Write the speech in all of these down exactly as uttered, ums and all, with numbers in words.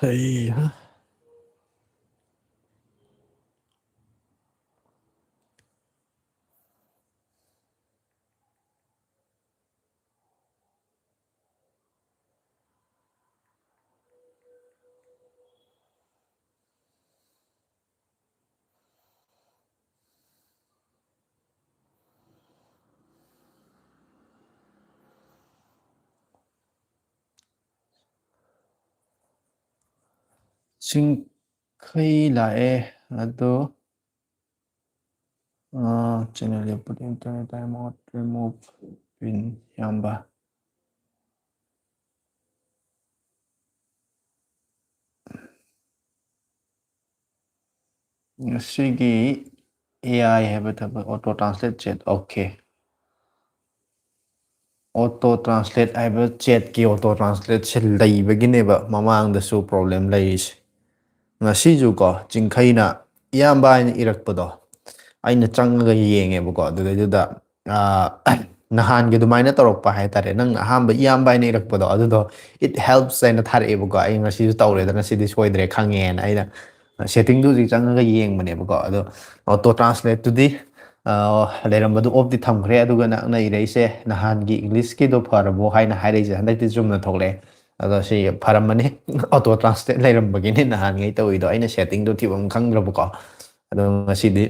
ꯑꯩ ꯆꯤꯡꯈꯩ ꯂꯥꯛꯑꯦ ꯑꯗꯣ, ꯑꯥ, channel input internet time out remove pin ꯏꯌꯥꯝꯕ꯫ ꯉꯁꯤꯒꯤ AI ꯍꯥꯏꯕ ꯊꯕꯛ, auto translate chat, okay꯫ Auto translate ꯍꯥꯏꯕ chatꯀꯤ auto translateꯁꯦ ꯂꯩꯕꯒꯤꯅꯦꯕ ꯃꯃꯥꯡꯗꯁꯨ problem ꯂꯩꯔꯤꯁꯦ꯫ ꯉꯁꯤꯁꯨꯀꯣ, ꯆꯤꯡꯈꯩꯅ ꯏꯌꯥꯝꯕ ꯍꯥꯏꯅ ꯏꯔꯛꯄꯗꯣ ꯑꯩꯅ ꯆꯪꯉꯒ ꯌꯦꯡꯉꯦꯕꯀꯣ꯫ ꯑꯗꯨꯗꯩꯗꯨꯗ, ꯑꯥ, ꯅꯍꯥꯟꯒꯤ ꯑꯗꯨꯃꯥꯏꯅ ꯇꯧꯔꯛꯄ ꯍꯥꯏꯇꯥꯔꯦ, ꯅꯪꯅ ꯑꯍꯥꯟꯕ ꯏꯌꯥꯝꯕ ꯍꯥꯏꯅ ꯏꯔꯛꯄꯗꯣ, ꯑꯗꯨꯗꯣ "It helps" ꯍꯥꯏꯅ ꯊꯥꯔꯛꯑꯦꯕꯀꯣ꯫ ꯑꯩ ꯉꯁꯤꯁꯨ ꯇꯧꯔꯦꯗꯅ, ꯁꯤꯗꯤ ꯁꯣꯏꯗ꯭ꯔꯦ ꯈꯪꯉꯦꯅ ꯑꯩꯅ settingꯗꯨ ꯍꯧꯖꯤꯛ ꯆꯪꯉꯒ ꯌꯦꯡꯕꯅꯦꯕꯀꯣ꯫ ꯑꯗꯣ auto translateꯇꯨꯗꯤ, ꯑꯥ, ꯂꯩꯔꯝꯕꯗꯨ offꯇꯤ ꯊꯝꯈ꯭ꯔꯦ꯫ ꯑꯗꯨꯒ ꯅꯪꯅ ꯏꯔꯛꯏꯁꯦ, "ꯅꯍꯥꯟꯒꯤ Englishꯀꯤꯗꯣ ꯐꯔꯕꯣ?" ꯍꯥꯏꯅ ꯍꯥꯏꯔꯛꯏꯁꯦ, ꯍꯟꯗꯛꯇꯤ ꯆꯨꯝꯅ ꯊꯣꯛꯂꯛꯑꯦ꯫ ꯑꯗꯣ ꯁꯤ ꯐꯔꯝꯃꯅꯤ, auto translate ꯂꯩꯔꯝꯕꯒꯤꯅꯤ ꯅꯍꯥꯟꯉꯩ ꯇꯧꯔꯤꯗꯣ, ꯑꯩꯅ settingꯗꯣ ꯊꯤꯕ ꯑꯃ ꯈꯪꯗ꯭ꯔꯕꯀꯣ꯫ ꯑꯗꯣ ꯉꯁꯤꯗꯤ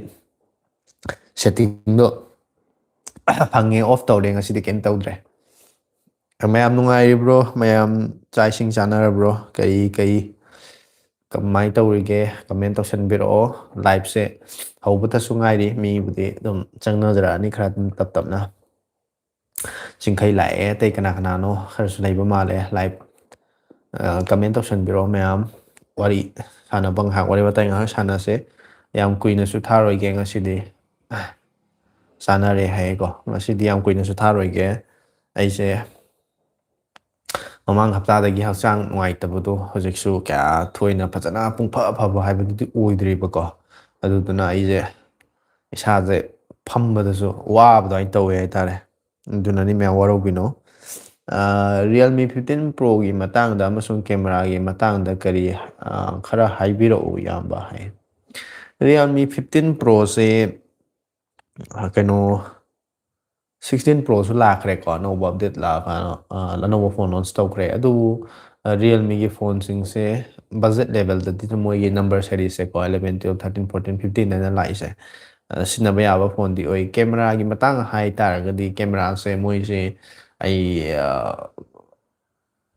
settingꯗꯣ ꯐꯪꯉꯦ, off ꯇꯧꯔꯦ, ꯉꯁꯤꯗꯤ ꯀꯩꯝ ꯇꯧꯗ꯭ꯔꯦ꯫ ꯃꯌꯥꯝ ꯅꯨꯡꯉꯥꯏꯔꯤꯕ꯭ꯔꯣ? ꯃꯌꯥꯝ ꯆꯥꯛ ꯏꯁꯤꯡ ꯆꯥꯅꯔꯕ꯭ꯔꯣ? ꯀꯔꯤ ꯀꯔꯤ ꯀꯃꯥꯏꯅ ꯇꯧꯔꯤꯒꯦ? Comment ꯇꯧꯁꯟꯕꯤꯔꯛꯑꯣ꯫ Liveꯁꯦ ꯍꯧꯕꯇꯁꯨ ꯉꯥꯏꯔꯤ, ꯃꯤꯕꯨꯗꯤ ꯑꯗꯨꯝ ꯆꯪꯅꯖꯔꯛꯑꯅꯤ ꯈꯔ ꯑꯗꯨꯝ ꯇꯞ ꯇꯞꯅ꯫ ꯆꯤꯡꯈꯩ ꯂꯥꯛꯑꯦ, ꯑꯇꯩ ꯀꯅꯥ ꯀꯅꯥꯅꯣ ꯈꯔꯁꯨ ꯂꯩꯕ ꯃꯥꯜꯂꯦ꯫ Live, ꯑ, comment ꯇꯧꯁꯟꯕꯤꯔꯛꯑꯣ ꯃꯌꯥꯝ꯫ ꯋꯥꯔꯤ ꯁꯥꯟꯅꯕ ꯉꯥꯏꯍꯥꯛ, ꯋꯥꯔꯤ ꯋꯥꯇꯥꯏ ꯉꯥꯏꯍꯥꯛ ꯁꯥꯟꯅꯁꯦ꯫ ꯌꯥꯝ ꯀꯨꯏꯅꯁꯨ ꯊꯥꯔꯣꯏꯒꯦ ꯉꯁꯤꯗꯤ꯫ ꯆꯥꯅꯔꯦ ꯍꯥꯏꯌꯦꯀꯣ꯫ ꯉꯁꯤꯗꯤ ꯌꯥꯝ ꯀꯨꯏꯅꯁꯨ ꯊꯥꯔꯣꯏꯒꯦ꯫ ꯑꯩꯁꯦ ꯃꯃꯥꯡ ꯍꯞꯇꯥꯗꯒꯤ ꯍꯛꯆꯥꯡ ꯅꯨꯡꯉꯥꯏꯇꯕꯗꯣ ꯍꯧꯖꯤꯛꯁꯨ ꯀꯌꯥ ꯊꯣꯏꯅ ꯐꯖꯅ ꯄꯨꯡꯐ ꯐꯕ ꯍꯥꯏꯕꯗꯨꯗꯤ ꯑꯣꯏꯗ꯭ꯔꯤꯕꯀꯣ꯫ ꯑꯗꯨꯗꯨꯅ ꯑꯩꯁꯦ ꯏꯁꯥꯁꯦ ꯐꯝꯕꯗꯁꯨ ꯋꯥꯕ ꯑꯗꯨꯃꯥꯏꯅ ꯇꯧꯋꯦ ꯍꯥꯏꯇꯥꯔꯦ꯫ ꯑꯗꯨꯅꯅꯤ ꯃꯌꯥꯝ, ꯋꯥꯔꯧꯕꯤꯅꯨ꯫ Realme fifteen Proꯒꯤ ꯃꯇꯥꯡꯗ ꯑꯃꯁꯨꯡ cameraꯒꯤ ꯃꯇꯥꯡꯗ ꯀꯔꯤ, ꯑ, ꯈꯔ ꯍꯥꯏꯕꯤꯔꯛꯎ, ꯏꯌꯥꯝꯕ, ꯍꯥꯏ꯫ Realme fifteen Proꯁꯦ, ꯑ, ꯀꯩꯅꯣ, sixteen Proꯁꯨ ꯂꯥꯛꯈ꯭ꯔꯦꯀꯣ, ꯑꯅꯧꯕ update ꯂꯥꯛꯑꯀꯥꯟꯗ, ꯑ, ꯑꯅꯧꯕ phone launch ꯇꯧꯈ꯭ꯔꯦ꯫ ꯑꯗꯨꯕꯨ, ꯑ, Realmeꯒꯤ phoneꯁꯤꯡꯁꯦ budget levelꯗꯗꯤ ꯑꯗꯨꯝ ꯃꯣꯏꯒꯤ number seriesꯁꯦꯀꯣ, eleven, twelve, thirteen, fourteen, fifteen ꯍꯥꯏꯅ ꯂꯥꯛꯏꯁꯦ, ꯑ, ꯁꯤꯖꯤꯟꯅꯕ ꯌꯥꯕ phoneꯗꯤ ꯑꯣꯏ꯫ Cameraꯒꯤ ꯃꯇꯥꯡ ꯍꯥꯏ ꯇꯥꯔꯒꯗꯤ, cameraꯁꯦ ꯃꯣꯏꯁꯦ ꯑꯩ, ꯑ,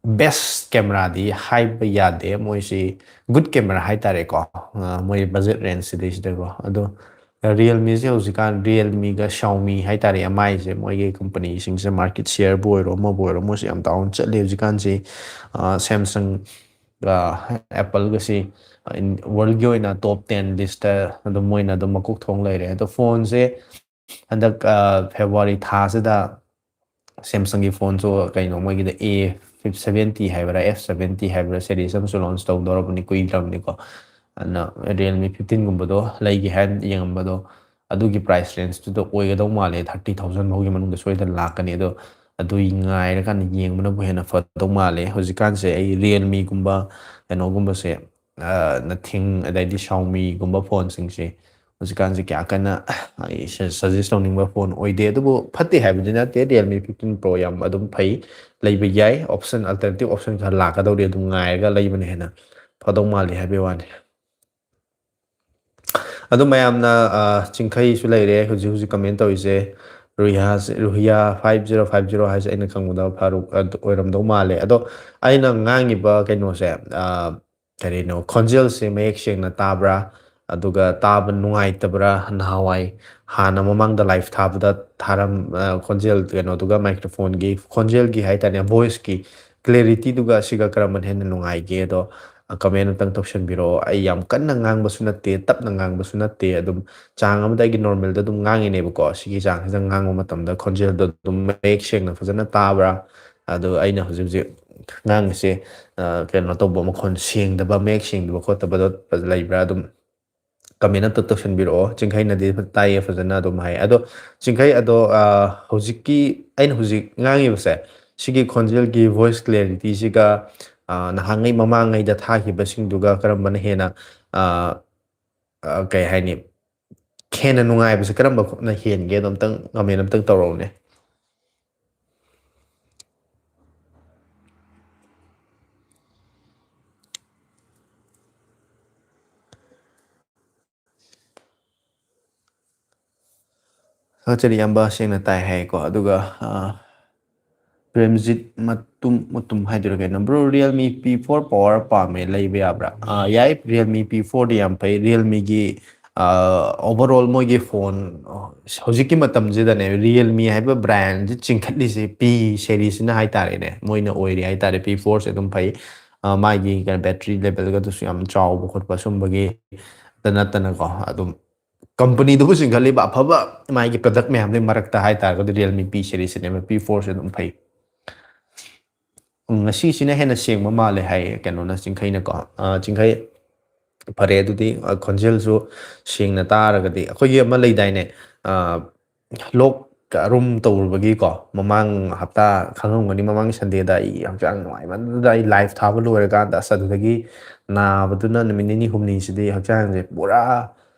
best cameraꯗꯤ ꯍꯥꯏꯕ ꯌꯥꯗꯦ, ꯃꯣꯏꯁꯤ good camera ꯍꯥꯏ ꯇꯥꯔꯦꯀꯣ, ꯑ, ꯃꯣꯏ budget rangeꯁꯤꯗꯩꯁꯤꯗꯀꯣ꯫ ꯑꯗꯣ Realmeꯁꯦ ꯍꯧꯖꯤꯛꯀꯥꯟ, Realmeꯒ Xiaomi ꯍꯥꯏ ꯇꯥꯔꯦ, M Iꯁꯦ, ꯃꯣꯏꯒꯤ companyꯁꯤꯡꯁꯦ market shareꯕꯨ ꯑꯣꯏꯔꯣ, ꯑꯃꯕꯨ ꯑꯣꯏꯔꯣ, ꯃꯣꯏꯁꯦ ꯌꯥꯝ down ꯆꯠꯂꯤ ꯍꯧꯖꯤꯛꯀꯥꯟꯁꯤ꯫ ꯑ, Samsungꯒ Appleꯒꯁꯤ, ꯑ, in-, worldꯒꯤ ꯑꯣꯏꯅ top ten listꯇ ꯑꯗꯨꯝ ꯃꯣꯏꯅ ꯑꯗꯨꯝ ꯃꯀꯣꯛ ꯊꯣꯡ ꯂꯩꯔꯦ꯫ ꯑꯗꯣ phoneꯁꯦ ꯍꯟꯗꯛ, ꯑ, February ꯊꯥꯁꯤꯗ Samsungꯒꯤ phoneꯁꯨ, ꯀꯩꯅꯣ, ꯃꯣꯏꯒꯤꯗ A seventy ꯍꯥꯏꯕ꯭ꯔꯥ, F seventy ꯍꯥꯏꯕ꯭ꯔꯥ, series ꯑꯃꯁꯨ launch ꯇꯧꯗꯧꯔꯕꯅꯤ, ꯀꯨꯏꯗ꯭ꯔꯕꯅꯤꯀꯣ꯫ ꯑꯗꯨꯅ Realme fifteenꯒꯨꯝꯕꯗꯣ ꯂꯩꯒꯦ ꯍꯥꯏꯅ ꯌꯦꯡꯉꯝꯕꯗꯣ, ꯑꯗꯨꯒꯤ price rangeꯇꯨꯗ ꯑꯣꯏꯒꯗꯧ ꯃꯥꯜꯂꯦ, thirty thousand ꯐꯥꯎꯒꯤ ꯃꯅꯨꯡꯗ ꯁꯣꯏꯗꯅ ꯂꯥꯛꯀꯅꯤ꯫ ꯑꯗꯣ ꯑꯗꯨ ꯉꯥꯏꯔꯀꯥꯟꯗ ꯌꯦꯡꯕꯅꯕꯨ ꯍꯦꯟꯅ ꯐꯗꯧ ꯃꯥꯜꯂꯦ꯫ ꯍꯧꯖꯤꯛꯀꯥꯟꯁꯦ ꯑꯩ Realmeꯒꯨꯝꯕ, ꯀꯩꯅꯣꯒꯨꯝꯕꯁꯦ, ꯑ, Nothing, ꯑꯗꯩꯗꯤ Xiaomiꯒꯨꯝꯕ phoneꯁꯤꯡꯁꯦ ꯍꯧꯖꯤꯛꯀꯥꯟꯁꯦ ꯀꯌꯥ ꯀꯟꯅ ꯑꯩ ꯁ-, suggest ꯇꯧꯅꯤꯡꯕ phone ꯑꯣꯏꯗꯦ꯫ ꯑꯗꯨꯕꯨ ꯐꯠꯇꯦ ꯍꯥꯏꯕꯗꯤ ꯅꯠꯇꯦ, Realme fifteen Pro ꯌꯥꯝ ꯑꯗꯨꯝ ꯐꯩ, ꯂꯩꯕ ꯌꯥꯏ꯫ Option, alternative option ꯈꯔ ꯂꯥꯛꯀꯗꯧꯔꯤ, ꯑꯗꯨꯝ ꯉꯥꯏꯔꯒ ꯂꯩꯕꯅ ꯍꯦꯟꯅ ꯐꯗꯧ ꯃꯥꯜꯂꯤ ꯍꯥꯏꯕꯒꯤ ꯋꯥꯅꯤ꯫ ꯑꯗꯨ ꯃꯌꯥꯝꯅ, ꯑ, ꯆꯤꯡꯈꯩꯁꯨ ꯂꯩꯔꯦ ꯍꯧꯖꯤꯛ ꯍꯧꯖꯤꯛ comment ꯇꯧꯔꯤꯁꯦ꯫ ꯔꯨꯍꯤꯌꯥꯁꯦ, ꯔꯨꯍꯤꯌꯥ five zero five zero ꯍꯥꯏꯁꯦ ꯑꯩꯅ ꯈꯪꯕꯗ ꯐꯥꯔꯨꯛ ꯑꯗꯨ ꯑꯣꯏꯔꯝꯗꯧ ꯃꯥꯜꯂꯦ꯫ ꯑꯗꯣ ꯑꯩꯅ ꯉꯥꯡꯉꯤꯕ ꯀꯩꯅꯣꯁꯦ, ꯑ, ꯀꯔꯤꯅꯣ, ꯈꯣꯟꯖꯦꯜꯁꯦ ꯃꯌꯦꯛ ꯁꯦꯡꯅ ꯇꯥꯕ꯭ꯔꯥ? ꯑꯗꯨꯒ ꯇꯥꯕ ꯅꯨꯡꯉꯥꯏꯇꯕ꯭ꯔꯥ? ꯅꯍꯥꯟꯋꯥꯏ ꯍꯥꯟꯅ ꯃꯃꯥꯡꯗ live ꯊꯥꯕꯗ ꯊꯥꯔꯝ-, ꯑ, ꯈꯣꯟꯖꯦꯜ ꯀꯩꯅꯣꯗꯨꯒ microphoneꯒꯤ ꯈꯣꯟꯖꯦꯜꯒꯤ ꯍꯥꯏꯇꯥꯔꯦ, voiceꯀꯤ clarityꯗꯨꯒ ꯁꯤꯒ ꯀꯔꯝꯕꯅ ꯍꯦꯟꯅ ꯅꯨꯡꯉꯥꯏꯒꯦ? ꯑꯗꯣ, ꯑ, comment ꯑꯝꯇꯪ ꯇꯧꯁꯟꯕꯤꯔꯛꯑꯣ꯫ ꯑꯩ ꯌꯥꯝ ꯀꯟꯅ ꯉꯥꯡꯕꯁꯨ ꯅꯠꯇꯦ, ꯇꯞꯅ ꯉꯥꯡꯕꯁꯨ ꯅꯠꯇꯦ, ꯑꯗꯨꯝ ꯆꯥꯡ ꯑꯃꯗ ꯑꯩꯒꯤ normalꯗ ꯑꯗꯨꯝ ꯉꯥꯡꯉꯤꯅꯦꯕꯀꯣ꯫ ꯁꯤꯒꯤ ꯆꯥꯡꯁꯤꯗ ꯉꯥꯡꯕ ꯃꯇꯝꯗ ꯈꯣꯟꯖꯦꯜꯗꯣ ꯑꯗꯨꯝ ꯃꯌꯦꯛ ꯁꯦꯡꯅ ꯐꯖꯅ ꯇꯥꯕ꯭ꯔꯥ? ꯑꯗꯣ ꯑꯩꯅ ꯍꯧꯖꯤꯛ ꯍꯧꯖꯤꯛ ꯉꯥꯡꯉꯤꯁꯦ, ꯑ, ꯀꯩꯅꯣ ꯇꯧꯕ, ꯃꯈꯣꯟ ꯁꯦꯡꯗꯕ, ꯃꯌꯦꯛ ꯁꯦꯡꯗꯕ ꯈꯣꯠꯇꯕꯗꯣ ꯂꯩꯕ꯭ꯔꯥ? ꯑꯗꯨꯝ comment ꯑꯝꯇ ꯇꯧꯁꯟꯕꯤꯔꯛꯑꯣ꯫ ꯆꯤꯡꯈꯩꯅꯗꯤ ꯇꯥꯏꯌꯦ ꯐꯖꯅ ꯑꯗꯨꯝ ꯍꯥꯏ꯫ ꯑꯗꯣ ꯆꯤꯡꯈꯩ, ꯑꯗꯣ, ꯑ, ꯍꯧꯖꯤꯛꯀꯤ ꯑꯩꯅ ꯍꯧꯖꯤꯛ ꯉꯥꯡꯉꯤꯕꯁꯦ, ꯁꯤꯒꯤ ꯈꯣꯟꯖꯦꯜꯒꯤ voice clarityꯁꯤꯒ, ꯑ, ꯅꯍꯥꯟꯉꯩ ꯃꯃꯥꯡꯉꯩꯗ ꯊꯥꯈꯤꯕꯁꯤꯡꯗꯨꯒ ꯀꯔꯝꯕꯅ ꯍꯦꯟꯅ, ꯑ, ꯑ, ꯀꯩ ꯍꯥꯏꯅꯤ, ꯍꯦꯟꯅ ꯅꯨꯡꯉꯥꯏꯕꯁꯦ ꯀꯔꯝꯕꯅ ꯍꯦꯟꯒꯦꯗꯣ ꯑꯝꯇꯪ comment ꯑꯝꯇꯪ ꯇꯧꯔꯛꯎꯅꯦ꯫ ꯊꯥꯒꯠꯆꯔꯤ ꯏꯌꯥꯝꯕ, ꯁꯦꯡꯅ ꯇꯥꯏ ꯍꯥꯏꯀꯣ꯫ ꯑꯗꯨꯒ, ꯑ, ꯄ꯭ꯔꯦꯝꯖꯤꯠ ꯃꯇꯨꯝ, ꯃꯇꯨꯝ ꯍꯥꯏꯗꯣꯏꯔꯥ ꯀꯩꯅꯣ? "Bro, Realme P four power ꯄꯥꯝꯃꯦ, ꯂꯩꯕ ꯌꯥꯕ꯭ꯔꯥ?" ꯑ, ꯌꯥꯏ, Realme P fourꯗꯤ ꯌꯥꯝ ꯐꯩ꯫ Realmeꯒꯤ, ꯑ, overall ꯃꯣꯏꯒꯤ phone, ꯑ, ꯍꯧꯖꯤꯛꯀꯤ ꯃꯇꯝꯁꯤꯗꯅꯦ, Realme ꯍꯥꯏꯕ brandꯁꯤ ꯆꯤꯡꯈꯠꯂꯤꯁꯦ P serieꯁꯤꯅ ꯍꯥꯏꯇꯥꯔꯦꯅꯦ, ꯃꯣꯏꯅ ꯑꯣꯏꯔꯤ ꯍꯥꯏꯇꯥꯔꯦ꯫ P fourꯁꯦ ꯑꯗꯨꯝ ꯐꯩ꯫ ꯑ, ꯃꯥꯒꯤ ꯀꯩꯅꯣ battery levelꯒꯗꯨꯁꯨ ꯌꯥꯝ ꯆꯥꯎꯕ ꯈꯣꯠꯄ ꯁꯨꯝꯕꯒꯤ ꯗ ꯅꯠꯇꯅꯀꯣ, ꯑꯗꯨꯝ companyꯗꯨꯕꯨ ꯆꯤꯡꯈꯠꯂꯤꯕ ꯑꯐꯕ ꯃꯥꯒꯤ product ꯃꯌꯥꯝꯗꯨꯒꯤ ꯃꯔꯛꯇ ꯍꯥꯏꯇꯥꯔꯒꯗꯤ Realme P serieꯁꯤꯅꯦꯕ, P fourꯁꯦ ꯑꯗꯨꯝ ꯐꯩ꯫ ꯎꯝ, ꯉꯁꯤꯁꯤꯅ ꯍꯦꯟꯅ ꯁꯦꯡꯕ ꯃꯥꯜꯂꯦ ꯍꯥꯏꯌꯦ ꯀꯩꯅꯣꯅ, ꯆꯤꯡꯈꯩꯅꯀꯣ꯫ ꯑ, ꯆꯤꯡꯈꯩ, ꯐꯔꯦ ꯑꯗꯨꯗꯤ, ꯑ, ꯈꯣꯟꯖꯦꯜꯁꯨ ꯁꯦꯡꯅ ꯇꯥꯔꯒꯗꯤ꯫ ꯑꯩꯈꯣꯏꯒꯤ ꯑꯃ ꯂꯩꯗꯥꯏꯅꯦ, ꯑ, ꯂꯣꯛ ꯑꯔꯨꯝ ꯇꯧꯔꯨꯕꯒꯤꯀꯣ, ꯃꯃꯥꯡ ꯍꯞꯇꯥ ꯈꯪꯉꯝꯒꯅꯤ, ꯃꯃꯥꯡ Sundayꯗ ꯑꯩ ꯍꯛꯆꯥꯡ ꯅꯨꯡꯉꯥꯏꯃꯟꯗꯅ ꯑꯩ live ꯊꯥꯕ ꯂꯣꯏꯔꯀꯥꯟꯗ, ꯑꯁ, ꯑꯗꯨꯗꯒꯤ ꯅꯥꯕꯗꯨꯅ ꯅꯨꯃꯤꯠ ꯅꯤꯅꯤ ꯍꯨꯝꯅꯤꯁꯤꯗꯤ ꯍꯛꯆꯥꯡꯁꯦ ꯄꯨꯔꯥ,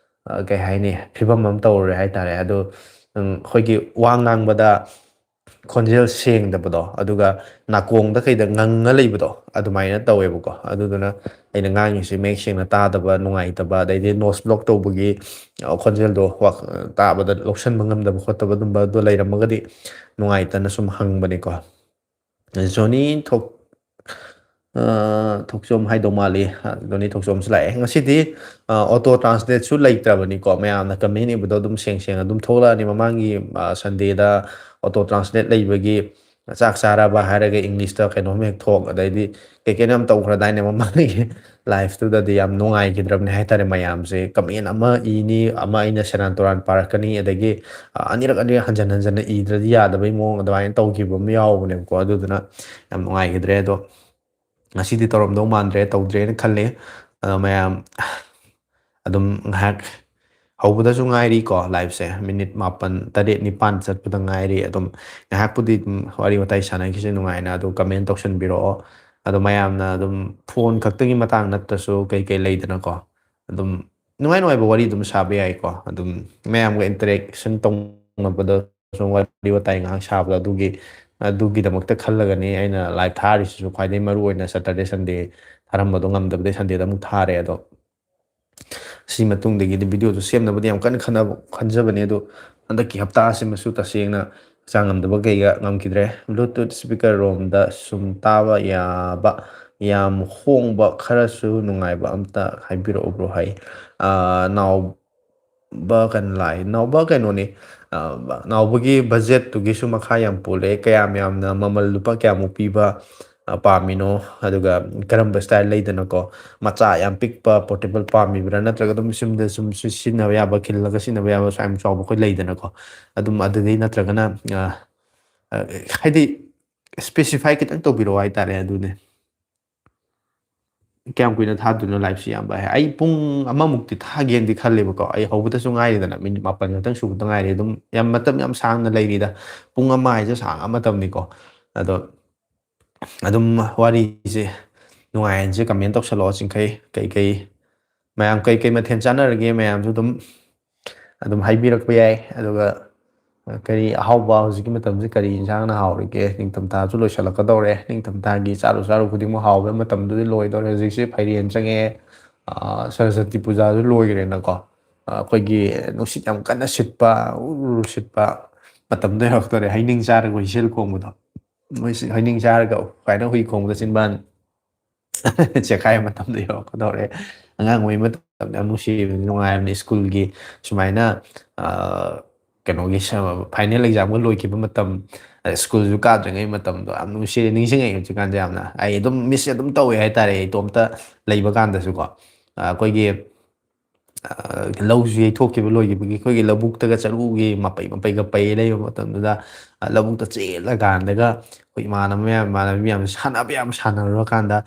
ꯑ, ꯀꯩ ꯍꯥꯏꯅꯤ, ꯐꯤꯕꯝ ꯑꯃ ꯇꯧꯔꯨꯔꯦ ꯍꯥꯏꯇꯥꯔꯦ꯫ ꯑꯗꯣ, ꯎꯝ, ꯑꯩꯈꯣꯏꯒꯤ ꯋꯥ ꯉꯥꯡꯕꯗ ꯈꯣꯟꯖꯦꯜ ꯁꯦꯡꯗꯕꯗꯣ, ꯑꯗꯨꯒ ꯅꯥꯀꯣꯡꯗ ꯀꯩꯗ ꯉꯪꯉ ꯂꯩꯕꯗꯣ, ꯑꯗꯨꯃꯥꯏꯅ ꯇꯧꯋꯦꯕꯀꯣ꯫ ꯑꯗꯨꯗꯨꯅ ꯑꯩꯅ ꯉꯥꯡꯉꯤꯁꯦ ꯃꯌꯦꯛ ꯁꯦꯡꯅ ꯇꯥꯗꯕ, ꯅꯨꯡꯉꯥꯏꯇꯕ, ꯑꯗꯩꯗꯤ noise block ꯇꯧꯕꯒꯤ, ꯑ, ꯈꯣꯟꯖꯦꯜꯗꯣ ꯋꯥ-, ꯇꯥꯕꯗ ꯂꯧꯁꯟꯕ ꯉꯝꯗꯕ ꯈꯣꯠꯇꯕ ꯑꯗꯨꯝꯕꯗꯣ ꯂꯩꯔꯝꯃꯒꯗꯤ ꯅꯨꯡꯉꯥꯏꯇꯅ ꯁꯨꯝ ꯍꯪꯕꯅꯤꯀꯣ꯫ ꯖꯣꯅꯤ ꯊꯣꯛ-, ꯑ, ꯊꯣꯛꯆꯣꯝ ꯍꯥꯏꯗꯧ ꯃꯥꯜꯂꯤ꯫ ꯑ, ꯖꯣꯅꯤ ꯊꯣꯛꯆꯣꯝꯁꯨ ꯂꯥꯛꯑꯦ꯫ ꯉꯁꯤꯗꯤ, ꯑ, auto translateꯁꯨ ꯂꯩꯇ꯭ꯔꯕꯅꯤꯀꯣ꯫ ꯃꯌꯥꯝꯅ comment ꯏꯕꯗꯣ ꯑꯗꯨꯝ ꯁꯦꯡ ꯁꯦꯡꯅ ꯑꯗꯨꯝ ꯊꯣꯛꯂꯛꯑꯅꯤ꯫ ꯃꯃꯥꯡꯒꯤ, ꯑ, Sundayꯗ auto translate ꯂꯩꯕꯒꯤ ꯆꯥꯛ ꯆꯥꯔꯕ ꯍꯥꯏꯔꯒ Englishꯇ ꯀꯩꯅꯣꯝ ꯍꯦꯛ ꯊꯣꯛ, ꯑꯗꯩꯗꯤ ꯀꯩ ꯀꯩꯅꯣ ꯌꯥꯝ ꯇꯧꯈ꯭ꯔꯗꯥꯏꯅꯦ ꯃꯃꯥꯡꯒꯤ liveꯇꯨꯗꯗꯤ꯫ ꯌꯥꯝ ꯅꯨꯡꯉꯥꯏꯈꯤꯗ꯭ꯔꯕꯅꯦ ꯍꯥꯏꯇꯥꯔꯦ ꯃꯌꯥꯝꯁꯦ꯫ Comment ꯑꯃ ꯏꯅꯤ, ꯑꯃ ꯑꯩꯅ ꯁꯦꯔꯥꯟ ꯇꯨꯔꯥꯟ ꯄꯥꯔꯛꯀꯅꯤ, ꯑꯗꯒꯤ, ꯑ, ꯑꯅꯤꯔꯛ ꯑꯅꯤꯔꯛ ꯍꯟꯖꯟ ꯍꯟꯖꯟꯅ ꯏꯗ꯭ꯔꯗꯤ ꯌꯥꯗꯕꯩ ꯃꯑꯣꯡ ꯑꯗꯨꯃꯥꯏꯅ ꯇꯧꯈꯤꯕ ꯑꯃ ꯌꯥꯎꯕꯅꯦꯕꯀꯣ꯫ ꯑꯗꯨꯗꯨꯅ ꯌꯥꯝ ꯅꯨꯡꯉꯥꯏꯈꯤꯗ꯭ꯔꯦ꯫ ꯑꯗꯣ ꯉꯁꯤꯗꯤ ꯇꯧꯔꯝꯗꯧ ꯃꯥꯟꯗ꯭ꯔꯦ, ꯇꯧꯗ꯭ꯔꯦꯅ ꯈꯜꯂꯤ꯫ ꯑꯗꯣ ꯃꯌꯥꯝ ꯑꯗꯨꯝ ꯉꯥꯏꯍꯥꯛ ꯍꯧꯕꯗꯁꯨ ꯉꯥꯏꯔꯤꯀꯣ, live ꯁꯦ ꯃꯤꯅꯤꯠ ꯃꯥꯄꯟ, ꯇꯔꯦꯠ, ꯅꯤꯄꯥꯟ ꯆꯠꯄꯗ ꯉꯥꯏꯔꯤ꯫ ꯑꯗꯨꯝ ꯉꯥꯏꯍꯥꯛꯄꯨꯗꯤ ꯑꯗꯨꯝ ꯋꯥꯔꯤ ꯋꯥꯇꯥꯏ ꯁꯥꯟꯅꯈꯤꯁꯦ ꯅꯨꯡꯉꯥꯏꯅ, ꯑꯗꯨ comment ꯇꯧꯁꯟꯕꯤꯔꯛꯑꯣ꯫ ꯑꯗꯣ ꯃꯌꯥꯝꯅ ꯑꯗꯨꯝ phone ꯈꯛꯇꯒꯤ ꯃꯇꯥꯡ ꯅꯠꯇ꯭ꯔꯁꯨ ꯀꯩ ꯀꯩ ꯂꯩꯗꯅꯀꯣ, ꯑꯗꯨꯝ ꯅꯨꯡꯉꯥꯏ ꯅꯨꯡꯉꯥꯏꯕ ꯋꯥꯔꯤ ꯑꯗꯨꯝ ꯁꯥꯕ ꯌꯥꯏꯀꯣ꯫ ꯑꯗꯨꯝ ꯃꯌꯥꯝꯒ interaction ꯇꯧꯅꯕꯗ ꯁꯨꯝ ꯋꯥꯔꯤ ꯋꯥꯇꯥꯏ ꯉꯥꯏꯍꯥꯛ ꯁꯥꯕꯗꯣ ꯑꯗꯨꯒꯤ, ꯑꯗꯨꯒꯤꯗꯃꯛꯇ ꯈꯜꯂꯒꯅꯤ ꯑꯩꯅ live ꯊꯥꯔꯤꯁꯤꯁꯨ꯫ ꯈ꯭ꯋꯥꯏꯗꯒꯤ ꯃꯔꯨ ꯑꯣꯏꯅ Saturday Sunday ꯊꯥꯔꯝꯕꯗꯣ ꯉꯝꯗꯕꯗꯒꯤ Sunday ꯗ ꯑꯃꯨꯛ ꯊꯥꯔꯦ꯫ ꯑꯗꯣ ꯁꯤ ꯃꯇꯨꯡꯗꯒꯤꯗꯤ video ꯗꯨ ꯁꯦꯝꯅꯕꯗꯤ ꯌꯥꯝ ꯀꯟꯅ ꯈꯟꯅꯕ-, ꯈꯟꯖꯕꯅꯦ, ꯑꯗꯣ ꯍꯟꯗꯛꯀꯤ ꯍꯞꯇꯥꯁꯤꯃꯁꯨ ꯇꯁꯦꯡꯅ ꯍꯛꯆꯥꯡ ꯉꯝꯗꯕ ꯀꯩꯒ ꯉꯝꯈꯤꯗ꯭ꯔꯦ꯫ Bluetooth speaker ꯔꯣꯝꯗ ꯁꯨꯝ ꯇꯥꯕ ꯌꯥꯕ ꯌꯥꯝ ꯍꯣꯡꯕ ꯈꯔꯁꯨ ꯅꯨꯡꯉꯥꯏꯕ ꯑꯝꯇ ꯍꯥꯏꯕꯤꯔꯛꯎ bro ꯍꯥꯏ꯫ ꯑꯥ, ꯅꯥꯎꯕ ꯀꯩꯅꯣ ꯂꯥꯛꯑꯦ꯫ ꯅꯥꯎꯕ ꯀꯩꯅꯣꯅꯤ, ꯑꯥ, ꯅꯥꯎꯕꯒꯤ budget ꯇꯨꯒꯤꯁꯨ ꯃꯈꯥ ꯌꯥꯝ ꯄꯣꯜꯂꯦ꯫ ꯀꯌꯥꯝ ꯌꯥꯝꯅ ꯃꯃꯜ ꯂꯨꯄꯥ ꯀꯌꯥꯃꯨꯛ ꯄꯤꯕ, ꯑꯥ, ꯄꯥꯝꯃꯤꯅꯣ? ꯑꯗꯨꯒ ꯀꯔꯝꯕ style ꯂꯩꯗꯅꯀꯣ? ꯃꯆꯥ ꯌꯥꯝ ꯄꯤꯛꯄ portable ꯄꯥꯝꯃꯤꯕ꯭ꯔꯥ? ꯅꯠꯇ꯭ꯔꯒ ꯑꯗꯨꯝ ꯌꯨꯝꯗ ꯁꯨꯝ ꯁꯤ-, ꯁꯤꯖꯤꯟꯅꯕ ꯌꯥꯕ, ꯈꯤꯜꯂꯒ ꯁꯤꯖꯤꯟꯅꯕ ꯌꯥꯕ ꯁ꯭ꯋꯥꯏ ꯌꯥꯝ ꯆꯥꯎꯕ ꯑꯩꯈꯣꯏ ꯂꯩꯗꯅꯀꯣ? ꯑꯗꯨꯝ ꯑꯗꯨꯗꯩ ꯅꯠꯇ꯭ꯔꯒꯅ, ꯑꯥ, ꯑꯥ, ꯍꯥꯏꯗꯤ specify ꯈꯤꯇꯪ ꯇꯧꯕꯤꯔꯛꯑꯣ ꯍꯥꯏꯇꯥꯔꯦ꯫ ꯑꯗꯨꯅꯦ꯫ ꯀꯌꯥꯝ ꯀꯨꯏꯅ ꯊꯥꯗꯣꯏꯅꯣ live ꯁꯤ, ꯏꯌꯥꯝꯕ? ꯑꯩ ꯄꯨꯡ ꯑꯃꯃꯨꯛꯇꯤ ꯊꯥꯒꯦꯅꯗꯤ ꯈꯜꯂꯦꯕꯀꯣ꯫ ꯑꯩ ꯍꯧꯕꯗꯁꯨ ꯉꯥꯏꯔꯤꯗꯅ, ꯃꯤꯅꯤꯠ ꯃꯥꯄꯟ ꯈꯛꯇꯪ ꯁꯨꯕꯗ ꯉꯥꯏꯔꯤ꯫ ꯑꯗꯨꯝ ꯌꯥꯝ, ꯃꯇꯝ ꯌꯥꯝ ꯁꯥꯡꯅ ꯂꯩꯔꯤꯗ꯫ ꯄꯨꯡ ꯑꯃ ꯍꯥꯏꯁꯦ ꯁꯥꯡꯉ ꯃꯇꯝꯅꯤꯀꯣ꯫ ꯑꯗꯣ ꯑꯗꯨꯝ ꯋꯥꯔꯤꯁꯦ ꯅꯨꯡꯉꯥꯏꯍꯟꯁꯦ꯫ Comment ꯇꯧꯁꯜꯂꯛꯑꯣ, ꯆꯤꯡꯈꯩ꯫ ꯀꯩꯀꯩ, ꯃꯌꯥꯝ ꯀꯩꯀꯩ ꯃꯊꯦꯜ ꯆꯥꯅꯔꯒꯦ? ꯃꯌꯥꯝꯁꯨ ꯑꯗꯨꯝ, ꯑꯗꯨꯝ ꯍꯥꯏꯕꯤꯔꯛꯄ ꯌꯥꯏ꯫ ꯑꯗꯨꯒ ꯀꯔꯤ ꯑꯍꯥꯎꯕ, ꯍꯧꯖꯤꯛꯀꯤ ꯃꯇꯝꯁꯦ ꯀꯔꯤ ꯏꯟꯁꯥꯡꯅ ꯍꯥꯎꯔꯤꯒꯦ? ꯅꯤꯡꯊꯝꯊꯥꯁꯨ ꯂꯣꯏꯁꯤꯜꯂꯛꯀꯗꯧꯔꯦ꯫ ꯅꯤꯡꯊꯝꯊꯥꯒꯤ ꯆꯥꯔꯨ ꯆꯥꯔꯨ ꯈꯨꯗꯤꯡꯃꯛ ꯍꯥꯎꯕ ꯃꯇꯝꯗꯨꯗꯤ ꯂꯣꯏꯗꯧꯔꯦ꯫ ꯍꯧꯖꯤꯛꯁꯦ ꯐꯩꯔꯦꯟ ꯆꯪꯉꯛꯑꯦ꯫ ꯑꯥ, ꯁꯔꯁꯋꯇꯤ ꯄꯨꯖꯥꯁꯨ ꯂꯣꯏꯈ꯭ꯔꯦꯅꯀꯣ꯫ ꯑꯥ, ꯑꯩꯈꯣꯏꯒꯤ ꯅꯨꯡꯁꯤꯠ ꯌꯥꯝ ꯀꯟꯅ ꯁꯤꯠꯄ, ꯎꯔꯨ ꯎꯔꯨ ꯁꯤꯠꯄ ꯃꯇꯝꯗꯣ ꯌꯧꯔꯛꯇꯧꯔꯦ꯫ ꯍꯩꯅꯤꯡ ꯆꯥꯔꯒ ꯍꯨꯏꯁꯦꯜ ꯈꯣꯡꯕꯗꯣ, ꯃꯣꯏꯁꯤ ꯍꯩꯅꯤꯡ ꯆꯥꯔꯒ ꯁꯨꯃꯥꯏꯅ ꯍꯨꯏ ꯈꯣꯡꯕꯗ ꯆꯤꯟꯕꯥꯟ ꯆꯦꯈꯥꯏ ꯃꯇꯝꯗꯣ ꯌꯧꯔꯛꯀꯗꯧꯔꯦ꯫ ꯑꯉꯥꯡ ꯑꯣꯏꯔꯤ ꯃꯇꯝꯗ ꯌꯥꯝ ꯅꯨꯡꯁꯤꯕꯅꯤ, ꯅꯨꯡꯉꯥꯏꯕꯅꯤ꯫ ꯁ꯭ꯀꯨꯜꯒꯤ ꯁꯨꯃꯥꯏꯅ, ꯑ, ꯀꯩꯅꯣꯒꯤ ꯁ-, final exam ꯒ ꯂꯣꯏꯈꯤꯕ ꯃꯇꯝ, ꯑ, ꯁ꯭ꯀꯨꯜꯁꯨ ꯀꯥꯗ꯭ꯔꯤꯉꯩ ꯃꯇꯝꯗꯣ ꯌꯥꯝ ꯅꯨꯡꯁꯤ-, ꯅꯤꯡꯁꯤꯡꯉꯛꯑꯦ ꯍꯧꯖꯤꯛꯀꯥꯟꯁꯦ ꯌꯥꯝꯅ꯫ ꯑꯩ ꯑꯗꯨꯝ miss ꯑꯗꯨꯝ ꯇꯧꯋꯦ ꯍꯥꯏꯇꯥꯔꯦ, ꯑꯩ ꯏꯇꯣꯝꯇ ꯂꯩꯕ ꯀꯥꯟꯗꯁꯨꯀꯣ꯫ ꯑ, ꯑꯩꯈꯣꯏꯒꯤ ꯑ, ꯂꯧꯁꯨ ꯌꯩꯊꯣꯛꯈꯤꯕ ꯂꯣꯏꯈꯤꯕꯒꯤ ꯑꯩꯈꯣꯏꯒꯤ ꯂꯧꯕꯨꯛꯇꯒ ꯆꯔꯨꯒꯤ ꯃꯄꯩ ꯃꯄꯩꯒ ꯄꯩ ꯂꯩꯕ ꯃꯇꯝꯗꯨꯗ, ꯑ, ꯂꯧꯕꯨꯛꯇ ꯆꯦꯜꯂꯀꯥꯟꯗꯒ ꯑꯩꯈꯣꯏ ꯏꯃꯥꯟꯅꯕ ꯃꯌꯥꯝ, ꯏꯃꯥꯟꯅꯕꯤ ꯃꯌꯥꯝꯁꯦ ꯁꯥꯟꯅꯕ ꯌꯥꯝ ꯁꯥꯟꯅꯔꯨꯔꯀꯥꯟꯗ,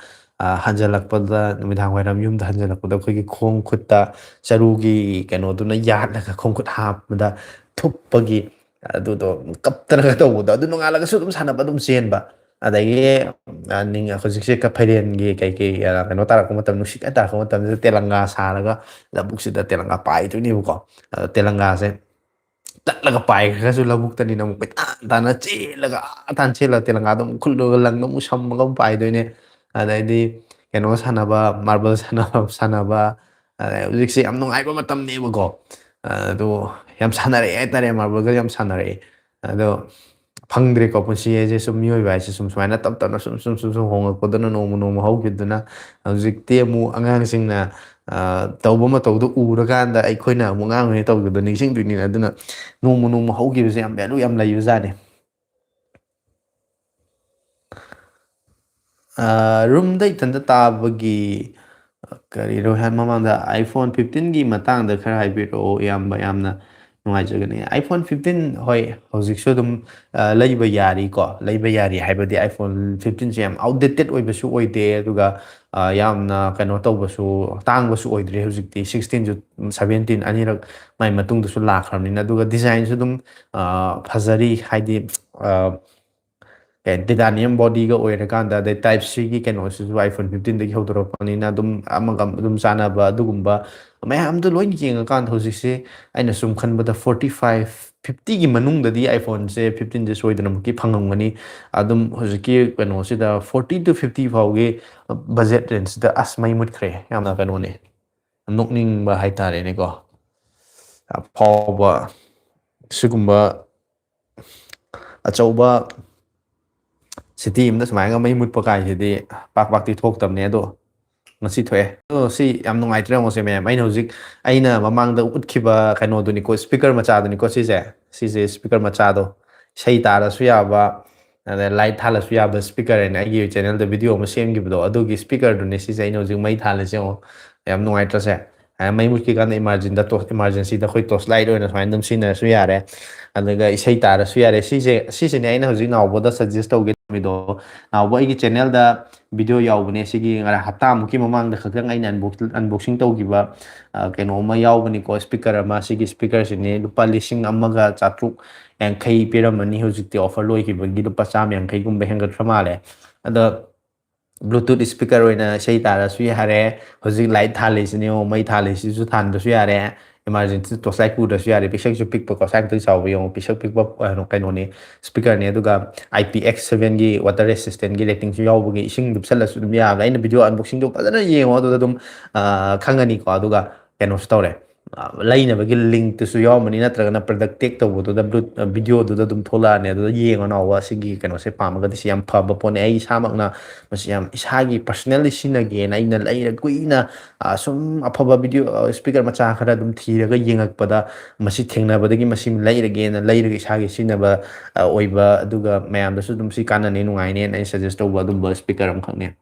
ꯑ, ꯍꯟꯖꯜꯂꯛꯄꯗ, ꯅꯨꯃꯤꯗꯥꯡ ꯋꯥꯏꯔꯝ ꯌꯨꯝꯗ ꯍꯟꯖꯜꯂꯛꯄꯗ ꯑꯩꯈꯣꯏꯒꯤ ꯈꯣꯡ ꯈꯨꯠꯇ ꯆꯔꯨꯒꯤ ꯀꯩꯅꯣꯗꯨꯅ ꯌꯥꯠꯂꯒ ꯈꯣꯡ ꯈꯨꯠ ꯍꯥꯝꯕꯗ ꯊꯨꯞꯄꯒꯤ, ꯑꯗꯨꯗꯣ ꯀꯞꯇꯅꯒ ꯇꯧꯕꯗꯣ, ꯑꯗꯨ ꯅꯣꯡꯉꯥꯜꯂꯒꯁꯨ ꯑꯗꯨꯝ ꯁꯥꯟꯅꯕ, ꯑꯗꯨꯝ ꯆꯦꯟꯕ꯫ ꯑꯗꯒꯤ, ꯑ, ꯅꯤꯡ-, ꯍꯧꯖꯤꯛꯁꯦ ꯀ-, ꯐꯩꯔꯦꯟꯒꯤ ꯀꯩ ꯀꯩ, ꯑ, ꯀꯩꯅꯣ ꯇꯥꯔꯛꯄ ꯃꯇꯝ, ꯅꯨꯡꯁꯤꯠ ꯀꯟꯅ ꯇꯥꯔꯛꯄ ꯃꯇꯝꯗ ꯇꯦꯂꯪꯒꯥ ꯁꯥꯔꯒ ꯂꯧꯕꯨꯛꯁꯤꯗ ꯇꯦꯂꯪꯒꯥ ꯄꯥꯏꯗꯣꯏꯅꯦꯕꯀꯣ꯫ ꯑꯗꯣ ꯇꯦꯂꯪꯒꯥꯁꯦ ꯇꯠꯂꯒ ꯄꯥꯏꯈ꯭ꯔꯒꯁꯨ ꯂꯧꯕꯨꯛꯇꯅꯤꯅ ꯑꯃꯨꯛ ꯀꯣꯏꯇꯥꯟ ꯇꯥꯟꯅ ꯆꯦꯜꯂꯒ, ꯑꯥ ꯇꯥꯟ ꯆꯦꯜꯂꯒ ꯇꯦꯂꯪꯒꯥꯗꯣ ꯑꯃꯨꯛ ꯈꯨꯜꯂꯒ ꯂꯪꯗ ꯑꯃꯨꯛ ꯁꯝꯃꯒ ꯑꯃꯨꯛ ꯄꯥꯏꯗꯣꯏꯅꯦ꯫ ꯑꯗꯩꯗꯤ ꯀꯩꯅꯣ ꯁꯥꯟꯅꯕ, ꯃꯥꯔꯕꯜ ꯁꯥꯟꯅꯕ, ꯁꯥꯟꯅꯕ꯫ ꯑꯗꯩ ꯍꯧꯖꯤꯛꯁꯦ ꯌꯥꯝ ꯅꯨꯡꯉꯥꯏꯕ ꯃꯇꯝꯅꯦꯕꯀꯣ꯫ ꯑꯗꯣ ꯌꯥꯝ ꯁꯥꯟꯅꯔꯛꯑꯦ ꯍꯥꯏꯇꯥꯔꯦ, ꯃꯥꯔꯕꯜꯒ ꯌꯥꯝ ꯁꯥꯟꯅꯔꯛꯑꯦ꯫ ꯑꯗꯣ ꯐꯪꯗ꯭ꯔꯦꯀꯣ, ꯄꯨꯟꯁꯤ ꯍꯥꯏꯁꯦ ꯁꯨꯝ, ꯃꯤꯑꯣꯏꯕ ꯍꯥꯏꯁꯦ ꯁꯨꯝ ꯁꯨꯃꯥꯏꯅ ꯇꯞ ꯇꯞꯅ ꯁꯨꯝ, ꯁꯨꯝ, ꯁꯨꯝ, ꯁꯨꯝ ꯍꯣꯡꯉꯛꯄꯗꯨꯅ ꯅꯣꯡꯃ ꯅꯣꯡꯃ ꯍꯧꯈꯤꯕꯗꯨꯅ ꯍꯧꯖꯤꯛꯇꯤ ꯑꯃꯨꯛ ꯑꯉꯥꯡꯁꯤꯡꯅ, ꯑ, ꯇꯧꯕ ꯃꯇꯧꯗꯣ ꯎꯔꯀꯥꯟꯗ ꯑꯩꯈꯣꯏꯅ ꯑꯃꯨꯛ ꯑꯉꯥꯡ ꯑꯣꯏꯔꯤꯉꯩ ꯇꯧꯈꯤꯕꯗꯣ ꯅꯤꯡꯁꯤꯡꯗꯣꯏꯅꯤꯅ, ꯑꯗꯨꯅ ꯅꯣꯡꯃ ꯅꯣꯡꯃ ꯍꯧꯈꯤꯕꯁꯦ ꯌꯥꯝ ꯚꯦꯂꯨ ꯌꯥꯝ ꯂꯩꯕꯖꯥꯠꯅꯤ꯫ ꯑ, ꯔꯨꯝꯗ ꯏꯊꯟꯇ ꯇꯥꯕꯒꯤ, ꯑ, ꯀꯔꯤ, ꯔꯣꯍꯥꯟ ꯃꯃꯥꯡꯗ iPhone fifteen ꯒꯤ ꯃꯇꯥꯡꯗ ꯈꯔ ꯍꯥꯏꯕꯤꯔꯛꯑꯣ ꯏꯌꯥꯝꯕ, ꯌꯥꯝꯅ ꯅꯨꯡꯉꯥꯏꯖꯒꯅꯤ꯫ iPhone fifteen, ꯍꯣꯏ, ꯍꯧꯖꯤꯛꯁꯨ ꯑꯗꯨꯝ, ꯑ, ꯂꯩꯕ ꯌꯥꯔꯤꯀꯣ, ꯂꯩꯕ ꯌꯥꯔꯤ ꯍꯥꯏꯕꯗꯤ iPhone fifteen ꯁꯦ ꯌꯥꯝ outdated ꯑꯣꯏꯕꯁꯨ ꯑꯣꯏꯗꯦ, ꯑꯗꯨꯒ, ꯑ, ꯌꯥꯝꯅ ꯀꯩꯅꯣ ꯇꯧꯕꯁꯨ, ꯇꯥꯡꯕꯁꯨ ꯑꯣꯏꯗ꯭ꯔꯦ ꯍꯧꯖꯤꯛꯇꯤ꯫ Sixteen ꯁꯨ, seventeen ꯑꯅꯤꯔꯛ ꯃꯥꯏ ꯃꯇꯨꯡꯗꯁꯨ ꯂꯥꯛꯈ꯭ꯔꯕꯅꯤꯅ, ꯑꯗꯨꯒ design ꯁꯨ ꯑꯗꯨꯝ, ꯑ, ꯐꯖꯔꯤ, ꯍꯥꯏꯗꯤ, ꯑ, ꯀꯩ, titanium body ꯒ ꯑꯣꯏꯔꯀꯥꯟꯗ, ꯑꯗꯩ Type C ꯒꯤ ꯀꯩꯅꯣꯁꯤꯁꯨ iPhone fifteen ꯗꯒꯤ ꯍꯧꯗꯣꯔꯛꯄꯅꯤꯅ ꯑꯗꯨꯝ ꯑꯃꯒ ꯑꯗꯨꯝ ꯆꯥꯟꯅꯕ ꯑꯗꯨꯒꯨꯝꯕ ꯃꯌꯥꯝꯗꯣ ꯂꯣꯏꯅ ꯌꯦꯡꯉꯀꯥꯟꯗ ꯍꯧꯖꯤꯛꯁꯦ ꯑꯩꯅ ꯁꯨꯝ ꯈꯟꯕꯗ forty five, fifty ꯒꯤ ꯃꯅꯨꯡꯗꯗꯤ iPhone ꯁꯦ fifteen ꯁꯦ ꯁꯣꯏꯗꯅꯃꯛꯀꯤ ꯐꯪꯉꯝꯒꯅꯤ꯫ ꯑꯗꯨꯝ ꯍꯧꯖꯤꯛꯀꯤ ꯀꯩꯅꯣꯁꯤꯗ forty to fifty ꯐꯥꯎꯒꯤ budget range ꯁꯤꯗ ꯑꯁ ꯃꯩ ꯃꯨꯠꯈ꯭ꯔꯦ꯫ ꯌꯥꯝꯅ ꯀꯩꯅꯣꯅꯦ, ꯌꯥꯝ ꯅꯣꯛꯅꯤꯡꯕ ꯍꯥꯏꯇꯥꯔꯦꯅꯦꯀꯣ꯫ ꯑꯐꯥꯎꯕ ꯁꯤꯒꯨꯝꯕ ꯑꯆꯧꯕ city ꯑꯃꯗ ꯁꯨꯃꯥꯏꯅ ꯃꯩ ꯃꯨꯠꯄ ꯀꯥꯏꯁꯤꯗꯤ ꯄꯥꯛ ꯄꯥꯛꯇꯤ ꯊꯣꯛꯇꯕꯅꯦ, ꯑꯗꯣ ꯉꯁꯤ ꯊꯣꯛꯑꯦ꯫ ꯑꯗꯣ ꯁꯤ ꯌꯥꯝ ꯅꯨꯡꯉꯥꯏꯇ꯭ꯔꯦ ꯌꯦꯡꯉꯣꯁꯦ ꯃꯌꯥꯝ꯫ ꯑꯩꯅ ꯍꯧꯖꯤꯛ, ꯑꯩꯅ ꯃꯃꯥꯡꯗ ꯎꯠꯈꯤꯕ ꯀꯩꯅꯣꯗꯨꯅꯤꯀꯣ, speaker ꯃꯆꯥꯗꯨꯅꯤꯀꯣ ꯁꯤꯁꯦ꯫ ꯁꯤꯁꯦ speaker ꯃꯆꯥꯗꯣ꯫ ꯏꯁꯩ ꯇꯥꯔꯁꯨ ꯌꯥꯕ, ꯑꯗ light ꯊꯥꯜꯂꯁꯨ ꯌꯥꯕ speaker ꯍꯥꯏꯅ ꯑꯩꯒꯤ channel ꯗ video ꯑꯃ ꯁꯦꯝꯈꯤꯕꯗꯣ, ꯑꯗꯨꯒꯤ speaker ꯗꯨꯅꯦ ꯁꯤꯁꯦ ꯑꯩꯅ ꯍꯧꯖꯤꯛ ꯃꯩ ꯊꯥꯜꯂꯤꯁꯦ ꯌꯦꯡꯉꯣ꯫ ꯌꯥꯝ ꯅꯨꯡꯉꯥꯏꯇ꯭ꯔꯁꯦ? ꯑ, ꯃꯩ ꯃꯨꯠꯈꯤ ꯀꯥꯟꯗ emergency ꯗ ꯇꯣ-, emergency ꯗ ꯑꯩꯈꯣꯏ torch light ꯑꯣꯏꯅ ꯁꯨꯃꯥꯏꯅ ꯑꯗꯨꯝ ꯁꯤꯖꯤꯟꯅꯔꯁꯨ ꯌꯥꯔꯦ꯫ ꯑꯗꯨꯒ ꯏꯁꯩ ꯇꯥꯔꯁꯨ ꯌꯥꯔꯦ꯫ ꯁꯤꯁꯦ, ꯁꯤꯁꯤꯅꯦ ꯑꯩꯅ ꯍꯧꯖꯤꯛ ꯅꯥꯎꯕꯗ suggest ꯇꯧꯒꯦ ꯇꯧꯔꯝꯃꯤꯗꯣ꯫ ꯅꯥꯎꯕ ꯑꯩꯒꯤ channel ꯗ video ꯌꯥꯎꯕꯅꯦ꯫ ꯁꯤꯒꯤ ꯉꯔꯥꯡ ꯍꯞꯇꯥꯃꯨꯛꯀꯤ ꯃꯃꯥꯡꯗ ꯈꯛꯇꯪ ꯑꯩꯅ unbox-, unboxing ꯇꯧꯈꯤꯕ, ꯑ, ꯀꯩꯅꯣ ꯑꯃ ꯌꯥꯎꯕꯅꯤꯀꯣ, speaker ꯑꯃ꯫ ꯁꯤꯒꯤ speakerꯁꯤꯅꯦ ꯂꯨꯄꯥ ꯂꯤꯁꯤꯡ ꯑꯃꯒ ꯆꯥꯇ꯭ꯔꯨꯛ ꯌꯥꯡꯈꯩ ꯄꯤꯔꯝꯃꯅꯤ꯫ ꯍꯧꯖꯤꯛꯇꯤ offer ꯂꯣꯏꯈꯤꯕꯒꯤ ꯂꯨꯄꯥ ꯆꯥꯝꯃ ꯌꯥꯡꯈꯩꯒꯨꯝꯕ ꯍꯦꯟꯒꯠꯈ꯭ꯔ ꯃꯥꯜꯂꯦ꯫ ꯑꯗꯣ Bluetooth speaker ꯑꯣꯏꯅ ꯏꯁꯩ ꯇꯥꯔꯁꯨ ꯌꯥꯔꯦ꯫ ꯍꯧꯖꯤꯛ light ꯊꯥꯜꯂꯤꯁꯤꯅꯦ, ꯌꯦꯡꯉꯣ, ꯃꯩ ꯊꯥꯜꯂꯤꯁꯤꯁꯨ ꯊꯥꯟꯕꯁꯨ ꯌꯥꯔꯦ꯫ Emergency torchlight ꯄꯨꯗ꯭ꯔꯁꯨ ꯌꯥꯔꯦ꯫ ꯄꯤꯁꯛꯁꯨ ꯄꯤꯛꯄꯀꯣ, ꯁ꯭ꯋꯥꯏ ꯃꯊꯛ ꯆꯥꯎꯕ ꯌꯦꯡꯉꯣ, ꯄꯤꯁꯛ ꯄꯤꯛꯄ, ꯑ, ꯀꯩꯅꯣꯅꯤ, speakerꯅꯤ꯫ ꯑꯗꯨꯒ I P X sevenꯒꯤ water resistantꯒꯤ ratingꯁꯨ ꯌꯥꯎꯕꯒꯤ ꯏꯁꯤꯡ ꯂꯨꯞꯁꯜꯂꯁꯨ ꯑꯗꯨꯝ ꯌꯥꯕꯅꯦ꯫ ꯑꯩꯅ video unboxingꯗꯣ ꯐꯖꯅ ꯌꯦꯡꯉꯣ, ꯑꯗꯨꯗ ꯑꯗꯨꯝ, ꯑ, ꯈꯪꯉꯅꯤꯀꯣ꯫ ꯑꯗꯨꯒ ꯀꯩꯅꯣꯁꯨ ꯇꯧꯔꯦ, ꯑ, ꯂꯩꯅꯕꯒꯤ linkꯇꯨꯁꯨ ꯌꯥꯎꯔꯝꯃꯅꯤ, ꯅꯠꯇ꯭ꯔꯒꯅ product tag ꯇꯧꯕꯗꯨꯗ Blu-, ꯑ, videoꯗꯨꯗ ꯑꯗꯨꯝ ꯊꯣꯛꯂꯛꯑꯅꯤ꯫ ꯑꯗꯨꯗ ꯌꯦꯡꯉꯣ ꯅꯥꯎꯕ, ꯁꯤꯒꯤ ꯀꯩꯅꯣꯁꯦ ꯄꯥꯝꯃꯒꯗꯤ꯫ ꯁꯤ ꯌꯥꯝ ꯐꯕ ꯄꯣꯠꯅꯦ꯫ ꯑꯩ ꯏꯁꯥꯃꯛꯅ ꯃꯁꯤ ꯌꯥꯝ ꯏꯁꯥꯒꯤ personally ꯁꯤꯖꯤꯟꯅꯒꯦꯅ ꯑꯩꯅ ꯂꯩꯔ ꯀꯨꯏꯅ, ꯑ, ꯁꯨꯝ ꯑꯐꯕ video, ꯑ, speaker ꯃꯆꯥ ꯈꯔ ꯑꯗꯨꯝ ꯊꯤꯔꯒ ꯌꯦꯡꯉꯛꯄꯗ ꯃꯁꯤ ꯊꯦꯡꯅꯕꯗꯒꯤ ꯃꯁꯤ ꯂꯩꯔꯒꯦꯅ ꯂꯩꯔꯒ ꯏꯁꯥꯒꯤ ꯁꯤꯖꯤꯟꯅꯕ, ꯑ, ꯑꯣꯏꯕ, ꯑꯗꯨꯒ ꯃꯌꯥꯝꯗꯁꯨ ꯑꯗꯨꯝ ꯁꯤ ꯀꯥꯟꯅꯅꯤ, ꯅꯨꯡꯉꯥꯏꯅꯦꯅ ꯑꯩꯅ suggest ꯇꯧꯕ ꯑꯗꯨꯝꯕ speaker ꯑꯃꯈꯛꯅꯦ꯫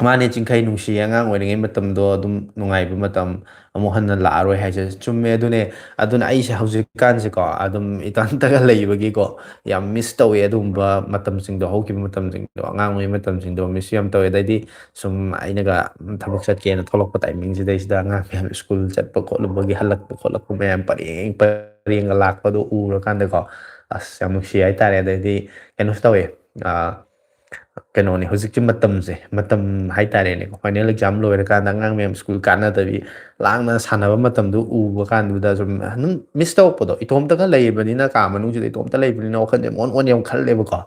ꯃꯥꯅꯦ, ꯆꯤꯡꯈꯩ, ꯅꯨꯡꯁꯤꯌꯦ꯫ ꯑꯉꯥꯡ ꯑꯣꯏꯔꯤꯉꯩ ꯃꯇꯝꯗꯣ ꯑꯗꯨꯝ ꯅꯨꯡꯉꯥꯏꯕ ꯃꯇꯝ ꯑꯃꯨꯛ ꯍꯟꯅ ꯂꯥꯛꯑꯔꯣꯏ ꯍꯥꯏꯁꯦ ꯆꯨꯝꯃꯦ꯫ ꯑꯗꯨꯅꯦ, ꯑꯗꯨꯅ ꯑꯩꯁꯦ ꯍꯧꯖꯤꯛꯀꯥꯟꯁꯦꯀꯣ, ꯑꯗꯨꯝ ꯏꯇꯣꯝꯇꯒ ꯂꯩꯕꯒꯤꯀꯣ, ꯌꯥꯝ miss ꯇꯧꯋꯦ ꯑꯗꯨꯒꯨꯝꯕ ꯃꯇꯝꯁꯤꯡꯗꯣ, ꯍꯧꯈꯤꯕ ꯃꯇꯝꯁꯤꯡꯗꯣ, ꯑꯉꯥꯡ ꯑꯣꯏꯔꯤꯉꯩ ꯃꯇꯝꯁꯤꯡꯗꯣ miss ꯌꯥꯝ ꯇꯧꯋꯦ꯫ ꯑꯗꯩꯗꯤ ꯁꯨꯝ ꯑꯩꯅꯒ ꯊꯕꯛ ꯆꯠꯀꯦꯅ ꯊꯣꯛꯂꯛꯄ timingꯁꯤꯗꯩꯁꯤꯗ ꯑꯉꯥꯡ ꯃꯌꯥꯝ school ꯆꯠꯄ ꯈꯣꯠꯂꯨꯕꯒꯤ ꯍꯜꯂꯛꯄ ꯈꯣꯠꯂꯛꯄ ꯃꯌꯥꯝ ꯄꯔꯦꯡ ꯄꯔꯦꯡꯒ ꯂꯥꯛꯄꯗꯣ ꯎꯔꯀꯥꯟꯗꯀꯣ, ꯑꯁ, ꯌꯥꯝ ꯅꯨꯡꯁꯤ ꯍꯥꯏꯇꯥꯔꯦ꯫ ꯑꯗꯩꯗꯤ ꯀꯩꯅꯣꯁꯨ ꯇꯧꯋꯦ, ꯑ, ꯀꯩꯅꯣꯅꯦ, ꯍꯧꯖꯤꯛꯀꯤ ꯃꯇꯝꯁꯦ, ꯃꯇꯝ ꯍꯥꯏꯇꯥꯔꯦꯅꯦꯀꯣ, final exam ꯂꯣꯏꯔꯀꯥꯟꯗ ꯑꯉꯥꯡ ꯃꯌꯥꯝ school ꯀꯥꯟꯅꯗꯕꯤ ꯂꯥꯡꯅ ꯁꯥꯟꯅꯕ ꯃꯇꯝꯗꯣ ꯎꯕ ꯀꯥꯟꯗꯨꯗ ꯁꯨꯝ ꯑꯗꯨꯝ miss ꯇꯧꯔꯛꯄꯗꯣ, ꯏꯇꯣꯝꯇꯒ ꯂꯩꯕꯅꯤꯅ, ꯀꯥ ꯃꯅꯨꯡꯁꯤꯗ ꯏꯇꯣꯝꯇ ꯂꯩꯕꯅꯤꯅ ꯋꯥꯈꯜꯁꯦ ꯃꯣꯟ ꯃꯣꯟ ꯌꯥꯝ ꯈꯜꯂꯦꯕꯀꯣ꯫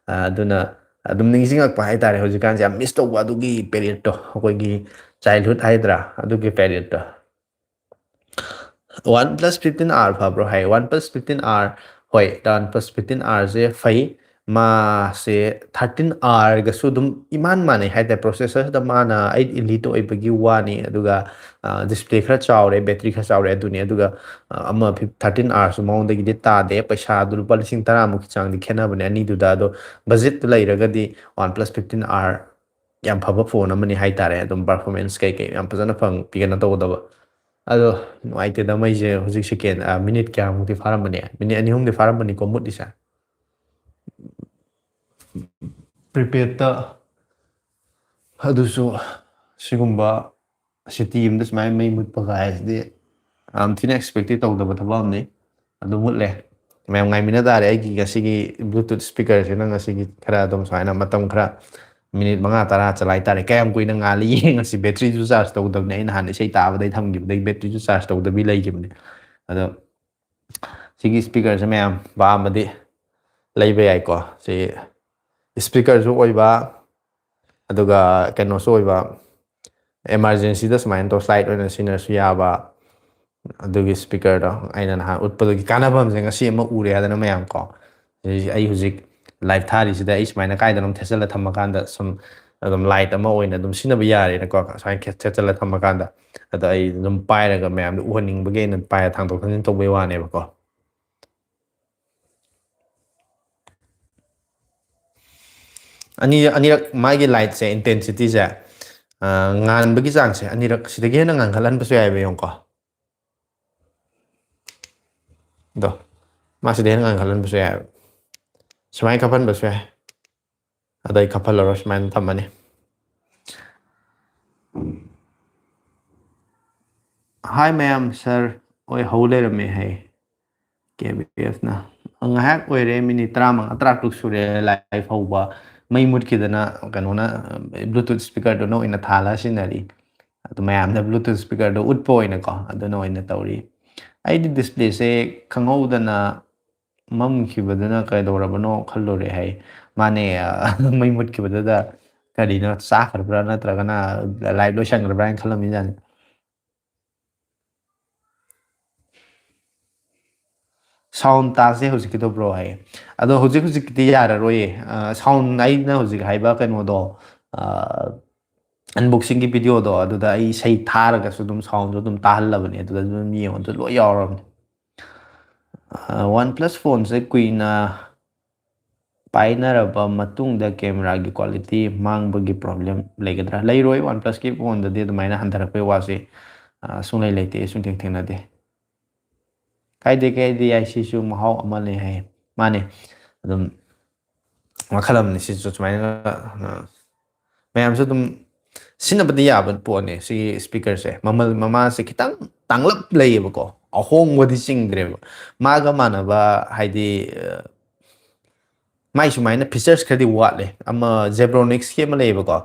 ꯑ, ꯑꯗꯨꯅ ꯑꯗꯨꯝ ꯅꯤꯡꯁꯤꯡꯉꯛꯄ ꯍꯥꯏꯇꯥꯔꯦ ꯍꯧꯖꯤꯛꯀꯥꯟꯁꯦ, ꯌꯥꯝ miss ꯇꯧꯕ ꯑꯗꯨꯒꯤ periodꯇꯣ, ꯑꯩꯈꯣꯏꯒꯤ childhood ꯍꯥꯏꯗ꯭ꯔꯥ, ꯑꯗꯨꯒꯤ periodꯇꯣ꯫ OnePlus fifteen R ꯐꯕ꯭ꯔꯣ ꯍꯥꯏ꯫ OnePlus fifteen R, ꯍꯣꯏ, OnePlus fifteen Rꯁꯦ ꯐꯩ꯫ ꯃꯥꯁꯦ thirteen Rꯒꯁꯨ ꯑꯗꯨꯝ ꯏꯃꯥꯟ ꯃꯥꯟꯅꯩ ꯍꯥꯏꯇꯥꯔꯦ꯫ Processorꯗ ꯃꯥꯅ eight elite ꯑꯣꯏꯕꯒꯤ ꯋꯥꯅꯤ, ꯑꯗꯨꯒ, ꯑ, display ꯈꯔ ꯆꯥꯎꯔꯦ, battery ꯈꯔ ꯆꯥꯎꯔꯦ, ꯑꯗꯨꯅꯤ꯫ ꯑꯗꯨꯒ, ꯑ, ꯑꯃ ꯐꯤꯞ-, thirteen Rꯁꯨ ꯃꯉꯣꯟꯗꯒꯤꯗꯤ ꯇꯥꯗꯦ꯫ ꯄꯩꯁꯥꯗꯨ ꯂꯨꯄꯥ ꯂꯤꯁꯤꯡ ꯇꯔꯥꯃꯨꯛꯀꯤ ꯆꯥꯡꯗꯤ ꯈꯦꯠꯅꯕꯅꯦ ꯑꯅꯤꯗꯨꯗ꯫ ꯑꯗꯣ budgetꯇ ꯂꯩꯔꯒꯗꯤ OnePlus fifteen R ꯌꯥꯝ ꯐꯕ phone ꯑꯃꯅꯤ ꯍꯥꯏꯇꯥꯔꯦ꯫ ꯑꯗꯨꯝ performance ꯀꯩꯀꯩ ꯌꯥꯝ ꯐꯖꯅ ꯐꯪ-, ꯀꯩꯅꯣ ꯇꯧꯒꯗꯕ꯫ ꯑꯗꯣ ꯅꯨꯡꯉꯥꯏꯇꯦꯗ, ꯃꯩꯁꯦ ꯍꯧꯖꯤꯛ second, ꯑ, minute ꯀꯌꯥꯃꯨꯛꯇꯤ ꯐꯥꯔꯝꯕꯅꯤ? Minute ꯑꯅꯤ ꯑꯍꯨꯝꯗꯤ ꯐꯥꯔꯝꯕꯅꯤꯀꯣ ꯃꯨꯠꯂꯤꯁꯦ꯫ ꯄ꯭ꯔꯤꯄꯦꯗꯇ ꯑꯗꯨꯁꯨ ꯁꯤꯒꯨꯝꯕ ꯁꯤꯇꯤ ꯑꯃꯗ ꯁꯨꯃꯥꯏꯅ ꯃꯩ ꯃꯨꯠꯄ ꯀꯥꯏꯁꯤꯗꯤ ꯌꯥꯝ ꯊꯤꯅ ꯑꯦꯛꯁꯄꯦꯛꯇꯤ ꯇꯧꯗꯕ ꯊꯕꯛ ꯑꯃꯅꯤ꯫ ꯑꯗꯨ ꯃꯨꯠꯂꯦ꯫ ꯃꯌꯥꯝ ꯉꯥꯏꯃꯤꯟꯅ ꯇꯥꯔꯦ꯫ ꯑꯩꯒꯤ ꯉꯁꯤꯒꯤ ꯕ꯭ꯂꯨꯇꯨꯠ ꯁ꯭ꯄꯤꯀꯔꯁꯤꯅ ꯉꯁꯤꯒꯤ ꯈꯔ ꯑꯗꯨꯝ ꯁꯨꯃꯥꯏꯅ ꯃꯇꯝ ꯈꯔ ꯃꯤꯅꯤꯠ ꯃꯉꯥ ꯇꯔꯥ ꯆꯂꯥꯏ ꯇꯥꯔꯦ꯫ ꯀꯌꯥꯝ ꯀꯨꯏꯅ ꯉꯥꯜꯂꯤ ꯌꯦꯡꯉꯁꯤ꯫ ꯕꯦꯇ꯭ꯔꯤꯁꯨ ꯆꯥꯔꯖ ꯇꯧꯗꯕꯅꯦ꯫ ꯑꯩ ꯅꯍꯥꯟ ꯏꯁꯩ ꯇꯥꯕꯗꯩ ꯊꯝꯈꯤꯕꯗꯩ ꯕꯦꯇ꯭ꯔꯤꯁꯨ ꯆꯥꯔꯖ ꯇꯧꯗꯕꯤ ꯂꯩꯈꯤꯕꯅꯦ꯫ ꯑꯗꯣ ꯁꯤꯒꯤ ꯁ꯭ꯄꯤꯀꯔꯁꯦ ꯃꯌꯥꯝ ꯄꯥꯝꯃꯗꯤ ꯂꯩꯕ ꯌꯥꯏꯀꯣ꯫ ꯁꯤ ꯁ꯭ꯄꯤꯀꯔꯁꯨ ꯑꯣꯏꯕ, ꯑꯗꯨꯒ ꯀꯩꯅꯣꯁꯨ ꯑꯣꯏꯕ, ꯏꯃꯥꯔꯖꯦꯟꯁꯤꯗ ꯁꯨꯃꯥꯏꯅ ꯇꯣꯔꯆ ꯂꯥꯏꯠ ꯑꯣꯏꯅ ꯁꯤꯖꯤꯟꯅꯔꯁꯨ ꯌꯥꯕ꯫ ꯑꯗꯨꯒꯤ ꯁ꯭ꯄꯤꯀꯔꯗꯣ ꯑꯩꯅ ꯅꯍꯥꯟ ꯎꯠꯄꯗꯨꯒꯤ ꯀꯥꯟꯅꯕ ꯑꯃꯁꯦ ꯉꯁꯤ ꯑꯃ ꯎꯔꯦ ꯍꯥꯏꯗꯅ ꯃꯌꯥꯝ ꯀꯣ꯫ ꯑꯩ ꯍꯧꯖꯤꯛ ꯂꯥꯏꯚ ꯊꯥꯔꯤꯁꯤꯗ ꯑꯩ ꯁꯨꯃꯥꯏꯅ ꯀꯥꯏꯗꯅꯣꯝ ꯊꯦꯠꯆꯜꯂ ꯊꯝꯃꯀꯥꯟꯗ ꯁꯨꯝ ꯑꯗꯨꯝ ꯂꯥꯏꯠ ꯑꯃ ꯑꯣꯏꯅ ꯑꯗꯨꯝ ꯁꯤꯖꯤꯟꯅꯕ ꯌꯥꯔꯦꯅꯀꯣ꯫ ꯁꯨꯃꯥꯏꯅ ꯊꯦꯠꯆꯜꯂ ꯊꯝꯃꯀꯥꯟꯗ ꯑꯗꯣ ꯑꯩ ꯑꯗꯨꯝ ꯄꯥꯏꯔꯒ ꯃꯌꯥꯝꯗ ꯎꯍꯟꯅꯤꯡꯕꯒꯤ ꯑꯩꯅ ꯄꯥꯏꯔ ꯊꯥꯡꯗꯣꯛ ꯊꯥꯡꯖꯤꯟ ꯇꯧꯕꯩ ꯋꯥꯅꯦꯕꯀꯣ꯫ ꯑꯅꯤ ꯑꯅꯤꯔꯛ ꯃꯥꯒꯤ ꯂꯥꯏꯠꯁꯦ, ꯏꯟꯇꯦꯟꯁꯤꯇꯤꯁꯦ, ꯉꯥꯟꯕꯒꯤ ꯆꯥꯡꯁꯦ ꯑꯅꯤꯔꯛ ꯁꯤꯗꯒꯤ ꯍꯦꯟꯅ ꯉꯥꯟꯈꯠꯍꯟꯕꯁꯨ ꯌꯥꯏꯑꯕ, ꯌꯦꯡꯉꯨꯀꯣ꯫ ꯑꯗꯣ ꯃꯥ ꯁꯤꯗꯒꯤ ꯍꯦꯟꯅ ꯉꯥꯟꯈꯠꯍꯟꯕꯁꯨ ꯌꯥꯏꯑꯕ꯫ ꯁꯨꯃꯥꯏꯅ ꯈꯞꯍꯟꯕꯁꯨ ꯌꯥꯏ꯫ ꯑꯗꯣ ꯑꯩ ꯈꯞꯍꯜꯂꯔꯣꯏ, ꯁꯨꯃꯥꯏꯅ ꯊꯝꯃꯅꯤ꯫ ꯍꯥꯏ ꯃꯌꯥꯝ, ꯁꯥꯔ ꯍꯣꯏ ꯍꯧ ꯂꯩꯔꯝꯃꯦ ꯍꯥꯏ꯫ ꯀꯦ ꯕꯤ ꯑꯦꯐꯅ ꯉꯥꯏꯍꯥꯛ ꯑꯣꯏꯔꯦ, ꯃꯤꯅꯤꯠ ꯇꯔꯥꯃꯉꯥ ꯇꯔꯥꯇꯔꯨꯛ ꯁꯨꯔꯦ ꯂꯥꯏꯚ ꯍꯧꯕ꯫ ꯃꯩ ꯃꯨꯠꯈꯤꯗꯅ ꯀꯩꯅꯣꯅ, ꯕ꯭ꯂꯨꯇꯨꯠ ꯁ꯭ꯄꯤꯀꯔꯗꯨꯅ ꯑꯣꯏꯅ ꯊꯥꯜꯂ ꯁꯤꯖꯤꯟꯅꯔꯤ꯫ ꯑꯗꯨ ꯃꯌꯥꯝꯗ ꯕ꯭ꯂꯨꯇꯨꯠ ꯁ꯭ꯄꯤꯀꯔꯗꯣ ꯎꯠꯄ ꯑꯣꯏꯅꯀꯣ, ꯑꯗꯨꯅ ꯑꯣꯏꯅ ꯇꯧꯔꯤ꯫ ꯑꯩꯗꯤ ꯗꯤꯁꯄ꯭ꯂꯦꯁꯦ ꯈꯪꯍꯧꯗꯅ ꯃꯝꯈꯤꯕꯗꯨꯅ ꯀꯩꯗꯧꯔꯕꯅꯣ ꯈꯜꯂꯨꯔꯦ ꯍꯥꯏ꯫ ꯃꯥꯅꯦ, ꯃꯩ ꯃꯨꯠꯈꯤꯕꯗꯨꯗ ꯀꯔꯤꯅꯣ ꯆꯥꯈ꯭ꯔꯕ꯭ꯔꯥ ꯅꯠꯇ꯭ꯔꯒꯅ ꯂꯥꯏꯚ ꯂꯣꯏꯁꯟꯈ꯭ꯔꯕ꯭ꯔꯥ ꯍꯥꯏꯅ ꯈꯜꯂꯝꯃꯤꯖꯥꯠꯅꯤ꯫ ꯁꯥꯎꯟ ꯇꯥꯁꯦ ꯍꯧꯖꯤꯛꯀꯤꯗꯣ ꯕ꯭ꯔꯣ ꯍꯥꯏꯌꯦ꯫ ꯑꯗꯣ ꯍꯧꯖꯤꯛ ꯍꯧꯖꯤꯛꯀꯤꯗꯤ ꯌꯥꯔꯔꯣꯏꯌꯦ꯫ ꯁꯥꯎꯟ ꯑꯩꯅ ꯍꯧꯖꯤꯛ ꯍꯥꯏꯕ ꯀꯩꯅꯣꯗꯣ, ꯑꯟꯕꯣꯛꯁꯤꯡꯒꯤ ꯚꯤꯗꯤꯑꯣꯗꯣ, ꯑꯗꯨꯗ ꯑꯩ ꯏꯁꯩ ꯊꯥꯔꯒꯁꯨ ꯑꯗꯨꯝ ꯁꯥꯎꯟꯗꯣ ꯑꯗꯨꯝ ꯇꯥꯍꯜꯂꯕꯅꯦ꯫ ꯑꯗꯨꯗ ꯑꯗꯨꯝ ꯌꯦꯡꯉꯣ, ꯑꯗꯨ ꯂꯣꯏ ꯌꯥꯎꯔꯕꯅꯦ꯫ ꯋꯥꯟ ꯄ꯭ꯂꯁ ꯐꯣꯟꯁꯦ ꯀꯨꯏꯅ ꯄꯥꯏꯅꯔꯕ ꯃꯇꯨꯡꯗ ꯀꯦꯃꯦꯔꯥꯒꯤ ꯀ꯭ꯋꯥꯂꯤꯇꯤ ꯃꯥꯡꯕꯒꯤ ꯄ꯭ꯔꯣꯕ꯭ꯂꯦꯝ ꯂꯩꯒꯗ꯭ꯔꯥ? ꯂꯩꯔꯣꯏ꯫ ꯋꯥꯟ ꯄ꯭ꯂꯁꯀꯤ ꯐꯣꯟꯗꯗꯤ ꯑꯗꯨꯃꯥꯏꯅ ꯍꯟꯊꯔꯛꯄꯩ ꯋꯥꯁꯦ ꯁꯨꯡꯂꯩ ꯂꯩꯇꯦ, ꯁꯨꯡꯊꯦꯡ ꯊꯦꯡꯅꯗꯦ꯫ ꯀꯥꯏꯗꯦ, ꯀꯥꯏꯗꯦ, ꯌꯥꯏ, ꯁꯤꯁꯨ ꯃꯍꯥꯎ ꯑꯃꯅꯦ ꯍꯥꯏ꯫ ꯃꯥꯅꯦ, ꯑꯗꯨꯝ ꯃꯈꯜ ꯑꯃꯅꯤ꯫ ꯁꯤꯁꯨ ꯁꯨꯃꯥꯏꯅ ꯑ, ꯃꯌꯥꯝꯁꯨ ꯑꯗꯨꯝ ꯁꯤꯖꯤꯟꯅꯕꯗꯤ ꯌꯥꯕ ꯄꯣꯠꯅꯦ꯫ ꯁꯤꯒꯤ ꯏꯁꯄꯤꯀꯔꯁꯦ ꯃꯃꯜ ꯃꯃꯥꯁꯦ ꯈꯤꯇꯪ ꯇꯥꯡꯂꯞ ꯂꯩꯌꯦꯕꯀꯣ, ꯑꯍꯣꯡꯕꯗꯤ ꯆꯤꯡꯗ꯭ꯔꯦꯕ꯫ ꯃꯥꯒ ꯃꯥꯟꯅꯕ ꯍꯥꯏꯗꯤ ꯑ, ꯃꯥꯏ ꯁꯨꯃꯥꯏꯅ ꯐꯤꯆꯔꯁ ꯈꯔꯗꯤ ꯋꯥꯠꯂꯦ꯫ ꯑꯃ ꯖꯦꯕ꯭ꯔꯣꯅꯤꯛꯁꯀꯤ ꯑꯃ ꯂꯩꯌꯦꯕꯀꯣ,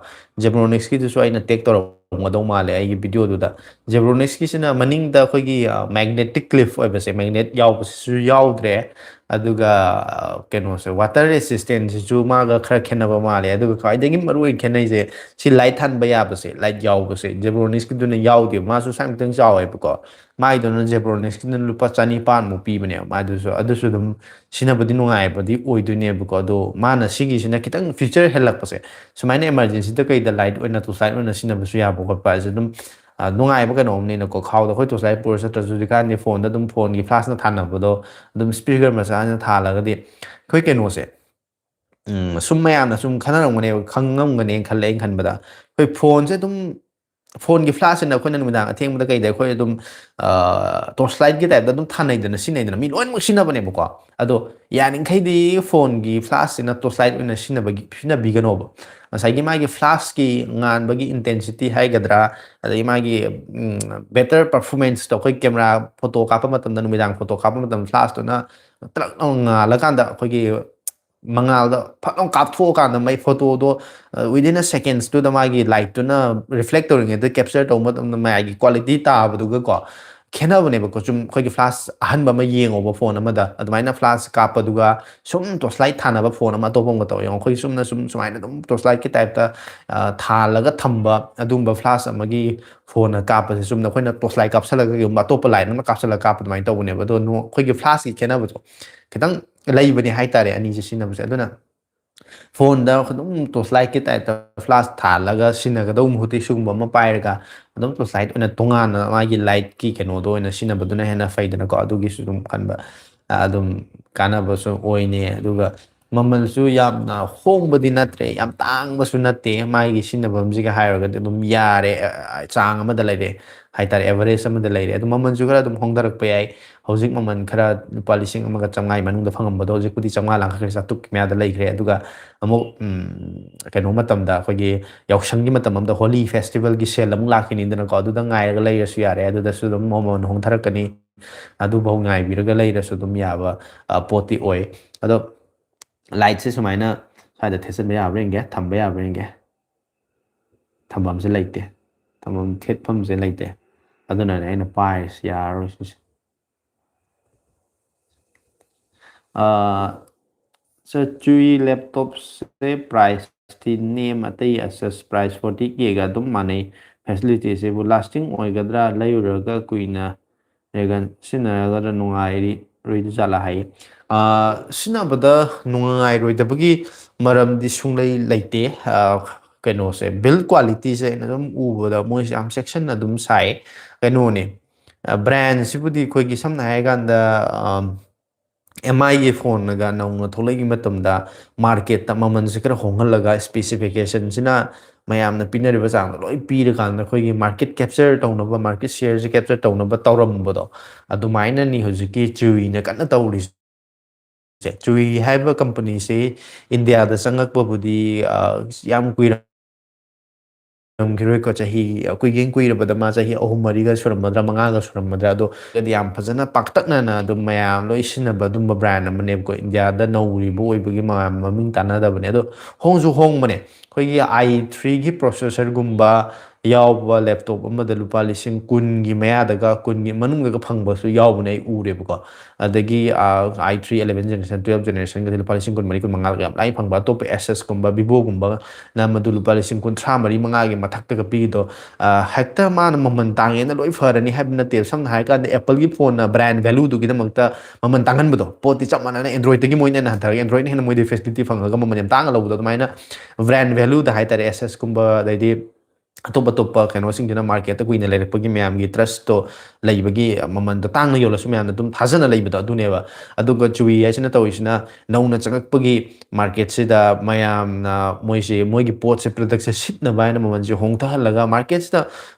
ꯖꯦꯕ꯭ꯔꯣꯅꯤꯛꯁꯀꯤꯗꯨꯁꯨ ꯑꯩꯅ ꯇꯦꯛ ꯇꯧꯔꯝꯒꯗꯧ ꯃꯥꯜꯂꯦ ꯑꯩꯒꯤ ꯚꯤꯗꯤꯑꯣꯗꯨꯗ꯫ ꯖꯦꯕ꯭ꯔꯣꯅꯤꯛꯁꯀꯤꯁꯤꯅ ꯃꯅꯤꯡꯗ ꯑꯩꯈꯣꯏꯒꯤ ꯃꯦꯒꯅꯦꯇꯤꯛ ꯀ꯭ꯂꯤꯞ ꯑꯣꯏꯕꯁꯦ, ꯃꯦꯒꯅꯦꯠ ꯌꯥꯎꯕꯁꯤꯁꯨ ꯌꯥꯎꯗ꯭ꯔꯦ꯫ ꯑꯗꯨꯒ ꯑ, ꯀꯩꯅꯣꯁꯦ, ꯋꯥꯇꯔ ꯔꯦꯁꯤꯁꯇꯦꯟꯁꯤꯁꯨ ꯃꯥꯒ ꯈꯔ ꯈꯦꯠꯅꯕ ꯃꯥꯜꯂꯦ꯫ ꯑꯗꯨꯒ ꯈ꯭ꯋꯥꯏꯗꯒꯤ ꯃꯔꯨꯑꯣꯏꯅ ꯈꯦꯠꯅꯩꯁꯦ ꯁꯤ ꯂꯥꯏꯠ ꯊꯥꯟꯕ ꯌꯥꯕꯁꯦ, ꯂꯥꯏꯠ ꯌꯥꯎꯕꯁꯦ꯫ ꯖꯦꯕ꯭ꯔꯣꯅꯤꯛꯁꯀꯤꯗꯨꯅ ꯌꯥꯎꯗꯦꯕ, ꯃꯥꯁꯨ ꯁꯥꯏꯃꯛꯇꯪ ꯆꯥꯎꯋꯦꯕꯀꯣ꯫ ꯃꯥꯏꯗꯨꯅ ꯖꯦꯕ꯭ꯔꯣꯅꯤꯛꯁꯀꯤꯗꯨꯅ ꯂꯨꯄꯥ ꯆꯅꯤꯄꯥꯟꯃꯨꯛ ꯄꯤꯕꯅꯦꯕ꯫ ꯃꯥꯏꯗꯨꯁꯨ, ꯑꯗꯨꯁꯨ ꯑꯗꯨꯝ ꯁꯤꯖꯤꯟꯅꯕꯗꯤ ꯅꯨꯡꯉꯥꯏꯕꯗꯤ ꯑꯣꯏꯗꯣꯏꯅꯦꯕꯀꯣ꯫ ꯑꯗꯣ ꯃꯥꯅ ꯁꯤꯒꯤꯁꯤꯅ ꯈꯤꯇꯪ ꯐꯤꯆꯔ ꯍꯦꯜꯂꯛꯄꯁꯦ, ꯁꯨꯃꯥꯏꯅ ꯏꯃꯥꯔꯖꯦꯟꯁꯤꯗ ꯀꯩꯗ ꯂꯥꯏꯠ ꯑꯣꯏꯅ, ꯇꯣꯔꯆ ꯂꯥꯏꯠ ꯑꯣꯏꯅ ꯁꯤꯖꯤꯟꯅꯕꯁꯨ ꯌꯥꯕ ꯈꯣꯠꯄ ꯍꯥꯏꯁꯦ ꯑꯗꯨꯝ ꯑ, ꯅꯨꯡꯉꯥꯏꯕ ꯀꯩꯅꯣꯝꯅꯤꯅꯀꯣ꯫ ꯈꯥꯎꯗ ꯑꯩꯈꯣꯏ ꯇꯣꯔꯆ ꯂꯥꯏꯠ ꯄꯨꯔ ꯆꯠꯇ꯭ꯔꯁꯨ ꯍꯧꯖꯤꯛꯀꯥꯟꯗꯤ ꯐꯣꯟꯗ ꯑꯗꯨꯝ, ꯐꯣꯟꯒꯤ ꯐ꯭ꯂꯥꯁꯅ ꯊꯥꯅꯕꯗꯣ ꯑꯗꯨꯝ ꯏꯁꯄꯤꯀꯔ ꯃꯆꯥꯅ ꯊꯥꯜꯂꯒꯗꯤ ꯑꯩꯈꯣꯏ ꯀꯩꯅꯣꯁꯦ, ꯎꯝ, ꯁꯨꯝ ꯃꯌꯥꯝꯅ ꯁꯨꯝ ꯈꯟꯅꯔꯝꯒꯅꯦꯕ, ꯈꯪꯉꯝꯒꯅꯦꯅ ꯈꯜꯂꯦ ꯑꯩꯅ ꯈꯟꯕꯗ꯫ ꯑꯩꯈꯣꯏ ꯐꯣꯟꯁꯦ ꯑꯗꯨꯝ, ꯐꯣꯟꯒꯤ ꯐ꯭ꯂꯥꯁꯁꯤꯅ ꯑꯩꯈꯣꯏꯅ ꯅꯨꯃꯤꯗꯥꯡ ꯑꯊꯦꯡꯕꯗ ꯀꯩꯗ ꯑꯩꯈꯣꯏ ꯑꯗꯨꯝ ꯇꯣꯔꯆ ꯂꯥꯏꯠꯀꯤ ꯇꯥꯏꯞꯇ ꯑꯗꯨꯝ ꯊꯥꯅꯩꯗꯅ, ꯁꯤꯖꯤꯟꯅꯩꯗꯅ, ꯃꯤ ꯂꯣꯏꯅꯃꯛ ꯁꯤꯖꯤꯟꯅꯕꯅꯦꯕꯀꯣ꯫ ꯑꯗꯣ ꯌꯥꯔꯤꯈꯩꯗꯤ ꯐꯣꯟꯒꯤ ꯐ꯭ꯂꯥꯁꯁꯤꯅ ꯇꯣꯔꯆ ꯂꯥꯏꯠ ꯑꯣꯏꯅ ꯁꯤꯖꯤꯟꯅꯕꯒꯤ, ꯁꯤꯖꯤꯟꯅꯕꯤꯒꯅꯣꯕ꯫ ꯉꯁꯥꯏꯒꯤ ꯃꯥꯒꯤ ꯐ꯭ꯂꯥꯁꯀꯤ ꯉꯥꯟꯕꯒꯤ ꯏꯟꯇꯦꯟꯁꯤꯇꯤ ꯍꯥꯏꯒꯗ꯭ꯔꯥ, ꯑꯗꯩ ꯃꯥꯒꯤ ꯕꯦꯇꯔ ꯄꯔꯐꯣꯔꯃꯦꯟꯁꯇꯣ, ꯑꯩꯈꯣꯏ ꯀꯦꯃꯦꯔꯥ ꯐꯣꯇꯣ ꯀꯥꯞꯄ ꯃꯇꯝꯗ, ꯅꯨꯃꯤꯗꯥꯡ ꯐꯣꯇꯣ ꯀꯥꯞꯄ ꯃꯇꯝꯗ ꯐ꯭ꯂꯥꯁꯇꯨꯅ ꯇ꯭ꯔꯛ ꯂꯥꯎꯅ ꯉꯥꯜꯂꯀꯥꯟꯗ ꯑꯩꯈꯣꯏꯒꯤ ꯃꯉꯥꯜꯗ ꯐꯠ ꯂꯥꯎ ꯀꯥꯞꯊꯣꯛꯑꯀꯥꯟꯗ ꯃꯥꯏ ꯐꯣꯇꯣꯗꯣ ꯋꯤꯗꯤꯟ ꯑ ꯁꯦꯀꯦꯟꯁꯇꯨꯗ ꯃꯥꯒꯤ ꯂꯥꯏꯠꯇꯨꯅ ꯔꯤꯐ꯭ꯂꯦꯛ ꯇꯧꯔꯤꯉꯩꯗ ꯀꯦꯞꯆꯔ ꯇꯧꯕ ꯃꯇꯝꯗ ꯃꯌꯥꯏꯒꯤ ꯀ꯭ꯋꯥꯂꯤꯇꯤ ꯇꯥꯕꯗꯨꯒꯀꯣ ꯈꯦꯠꯅꯕꯅꯦꯕꯀꯣ꯫ ꯁꯨꯝ ꯑꯩꯈꯣꯏꯒꯤ ꯐ꯭ꯂꯥꯁ ꯑꯍꯟꯕ ꯑꯃ ꯌꯦꯡꯉꯣꯕ ꯐꯣꯟ ꯑꯃꯗ, ꯑꯗꯨꯃꯥꯏꯅ ꯐ꯭ꯂꯥꯁ ꯀꯥꯞꯄꯗꯨꯒ ꯁꯨꯝ ꯇꯣꯔꯆ ꯂꯥꯏꯠ ꯊꯥꯅꯕ ꯐꯣꯟ ꯑꯃ ꯑꯇꯣꯞꯄ ꯑꯃꯒ ꯇꯧ ꯌꯦꯡꯉꯣ꯫ ꯑꯩꯈꯣꯏ ꯆꯨꯝꯅ ꯁꯨꯝ ꯁꯨꯃꯥꯏꯅ ꯑꯗꯨꯝ ꯇꯣꯔꯆ ꯂꯥꯏꯠꯀꯤ ꯇꯥꯏꯞꯇ ꯑ, ꯊꯥꯜꯂꯒ ꯊꯝꯕ ꯑꯗꯨꯒꯨꯝꯕ ꯐ꯭ꯂꯥꯁ ꯑꯃꯒꯤ ꯐꯣꯟꯅ ꯀꯥꯞꯄꯁꯦ, ꯆꯨꯝꯅ ꯑꯩꯈꯣꯏꯅ ꯇꯣꯔꯆ ꯂꯥꯏꯠ ꯀꯥꯞꯁꯜꯂꯒ ꯀꯩꯒꯨꯝꯕ ꯑꯇꯣꯞꯄ ꯂꯥꯏꯠ ꯑꯃ ꯀꯥꯞꯁꯜꯂꯒ ꯀꯥꯞꯄ ꯑꯗꯨꯃꯥꯏꯅ ꯇꯧꯕꯅꯦꯕ꯫ ꯑꯗꯣ ꯅꯣ-, ꯑꯩꯈꯣꯏꯒꯤ ꯐ꯭ꯂꯥꯁꯀꯤ ꯈꯦꯠꯅꯕꯗꯣ ꯈꯤꯇꯪ ꯂꯩꯕꯅꯦ ꯍꯥꯏꯇꯥꯔꯦ ꯑꯅꯤꯁꯦ ꯁꯤꯖꯤꯟꯅꯕꯁꯦ꯫ ꯑꯗꯨꯅ ꯐꯣꯟꯗ ꯑꯗꯨꯝ ꯇꯣꯔꯆ ꯂꯥꯏꯠꯀꯤ ꯇꯥꯏꯞꯇ ꯐ꯭ꯂꯥꯁ ꯊꯥꯜꯂꯒ ꯁꯤꯖꯤꯟꯅꯒꯗꯧꯕ ꯃꯍꯨꯠꯇ ꯁꯤꯒꯨꯝꯕ ꯑꯃ ꯄꯥꯏꯔꯒ ꯑꯗꯨꯝ ꯇꯣꯔꯆ ꯂꯥꯏꯠ ꯑꯣꯏꯅ ꯇꯣꯉꯥꯟꯅ ꯃꯥꯒꯤ ꯂꯥꯏꯠꯀꯤ ꯀꯩꯅꯣꯗꯣ ꯑꯣꯏꯅ ꯁꯤꯖꯤꯟꯅꯕꯗꯨꯅ ꯍꯦꯟꯅ ꯐꯩꯗꯅꯀꯣ꯫ ꯑꯗꯨꯒꯤꯁꯨ ꯑꯗꯨꯝ ꯈꯟꯕ, ꯑ, ꯑꯗꯨꯝ ꯀꯥꯟꯅꯕꯁꯨ ꯑꯣꯏꯅꯦ꯫ ꯑꯗꯨꯒ ꯃꯃꯜꯁꯨ ꯌꯥꯝꯅ ꯍꯣꯡꯕꯗꯤ ꯅꯠꯇ꯭ꯔꯦ, ꯌꯥꯝ ꯇꯥꯡꯕꯁꯨ ꯅꯠꯇꯦ꯫ ꯃꯥꯒꯤ ꯁꯤꯖꯤꯟꯅꯐꯝꯁꯤꯒ ꯍꯥꯏꯔꯨꯔꯒꯗꯤ ꯑꯗꯨꯝ ꯌꯥꯔꯦ, ꯑ, ꯆꯥꯡ ꯑꯃꯗ ꯂꯩꯔꯦ ꯍꯥꯏꯇꯥꯔꯦ, average ꯑꯃꯗ ꯂꯩꯔꯦ꯫ ꯑꯗꯨ ꯃꯃꯜꯁꯨ ꯈꯔ ꯑꯗꯨꯝ ꯍꯣꯡꯊꯔꯛꯄ ꯌꯥꯏ꯫ ꯍꯧꯖꯤꯛ ꯃꯃꯜ ꯈꯔ ꯂꯨꯄꯥ ꯂꯤꯁꯤꯡ ꯑꯃꯒ ꯆꯥꯝꯃꯉꯥꯒꯤ ꯃꯅꯨꯡꯗ ꯐꯪꯉꯝꯕꯗꯣ ꯍꯧꯖꯤꯛꯄꯨꯗꯤ ꯆꯥꯝꯃꯉꯥ ꯂꯥꯡꯈꯠꯈ꯭ꯔꯦ, ꯆꯥꯇ꯭ꯔꯨꯛꯀꯤ ꯃꯌꯥꯗ ꯂꯩꯈ꯭ꯔꯦ꯫ ꯑꯗꯨꯒ ꯑꯃꯨꯛ, ꯎꯝ, ꯀꯩꯅꯣ ꯃꯇꯝꯗ, ꯑꯩꯈꯣꯏꯒꯤ ꯌꯥꯎꯁꯪꯒꯤ ꯃꯇꯝ ꯑꯃꯗ, ꯍꯣꯂꯤ ꯐꯦꯁꯇꯤꯚꯦꯜꯒꯤ ꯁꯦꯜ ꯑꯃꯨꯛ ꯂꯥꯛꯈꯤꯅꯤꯗꯅꯀꯣ, ꯑꯗꯨꯗ ꯉꯥꯏꯔꯒ ꯂꯩꯔꯁꯨ ꯌꯥꯔꯦ꯫ ꯑꯗꯨꯗꯁꯨ ꯑꯗꯨꯝ ꯃꯃꯜ ꯍꯣꯡꯊꯔꯛꯀꯅꯤ꯫ ꯑꯗꯨꯐꯥꯎ ꯉꯥꯏꯕꯤꯔꯒ ꯂꯩꯔꯁꯨ ꯑꯗꯨꯝ ꯌꯥꯕ, ꯑ, ꯄꯣꯠꯇꯤ ꯑꯣꯏ꯫ ꯑꯗꯣ ꯂꯥꯏꯠꯁꯦ ꯁꯨꯃꯥꯏꯅ ꯁ꯭ꯋꯥꯏꯗ ꯊꯦꯠꯆꯟꯕ ꯌꯥꯕ꯭ꯔꯥ ꯌꯦꯡꯒꯦ, ꯊꯝꯕ ꯌꯥꯕ꯭ꯔꯥ ꯌꯦꯡꯒꯦ꯫ ꯊꯝꯐꯝꯁꯦ ꯂꯩꯇꯦ, ꯊꯝꯐꯝ ꯊꯦꯠꯐꯝꯁꯦ ꯂꯩꯇꯦ꯫ ꯑꯗꯨꯅꯅꯦ ꯑꯩꯅ ꯄꯥꯏꯔꯤꯁꯤ, ꯌꯥꯔꯔꯣꯏ ꯁꯤꯁꯦ꯫ ꯑꯥ, ꯆꯨꯏ ꯂꯦꯞꯇꯣꯞꯁꯦ ꯄ꯭ꯔꯥꯏꯁꯇꯤ ꯅꯦꯝ, ꯑꯇꯩ ꯑꯁ ꯄ꯭ꯔꯥꯏꯁ ꯐꯣꯔꯇꯤ ꯀꯦꯒ ꯑꯗꯨꯝ ꯃꯥꯟꯅꯩ꯫ ꯐꯦꯁꯤꯂꯤꯇꯤꯁꯤꯕꯨ ꯂꯥꯁꯇꯤꯡ ꯑꯣꯏꯒꯗ꯭ꯔꯥ, ꯂꯩꯔꯨꯔꯒ ꯀꯨꯏꯅ ꯂꯩꯒꯟ-, ꯁꯤꯖꯤꯟꯅꯔꯒꯗ꯭ꯔꯥ, ꯅꯨꯡꯉꯥꯏꯔꯤ-, ꯔꯣꯏꯗꯣꯏ ꯖꯥꯠꯂꯥ ꯍꯥꯏꯌꯦ꯫ ꯑꯥ, ꯁꯤꯖꯤꯟꯅꯕꯗ ꯅꯨꯡꯉꯥꯏꯔꯣꯏꯗꯕꯒꯤ ꯃꯔꯝꯗꯤ ꯁꯨꯡꯂꯩ ꯂꯩꯇꯦ꯫ ꯑꯥ, ꯀꯩꯅꯣꯁꯦ, ꯕꯤꯜ ꯀ꯭ꯋꯥꯂꯤꯇꯤꯁꯦ ꯑꯩꯅ ꯑꯗꯨꯝ ꯎꯕꯗ ꯃꯣꯏꯁꯦ ꯌꯥꯝ ꯆꯦꯛꯁꯤꯟꯅ ꯑꯗꯨꯝ ꯁꯥꯏ꯫ ꯀꯩꯅꯣꯅꯦ, ꯑ, ꯕ꯭ꯔꯥꯟꯁꯤꯕꯨꯗꯤ ꯑꯩꯈꯣꯏꯒꯤ ꯁꯝꯅ ꯍꯥꯏꯔꯀꯥꯟꯗ, ꯑꯝ, ꯑꯦꯝ ꯑꯥꯏꯒꯤ ꯐꯣꯟꯅꯒ ꯅꯧꯅ ꯊꯣꯛꯂꯛꯏ ꯃꯇꯝꯗ ꯃꯥꯔꯀꯦꯠꯇ ꯃꯃꯜꯁꯦ ꯈꯔ ꯍꯣꯡꯍꯜꯂꯒ ꯏꯁꯄꯦꯁꯤꯐꯤꯀꯦꯁꯟꯁꯤꯅ ꯃꯌꯥꯝꯅ ꯄꯤꯅꯔꯤꯕ ꯆꯥꯡꯗ ꯂꯣꯏ ꯄꯤꯔꯀꯥꯟꯗ ꯑꯩꯈꯣꯏꯒꯤ ꯃꯥꯔꯀꯦꯠ ꯀꯦꯞꯆꯔ ꯇꯧꯅꯕ, ꯃꯥꯔꯀꯦꯠ ꯁꯤꯌꯔꯁꯦ ꯀꯦꯞꯆꯔ ꯇꯧꯅꯕ ꯇꯧꯔꯝꯕꯗꯣ, ꯑꯗꯨꯃꯥꯏꯅꯅꯤ ꯍꯧꯖꯤꯛꯀꯤ ꯆꯨꯏꯅ ꯀꯟꯅ ꯇꯧꯔꯤꯁꯦ꯫ ꯆꯨꯏ ꯍꯥꯏꯕ ꯀꯝꯄꯅꯤꯁꯤ ꯏꯟꯗꯤꯌꯥꯗ ꯆꯪꯉꯛꯄꯕꯨꯗꯤ, ꯑ, ꯌꯥꯝ ꯀꯨꯏꯔꯝꯈꯤꯔꯣꯏꯀꯣ, ꯆꯍꯤ, ꯀꯨꯏꯒꯦꯡ ꯀꯨꯏꯔꯕꯗ ꯃꯥ ꯆꯍꯤ ꯑꯍꯨꯝ ꯃꯔꯤꯒ ꯁꯨꯔꯝꯃꯗ꯭ꯔꯥ, ꯃꯉꯥꯒ ꯁꯨꯔꯝꯃꯗ꯭ꯔꯥ, ꯑꯗꯣ ꯌꯥꯝ ꯐꯖꯅ ꯄꯥꯛꯇꯛꯅꯅ ꯑꯗꯨꯝ ꯃꯌꯥꯝ ꯂꯣꯏ ꯁꯤꯖꯤꯟꯅꯕ ꯑꯗꯨꯝꯕ ꯕ꯭ꯔꯥꯟ ꯑꯃꯅꯦꯕꯀꯣ, ꯏꯟꯗꯤꯌꯥꯗ ꯅꯧꯔꯤꯕ ꯑꯣꯏꯕꯒꯤ ꯃꯌꯥꯝ ꯃꯃꯤꯡ ꯇꯥꯟꯅꯗꯕꯅꯦ꯫ ꯑꯗꯣ ꯍꯣꯡꯁꯨ ꯍꯣꯡꯕꯅꯦ꯫ ꯑꯩꯈꯣꯏꯒꯤ ꯑꯥꯏ ꯊ꯭ꯔꯤꯒꯤ ꯄ꯭ꯔꯣꯁꯦꯁꯔꯒꯨꯝꯕ ꯌꯥꯎꯕ ꯂꯦꯞꯇꯣꯞ ꯑꯃꯗ ꯂꯨꯄꯥ ꯂꯤꯁꯤꯡ ꯀꯨꯟꯒꯤ ꯃꯌꯥꯗꯒ, ꯀꯨꯟꯒꯤ ꯃꯅꯨꯡꯗꯒ ꯐꯪꯕꯁꯨ ꯌꯥꯎꯕꯅꯦ, ꯑꯩ ꯎꯔꯦꯕꯀꯣ꯫ ꯑꯗꯒꯤ, ꯑ, ꯑꯥꯏ ꯊ꯭ꯔꯤ eleven generation, twelve generationꯒꯗꯤ ꯂꯨꯄꯥ ꯂꯤꯁꯤꯡ ꯀꯨꯟꯃꯔꯤ, ꯀꯨꯟꯃꯉꯥꯒ ꯌꯥꯝ ꯂꯥꯏ ꯐꯪꯕ꯫ ꯑꯇꯣꯞꯄ Asusꯀꯨꯝꯕ, Vivoꯒꯨꯝꯕꯅ ꯃꯗꯨ ꯂꯨꯄꯥ ꯂꯤꯁꯤꯡ ꯀꯨꯟꯊ꯭ꯔꯥ ꯃꯔꯤ, ꯃꯉꯥꯒꯤ ꯃꯊꯛꯇꯒ ꯄꯤꯔꯤꯗꯣ, ꯑ, ꯍꯦꯛꯇ ꯃꯥꯅ ꯃꯃꯜ ꯇꯥꯡꯉꯦꯅ ꯂꯣꯏ ꯐꯔꯅꯤ ꯍꯥꯏꯕ ꯅꯠꯇꯦꯕ꯫ ꯁꯝꯅ ꯍꯥꯏꯔꯀꯥꯟꯗ, Appleꯒꯤ ꯐꯣꯟꯅ brand valueꯗꯨꯒꯤꯗꯃꯛꯇ ꯃꯃꯜ ꯇꯥꯡꯍꯟꯕꯗꯣ, ꯄꯣꯠꯇꯤ ꯆꯞ ꯃꯥꯟꯅꯅ Androidꯇꯒꯤ ꯃꯣꯏꯅ ꯍꯦꯟꯅ ꯍꯟꯊꯔꯒ, Androidꯅ ꯍꯦꯟꯅ ꯃꯣꯏꯗꯤ facility ꯐꯪꯉꯒ ꯃꯃꯜ ꯌꯥꯝ ꯇꯥꯡꯅ ꯂꯧꯕꯗꯣ, ꯑꯗꯨꯃꯥꯏꯅ brand valueꯗ ꯍꯥꯏꯇꯥꯔꯦ, Asusꯀꯨꯝꯕ, ꯑꯗꯩꯗꯤ ꯑꯇꯣꯞ ꯑꯇꯣꯞꯄ ꯀꯩꯅꯣꯁꯤꯡꯁꯤꯅ ꯃꯥꯔꯀꯦꯠꯇ ꯀꯨꯏꯅ ꯂꯩꯔꯛꯄꯒꯤ ꯃꯌꯥꯝꯒꯤ ꯇ꯭ꯔꯁꯇꯣ ꯂꯩꯕꯒꯤ ꯃꯃꯟꯗꯣ ꯇꯥꯡꯅ ꯌꯣꯜꯂꯁꯨ ꯃꯌꯥꯝꯅ ꯑꯗꯨꯝ ꯊꯥꯖꯅ ꯂꯩꯕꯗꯣ ꯑꯗꯨꯅꯦꯕ꯫ ꯑꯗꯨꯒ ꯆꯨꯋꯤ ꯍꯥꯏꯁꯤꯅ ꯇꯧꯔꯤꯁꯤꯅ ꯅꯧꯅ ꯆꯪꯉꯛꯄꯒꯤ ꯃꯥꯔꯀꯦꯠꯁꯤꯗ ꯃꯌꯥꯝꯅ ꯃꯣꯏꯁꯦ ꯃꯣꯏꯒꯤ ꯄꯣꯠꯁꯦ ꯄ꯭ꯔꯗꯛꯁꯦ ꯁꯤꯠꯅꯕ ꯍꯥꯏꯅ ꯃꯃꯜꯁꯦ ꯍꯣꯡꯊꯍꯜꯂꯒ ꯃꯥꯔꯀꯦꯠꯁꯤꯗ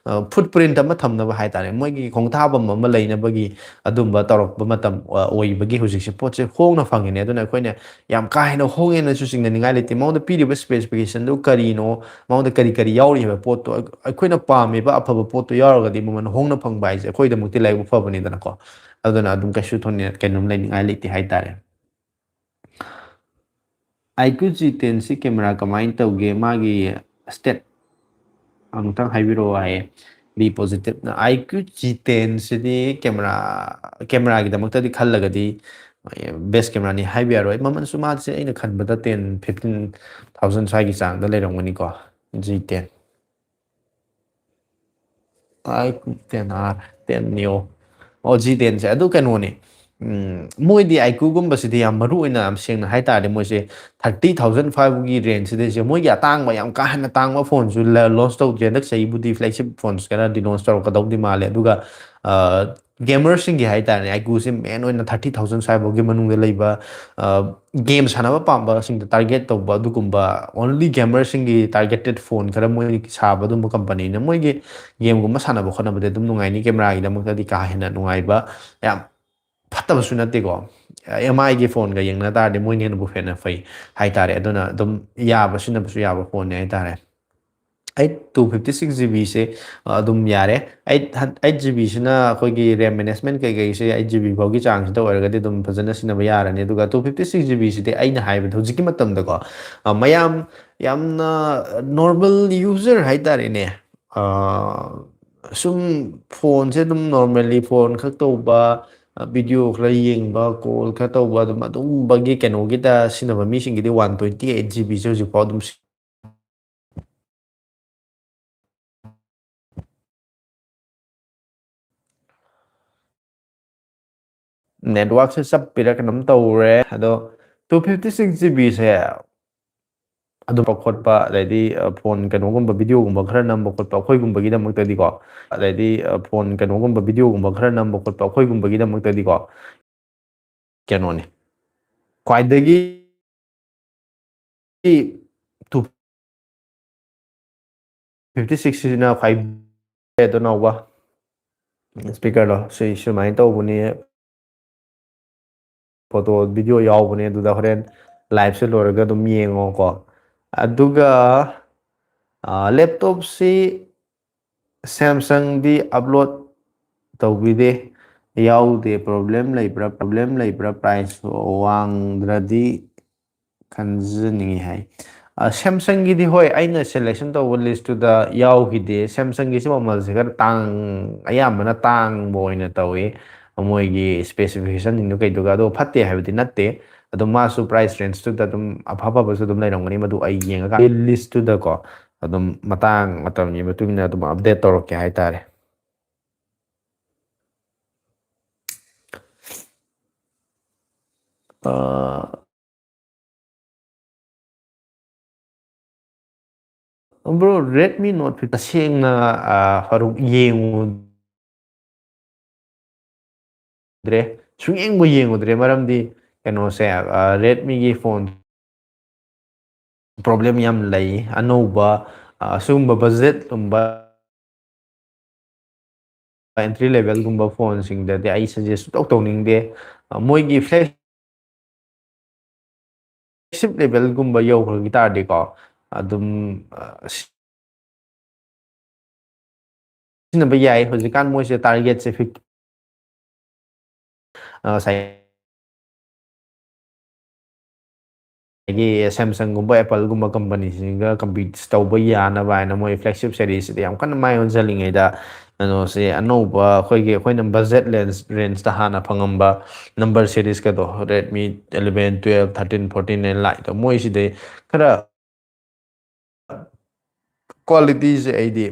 ꯐꯨꯠ ꯄ꯭ꯔꯤꯟꯠ ꯑꯃ ꯊꯝꯅꯕ ꯍꯥꯏꯇꯥꯔꯦ, ꯃꯣꯏꯒꯤ ꯈꯣꯡꯊꯥꯐꯝ ꯑꯃ ꯂꯩꯅꯕꯒꯤ ꯑꯗꯨꯝꯕ ꯇꯧꯔꯛꯄ ꯃꯇꯝ ꯑꯣꯏꯕꯒꯤ ꯍꯧꯖꯤꯛꯁꯦ ꯄꯣꯠꯁꯦ ꯍꯣꯡꯅ ꯐꯪꯉꯤꯅꯦ꯫ ꯑꯗꯨꯅ ꯑꯩꯈꯣꯏꯅ ꯌꯥꯝ ꯀꯥ ꯍꯦꯟꯅ ꯍꯣꯡꯉꯦꯅꯁꯨ ꯆꯤꯡꯅꯅꯤꯡꯉꯥꯏ ꯂꯩꯇꯦ꯫ ꯃꯉꯣꯟꯗ ꯄꯤꯔꯤꯕ ꯁ꯭ꯄꯦꯁꯤꯐꯤꯀꯦꯁꯟꯗꯨ ꯀꯔꯤꯅꯣ, ꯃꯉꯣꯟꯗ ꯀꯔꯤ ꯀꯔꯤ ꯌꯥꯎꯔꯤ ꯍꯥꯏꯕ ꯄꯣꯠꯇꯣ ꯑꯩꯈꯣꯏꯅ ꯄꯥꯝꯃꯤꯕ ꯑꯐꯕ ꯄꯣꯠꯇꯣ ꯌꯥꯎꯔꯒꯗꯤ ꯃꯃꯜ ꯍꯣꯡꯅ ꯐꯪꯕ ꯍꯥꯏꯁꯦ ꯑꯩꯈꯣꯏꯗꯃꯛꯇꯤ ꯂꯥꯏꯕꯛ ꯐꯕꯅꯤꯗꯅꯀꯣ꯫ ꯑꯗꯨꯅ ꯑꯗꯨꯝ ꯀꯩꯁꯨ ꯊꯣꯏꯅ ꯀꯩꯅꯣꯝ ꯂꯩꯅꯤꯡꯉꯥꯏ ꯂꯩꯇꯦ ꯍꯥꯏꯇꯥꯔꯦ꯫ ꯑꯥꯏ ꯀ꯭ꯌꯨ ꯖꯤ ꯇꯦꯟꯁꯤ ꯀꯦꯃꯦꯔꯥ ꯀꯃꯥꯏꯅ ꯇꯧꯒꯦ, ꯃꯥꯒꯤ ꯁ꯭ꯇꯦꯠ ꯑꯃꯨꯛꯇꯪ ꯍꯥꯏꯕꯤꯔꯛꯑꯣ ꯍꯥꯏꯌꯦ꯫ ꯕꯤ ꯄꯣꯖꯤꯇꯤꯞꯅ ꯑꯥꯏ ꯀ꯭ꯌꯨ ꯖꯤ ꯇꯦꯟꯁꯤꯗꯤ ꯀꯦꯃꯦꯔꯥ, ꯀꯦꯃꯦꯔꯥꯒꯤꯗꯃꯛꯇꯗꯤ ꯈꯜꯂꯒꯗꯤ ꯕꯦꯁ ꯀꯦꯃꯦꯔꯥꯅꯤ ꯍꯥꯏꯕ ꯌꯥꯔꯣꯏ꯫ ꯃꯃꯜꯁꯨ ꯃꯥꯁꯦ ꯑꯩꯅ ꯈꯟꯕꯗ ꯇꯦꯟ ꯐꯤꯐꯇꯤꯟ ꯊꯥꯎꯖꯟ ꯁ꯭ꯋꯥꯏꯒꯤ ꯆꯥꯡꯗ ꯂꯩꯔꯝꯒꯅꯤꯀꯣ꯫ ꯖꯤ ꯇꯦꯟ ꯑꯥꯏ ꯇꯦꯟ ꯑꯥꯔ, ꯇꯦꯟ ꯅꯤꯌꯣ꯫ ꯑꯣ, ꯖꯤ ꯇꯦꯟꯁꯦ ꯑꯗꯨ ꯀꯩꯅꯣꯅꯦ꯫ ꯎꯝ, ꯃꯣꯏꯗꯤ ꯑꯥꯏ ꯀ꯭ꯌꯨꯒꯨꯝꯕꯁꯤꯗꯤ ꯌꯥꯝ ꯃꯔꯨ ꯑꯣꯏꯅ, ꯌꯥꯝ ꯁꯦꯡꯅ ꯍꯥꯏ ꯇꯥꯔꯗꯤ, ꯃꯣꯏꯁꯦ ꯊꯥꯔꯇꯤ ꯊꯥꯎꯖꯟ ꯐꯥꯏꯚꯒꯤ ꯔꯦꯟꯖꯁꯤꯗꯩꯁꯦ ꯃꯣꯏꯒꯤ ꯑꯇꯥꯡꯕ, ꯌꯥꯝ ꯀꯥ ꯍꯦꯟꯅ ꯇꯥꯡꯕ ꯐꯣꯟꯁꯨ ꯂ-, ꯂꯣꯟꯁ ꯇꯧꯗ꯭ꯔꯤ꯫ ꯍꯟꯗꯛ ꯆꯍꯤꯕꯨꯗꯤ ꯐ꯭ꯂꯦꯒꯁꯤꯞ ꯐꯣꯟꯁ ꯈꯔꯗꯤ ꯂꯣꯟꯁ ꯇꯧꯔꯛꯀꯗꯧꯗꯤ ꯃꯥꯜꯂꯦ꯫ ꯑꯗꯨꯒ, ꯑ, ꯒꯦꯃꯔꯁꯤꯡꯒꯤ ꯍꯥꯏ ꯇꯥꯔꯦ, ꯑꯥꯏ ꯀ꯭ꯌꯨꯁꯦ ꯃꯦꯟ ꯑꯣꯏꯅ ꯊꯥꯔꯇꯤ ꯊꯥꯎꯖꯟ ꯁ꯭ꯋꯥꯏꯐꯥꯎꯒꯤ ꯃꯅꯨꯡꯗ ꯂꯩꯕ, ꯑ, ꯒꯦꯝ ꯁꯥꯟꯅꯕ ꯄꯥꯝꯕꯁꯤꯡꯗ ꯇꯥꯔꯒꯦꯠ ꯇꯧꯕ ꯑꯗꯨꯒꯨꯝꯕ, ꯑꯣꯟꯂꯤ ꯒꯦꯃꯔꯁꯤꯡꯒꯤ ꯇꯥꯔꯒꯦꯇꯦꯠ ꯐꯣꯟ ꯈꯔ ꯃꯣꯏ ꯁꯥꯕ ꯑꯗꯨꯝꯕ ꯀꯝꯄꯅꯤꯅ꯫ ꯃꯣꯏꯒꯤ ꯒꯦꯝꯒꯨꯝꯕ ꯁꯥꯟꯅꯕ ꯈꯣꯠꯅꯕꯗꯤ ꯑꯗꯨꯝ ꯅꯨꯡꯉꯥꯏꯅꯤ, ꯀꯦꯃꯦꯔꯥꯒꯤꯗꯃꯛꯇꯗꯤ ꯀꯥ ꯍꯦꯟꯅ ꯅꯨꯡꯉꯥꯏꯕ, ꯌꯥꯝ ꯐꯠꯇꯕꯁꯨ ꯅꯠꯇꯦꯀꯣ꯫ ꯑꯦꯝ ꯑꯥꯏꯒꯤ ꯐꯣꯟꯒ ꯌꯦꯡꯅ ꯇꯥꯔꯗꯤ ꯃꯣꯏꯅ ꯍꯦꯟꯅꯕꯨ ꯍꯦꯟꯅ ꯐꯩ ꯍꯥꯏꯇꯥꯔꯦ꯫ ꯑꯗꯨꯅ ꯑꯗꯨꯝ ꯌꯥꯕ, ꯁꯤꯖꯤꯟꯅꯕꯁꯨ ꯌꯥꯕ ꯐꯣꯟꯅꯦ ꯍꯥꯏꯇꯥꯔꯦ꯫ Eight two fifty six G ꯕꯤꯁꯦ ꯑꯗꯨꯝ ꯌꯥꯔꯦ꯫ ꯑꯩꯠ ꯍꯟ-, ꯑꯩꯠ ꯖꯤ ꯕꯤꯁꯤꯅ ꯑꯩꯈꯣꯏꯒꯤ ꯔꯦꯝ ꯃꯦꯅꯦꯖꯃꯦꯟ ꯀꯩꯀꯩꯁꯦ ꯑꯩꯠ ꯖꯤ ꯕꯤ ꯐꯥꯎꯒꯤ ꯆꯥꯡꯁꯤꯗ ꯑꯣꯏꯔꯒꯗꯤ ꯑꯗꯨꯝ ꯐꯖꯅ ꯁꯤꯖꯤꯟꯅꯕ ꯌꯥꯔꯅꯤ꯫ ꯑꯗꯨꯒ ꯇꯨ ꯐꯤꯐꯇꯤ ꯁꯤꯛꯁ ꯖꯤ ꯕꯤꯁꯤꯗꯤ ꯑꯩꯅ ꯍꯥꯏꯕꯗ ꯍꯧꯖꯤꯛꯀꯤ ꯃꯇꯝꯗꯀꯣ, ꯑ, ꯃꯌꯥꯝ ꯌꯥꯝꯅ ꯅꯣꯔꯃꯦꯜ ꯌꯨꯖꯔ ꯍꯥꯏꯇꯥꯔꯦꯅꯦ, ꯑ, ꯁꯨꯝ ꯐꯣꯟꯁꯦ ꯑꯗꯨꯝ ꯅꯣꯔꯃꯦꯜꯂꯤ ꯐꯣꯟ ꯈꯛ ꯇꯧꯕ, ꯑ, ꯚꯤꯗꯤꯑꯣ ꯈꯔ ꯌꯦꯡꯕ, ꯀꯣꯜ ꯈꯔ ꯇꯧꯕ, ꯑꯗꯨꯝ ꯑꯗꯨꯒꯨꯝꯕꯒꯤ ꯀꯩꯅꯣꯒꯤꯗ ꯁꯤꯖꯤꯟꯅꯕ ꯃꯤꯁꯤꯡꯒꯤꯗꯤ ꯋꯥꯟ ꯇ꯭ꯋꯦꯟꯇꯤ ꯑꯩꯠ ꯖꯤ ꯕꯤꯁꯦ ꯍꯧꯖꯤꯛꯐꯥꯎ ꯑꯗꯨꯝ ꯁꯤ-, ꯅꯦꯠꯋꯥꯛꯁꯦ ꯆꯞꯄꯤꯔ ꯀꯩꯅꯣꯝ ꯇꯧꯔꯦ꯫ ꯑꯗꯣ ꯇꯨ ꯐꯤꯐꯇꯤ ꯁꯤꯛꯁ ꯖꯤ ꯕꯤꯁꯦ ꯑꯗꯨꯝꯕ ꯈꯣꯠꯄ, ꯑꯗꯩꯗꯤ ꯐꯣꯟ ꯀꯩꯅꯣꯒꯨꯝꯕ, ꯚꯤꯗꯤꯑꯣꯒꯨꯝꯕ ꯈꯔ ꯅꯝꯕ ꯈꯣꯠꯄ ꯑꯩꯈꯣꯏꯒꯨꯝꯕꯒꯤꯗꯃꯛꯇꯗꯤꯀꯣ, ꯑꯗꯩꯗꯤ ꯐꯣꯟ ꯀꯩꯅꯣꯒꯨꯝꯕ, ꯚꯤꯗꯤꯑꯣꯒꯨꯝꯕ ꯈꯔ ꯅꯝꯕ ꯈꯣꯠꯄ ꯑꯩꯈꯣꯏꯒꯨꯝꯕꯒꯤꯗꯃꯛꯇꯗꯤꯀꯣ, ꯀꯩꯅꯣꯅꯤ, ꯈ꯭ꯋꯥꯏꯗꯒꯤ ꯇꯨ ꯐꯤꯐꯇꯤ ꯁꯤꯛꯁꯁꯤꯅ ꯈ꯭ꯋꯥꯏ ꯑꯗꯨꯅꯧꯕ ꯏꯁꯄꯤꯀꯔꯗꯣ ꯁꯤ ꯁꯨꯃꯥꯏꯅ ꯇꯧꯕꯅꯤ꯫ ꯐꯣꯇꯣ ꯚꯤꯗꯤꯑꯣ ꯌꯥꯎꯕꯅꯦ, ꯑꯗꯨꯗ ꯍꯣꯔꯦꯟ ꯂꯥꯏꯞꯁꯦ ꯂꯣꯏꯔꯒ ꯑꯗꯨꯝ ꯌꯦꯡꯉꯣꯀꯣ꯫ ꯑꯗꯨꯒ ꯂꯦꯞꯇꯣꯞꯁꯤ ꯁꯦꯝꯁꯪꯗꯤ ꯑꯞꯂꯣꯗ ꯇꯧꯕꯤꯗꯦ, ꯌꯥꯎꯗꯦ꯫ ꯄ꯭ꯔꯣꯕ꯭ꯂꯦꯝ ꯂꯩꯕ꯭ꯔꯥ? ꯄ꯭ꯔꯣꯕ꯭ꯂꯦꯝ ꯂꯩꯕ꯭ꯔꯥ? ꯄ꯭ꯔꯥꯏꯁ ꯋꯥꯡꯗ꯭ꯔꯗꯤ ꯈꯟꯖꯅꯤꯡꯉꯤ ꯍꯥꯏ꯫ ꯁꯦꯝꯁꯪꯒꯤꯗꯤ ꯍꯣꯏ, ꯑꯩꯅ ꯁꯦꯂꯦꯛꯁꯟ ꯇꯧꯕ ꯂꯤꯁꯇꯨꯗ ꯌꯥꯎꯈꯤꯗꯦ꯫ ꯁꯦꯝꯁꯪꯒꯤꯁꯤ ꯃꯃꯜꯁꯦ ꯈꯔ ꯇꯥꯡ, ꯑꯌꯥꯝꯕꯅ ꯇꯥꯡꯕ ꯑꯣꯏꯅ ꯇꯧꯏ꯫ ꯃꯣꯏꯒꯤ ꯏꯁꯄꯦꯁꯤꯐꯤꯀꯦꯁꯟꯁꯤꯡꯗꯨ ꯀꯩꯗꯨꯒ, ꯑꯗꯣ ꯐꯠꯇꯦ ꯍꯥꯏꯕꯗꯤ ꯅꯠꯇꯦ꯫ ꯑꯗꯣ ꯃꯥꯁꯨ ꯄ꯭ꯔꯥꯏꯁ ꯔꯦꯟꯖꯇꯨꯗ ꯑꯗꯨꯝ ꯑꯐ ꯑꯐꯕꯁꯨ ꯑꯗꯨꯝ ꯂꯩꯔꯝꯒꯅꯤ꯫ ꯃꯗꯨ ꯑꯩ ꯌꯦꯡꯉꯀꯥꯟꯗ ꯂꯤꯁꯇꯨꯗꯀꯣ ꯑꯗꯨꯝ ꯃꯇꯥꯡ ꯃꯇꯝꯒꯤ ꯃꯇꯨꯡ ꯏꯟꯅ ꯑꯗꯨꯝ ꯑꯞꯗꯦꯠ ꯇꯧꯔꯛꯀꯦ ꯍꯥꯏꯇꯥꯔꯦ꯫ ꯑ, ꯕ꯭ꯔꯣ, Redmi Note ꯐꯤꯐꯇꯤꯟ ꯇꯁꯦꯡꯅ, ꯑ, ꯐꯥꯔꯨꯛ, ꯌꯦꯡꯉꯨꯗ꯭ꯔꯦ, ꯁꯨꯡꯌꯦꯡꯕꯨ ꯌꯦꯡꯉꯨꯗ꯭ꯔꯦ꯫ ꯃꯔꯝꯗꯤ ꯀꯩꯅꯣꯁꯦ, ꯑ, Redmi-ꯒꯤ ꯐꯣꯟ ꯄ꯭ꯔꯣꯕ꯭ꯂꯦꯝ ꯌꯥꯝ ꯂꯩ꯫ ꯑꯅꯧꯕ, ꯑ, ꯑꯁꯤꯒꯨꯝꯕ ꯕꯖꯦꯠꯀꯨꯝꯕ, ꯑꯦꯟꯇ꯭ꯔꯤ ꯂꯦꯚꯦꯜꯒꯨꯝꯕ ꯐꯣꯟꯁꯤꯡꯗꯗꯤ ꯑꯩ ꯁꯖꯦꯁ ꯁꯨꯡꯇꯧ ꯇꯧꯅꯤꯡꯗꯦ꯫ ꯑ, ꯃꯣꯏꯒꯤ ꯐ꯭ꯂꯦꯒꯁꯤꯞ ꯂꯦꯚꯦꯜꯒꯨꯝꯕ ꯌꯧꯈ꯭ꯔꯒꯤ ꯇꯥꯔꯗꯤꯀꯣ, ꯑꯗꯨꯝ, ꯑ, ꯁꯤꯖꯤꯟꯅꯕ ꯌꯥꯏ꯫ ꯍꯧꯖꯤꯛꯀꯥꯟ ꯃꯣꯏꯁꯦ ꯇꯥꯔꯒꯦꯠꯁꯦ ꯐꯤꯐꯇꯤ, ꯑ, ꯉꯁꯥꯏ ꯉꯁꯥꯏꯒꯤ ꯁꯦꯝꯁꯪꯒꯨꯝꯕ, ꯑꯦꯄꯜꯒꯨꯝꯕ ꯀꯝꯄꯅꯤꯁꯤꯡꯒ ꯀꯝꯄꯤꯠ ꯇꯧꯕ ꯌꯥꯅꯕ ꯍꯥꯏꯅ ꯃꯣꯏ ꯐ꯭ꯂꯦꯒꯁꯤꯞ ꯁꯦꯔꯤꯁꯁꯤꯗ ꯌꯥꯝ ꯀꯟꯅ ꯃꯥꯏ ꯑꯣꯟꯁꯤꯜꯂꯤꯉꯩꯗ, ꯀꯩꯅꯣꯁꯦ, ꯑꯅꯧꯕ ꯑꯩꯈꯣꯏꯒꯤ, ꯑꯩꯈꯣꯏꯅ ꯕꯖꯦꯠ ꯔꯦꯟꯖ, ꯔꯦꯟꯖꯇ ꯍꯥꯟꯅ ꯐꯪꯉꯝꯕ number ꯁꯦꯔꯤꯁꯀꯗꯣ, Redmi eleven, twelve, thirteen, fourteen ꯑꯅ ꯂꯥꯛꯏꯗꯣ, ꯃꯣꯏꯁꯤꯗꯩ ꯈꯔ ꯀ꯭ꯋꯥꯂꯤꯇꯤꯁꯦ ꯑꯩꯗꯤ,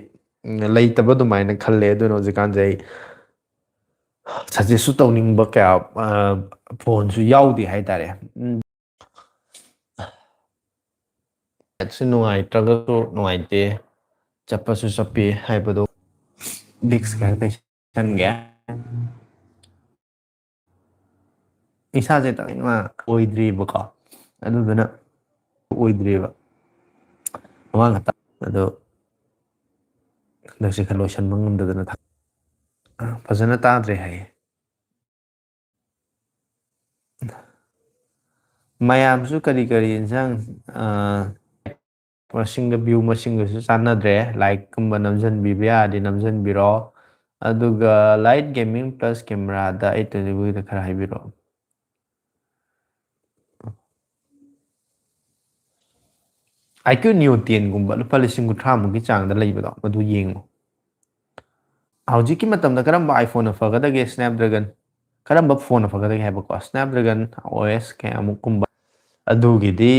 ꯎꯝ, ꯂꯩꯇꯕ ꯑꯗꯨꯃꯥꯏꯅ ꯈꯜꯂꯦ꯫ ꯑꯗꯨꯅ ꯍꯧꯖꯤꯛꯀꯥꯟꯁꯦ ꯑꯩ ꯁꯖꯦꯁꯁꯨ ꯇꯧꯅꯤꯡꯕ ꯀꯌꯥ, ꯑ, ꯐꯣꯟꯁꯨ ꯌꯥꯎꯗꯦ ꯍꯥꯏꯇꯥꯔꯦ꯫ ꯎꯝ꯫ ꯁꯤ ꯅꯨꯡꯉꯥꯏꯇ꯭ꯔꯒꯁꯨ ꯅꯨꯡꯉꯥꯏꯇꯦ, ꯆꯠꯄꯁꯨ ꯆꯠꯄꯤ ꯍꯥꯏꯕꯗꯣ ꯕꯤꯛꯁ ꯈꯔ ꯇꯩꯁꯟꯒꯦ꯫ ꯏꯁꯥꯁꯦ ꯇꯛꯅ ꯑꯣꯏꯗ꯭ꯔꯤꯕꯀꯣ, ꯑꯗꯨꯗꯨꯅ ꯑꯣꯏꯗ꯭ꯔꯤꯕ ꯃꯃꯥꯡ ꯍꯞꯇꯥ꯫ ꯑꯗꯣ ꯍꯟꯗꯛꯁꯦ ꯈꯔ ꯂꯣꯏꯁꯟꯕ ꯉꯝꯗꯗꯅ ꯊ-, ꯐꯖꯅ ꯇꯥꯗ꯭ꯔꯦ ꯍꯥꯏꯌꯦ꯫ ꯃꯌꯥꯝꯁꯨ ꯀꯔꯤ ꯀꯔꯤ ꯏꯟꯁꯥꯡ, ꯑ, ꯃꯁꯤꯡꯒ view ꯃꯁꯤꯡꯒꯁꯨ ꯆꯥꯟꯅꯗ꯭ꯔꯦ꯫ Like ꯀꯨꯝꯕ ꯅꯝꯖꯟꯕꯤꯕ ꯌꯥꯔꯗꯤ ꯅꯝꯖꯟꯕꯤꯔꯣ꯫ ꯑꯗꯨꯒ Lite Gaming Plus camera ꯗ eight twenty ꯒꯤꯗ ꯈꯔ ꯍꯥꯏꯕꯤꯔꯛꯑꯣ꯫ IQ Neo ten ꯒꯨꯝꯕ ꯂꯨꯄꯥ ꯂꯤꯁꯤꯡ ꯀꯨꯟꯊ꯭ꯔꯥ ꯃꯨꯛꯀꯤ ꯆꯥꯡꯗ ꯂꯩꯕꯗꯣ, ꯃꯗꯨ ꯌꯦꯡꯉꯣ꯫ ꯍꯧꯖꯤꯛꯀꯤ ꯃꯇꯝꯗ ꯀꯔꯝꯕ iPhone ꯅ ꯐꯒꯗꯒꯦ? Snapdragon꯫ ꯀꯔꯝꯕ phone ꯅ ꯐꯒꯗꯒꯦ ꯍꯥꯏꯕꯀꯣ? Snapdragon OS ꯀꯌꯥꯃꯨꯛ ꯀꯨꯝꯕ? ꯑꯗꯨꯒꯤꯗꯤ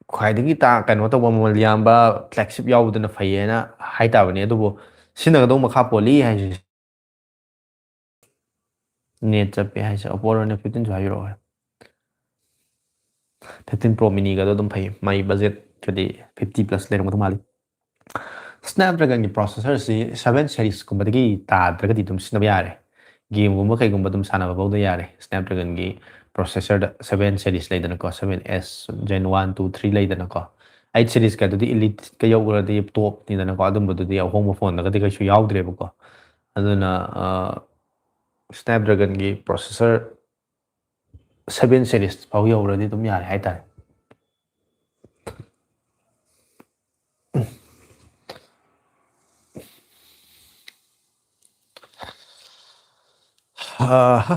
ꯈ꯭ꯋꯥꯏꯗꯒꯤ ꯇꯥ-, ꯀꯩꯅꯣ ꯇꯧꯕ, ꯃꯃꯜ ꯌꯥꯝꯕ flagship ꯌꯥꯎꯕꯗꯨꯅ ꯐꯩꯌꯦꯅ ꯍꯥꯏꯇꯥꯕꯅꯤ꯫ ꯑꯗꯨꯕꯨ ꯁꯤꯖꯤꯟꯅꯒꯗꯧꯕ ꯃꯈꯥ ꯄꯣꯜꯂꯤ ꯍꯥꯏꯁꯦ꯫ Net ꯆꯠꯄꯦ ꯍꯥꯏꯁꯦ Oppo Reno fifteen ꯁꯨ ꯍꯥꯏꯕꯤꯔꯛꯑꯣ꯫ Fifteen Pro Mini ꯒꯗꯣ ꯑꯗꯨꯝ ꯐꯩ꯫ ꯃꯥꯏ budget ꯀꯗꯤ fifty plus ꯂꯩꯔꯝꯒꯗꯧ ꯃꯥꯜꯂꯤ꯫ Snapdragon ꯒꯤ processor ꯁꯤ seven series ꯀꯨꯝꯕꯗꯒꯤ ꯇꯥꯗ꯭ꯔꯒꯗꯤ ꯑꯗꯨꯝ ꯁꯤꯖꯤꯟꯅꯕ ꯌꯥꯔꯦ꯫ Game ꯒꯨꯝꯕ ꯀꯩꯒꯨꯝꯕ ꯑꯗꯨꯝ ꯁꯥꯟꯅꯕ ꯐꯥꯎꯗ ꯌꯥꯔꯦ꯫ Snapdragon ꯒꯤ processor ꯗ seven series ꯂꯩꯗꯅꯀꯣ, seven S Gen one, two, three ꯂꯩꯗꯅꯀꯣ꯫ Eight series ꯀꯗꯨꯗꯤ elite ꯀ ꯌꯧꯈ꯭ꯔꯗꯤ top ꯅꯤꯗꯅꯀꯣ, ꯑꯗꯨꯝꯕꯗꯨꯗꯤ ꯑꯍꯣꯡꯕ phone ꯗꯒꯗꯤ ꯀꯩꯁꯨ ꯌꯥꯎꯗ꯭ꯔꯦꯕꯀꯣ꯫ ꯑꯗꯨꯅ, ꯑ, Snapdragon ꯒꯤ processor seven series ꯐꯥꯎ ꯌꯧꯔꯗꯤ ꯑꯗꯨꯝ ꯌꯥꯔꯦ ꯍꯥꯏꯇꯥꯔꯦ꯫ ꯑꯍ꯫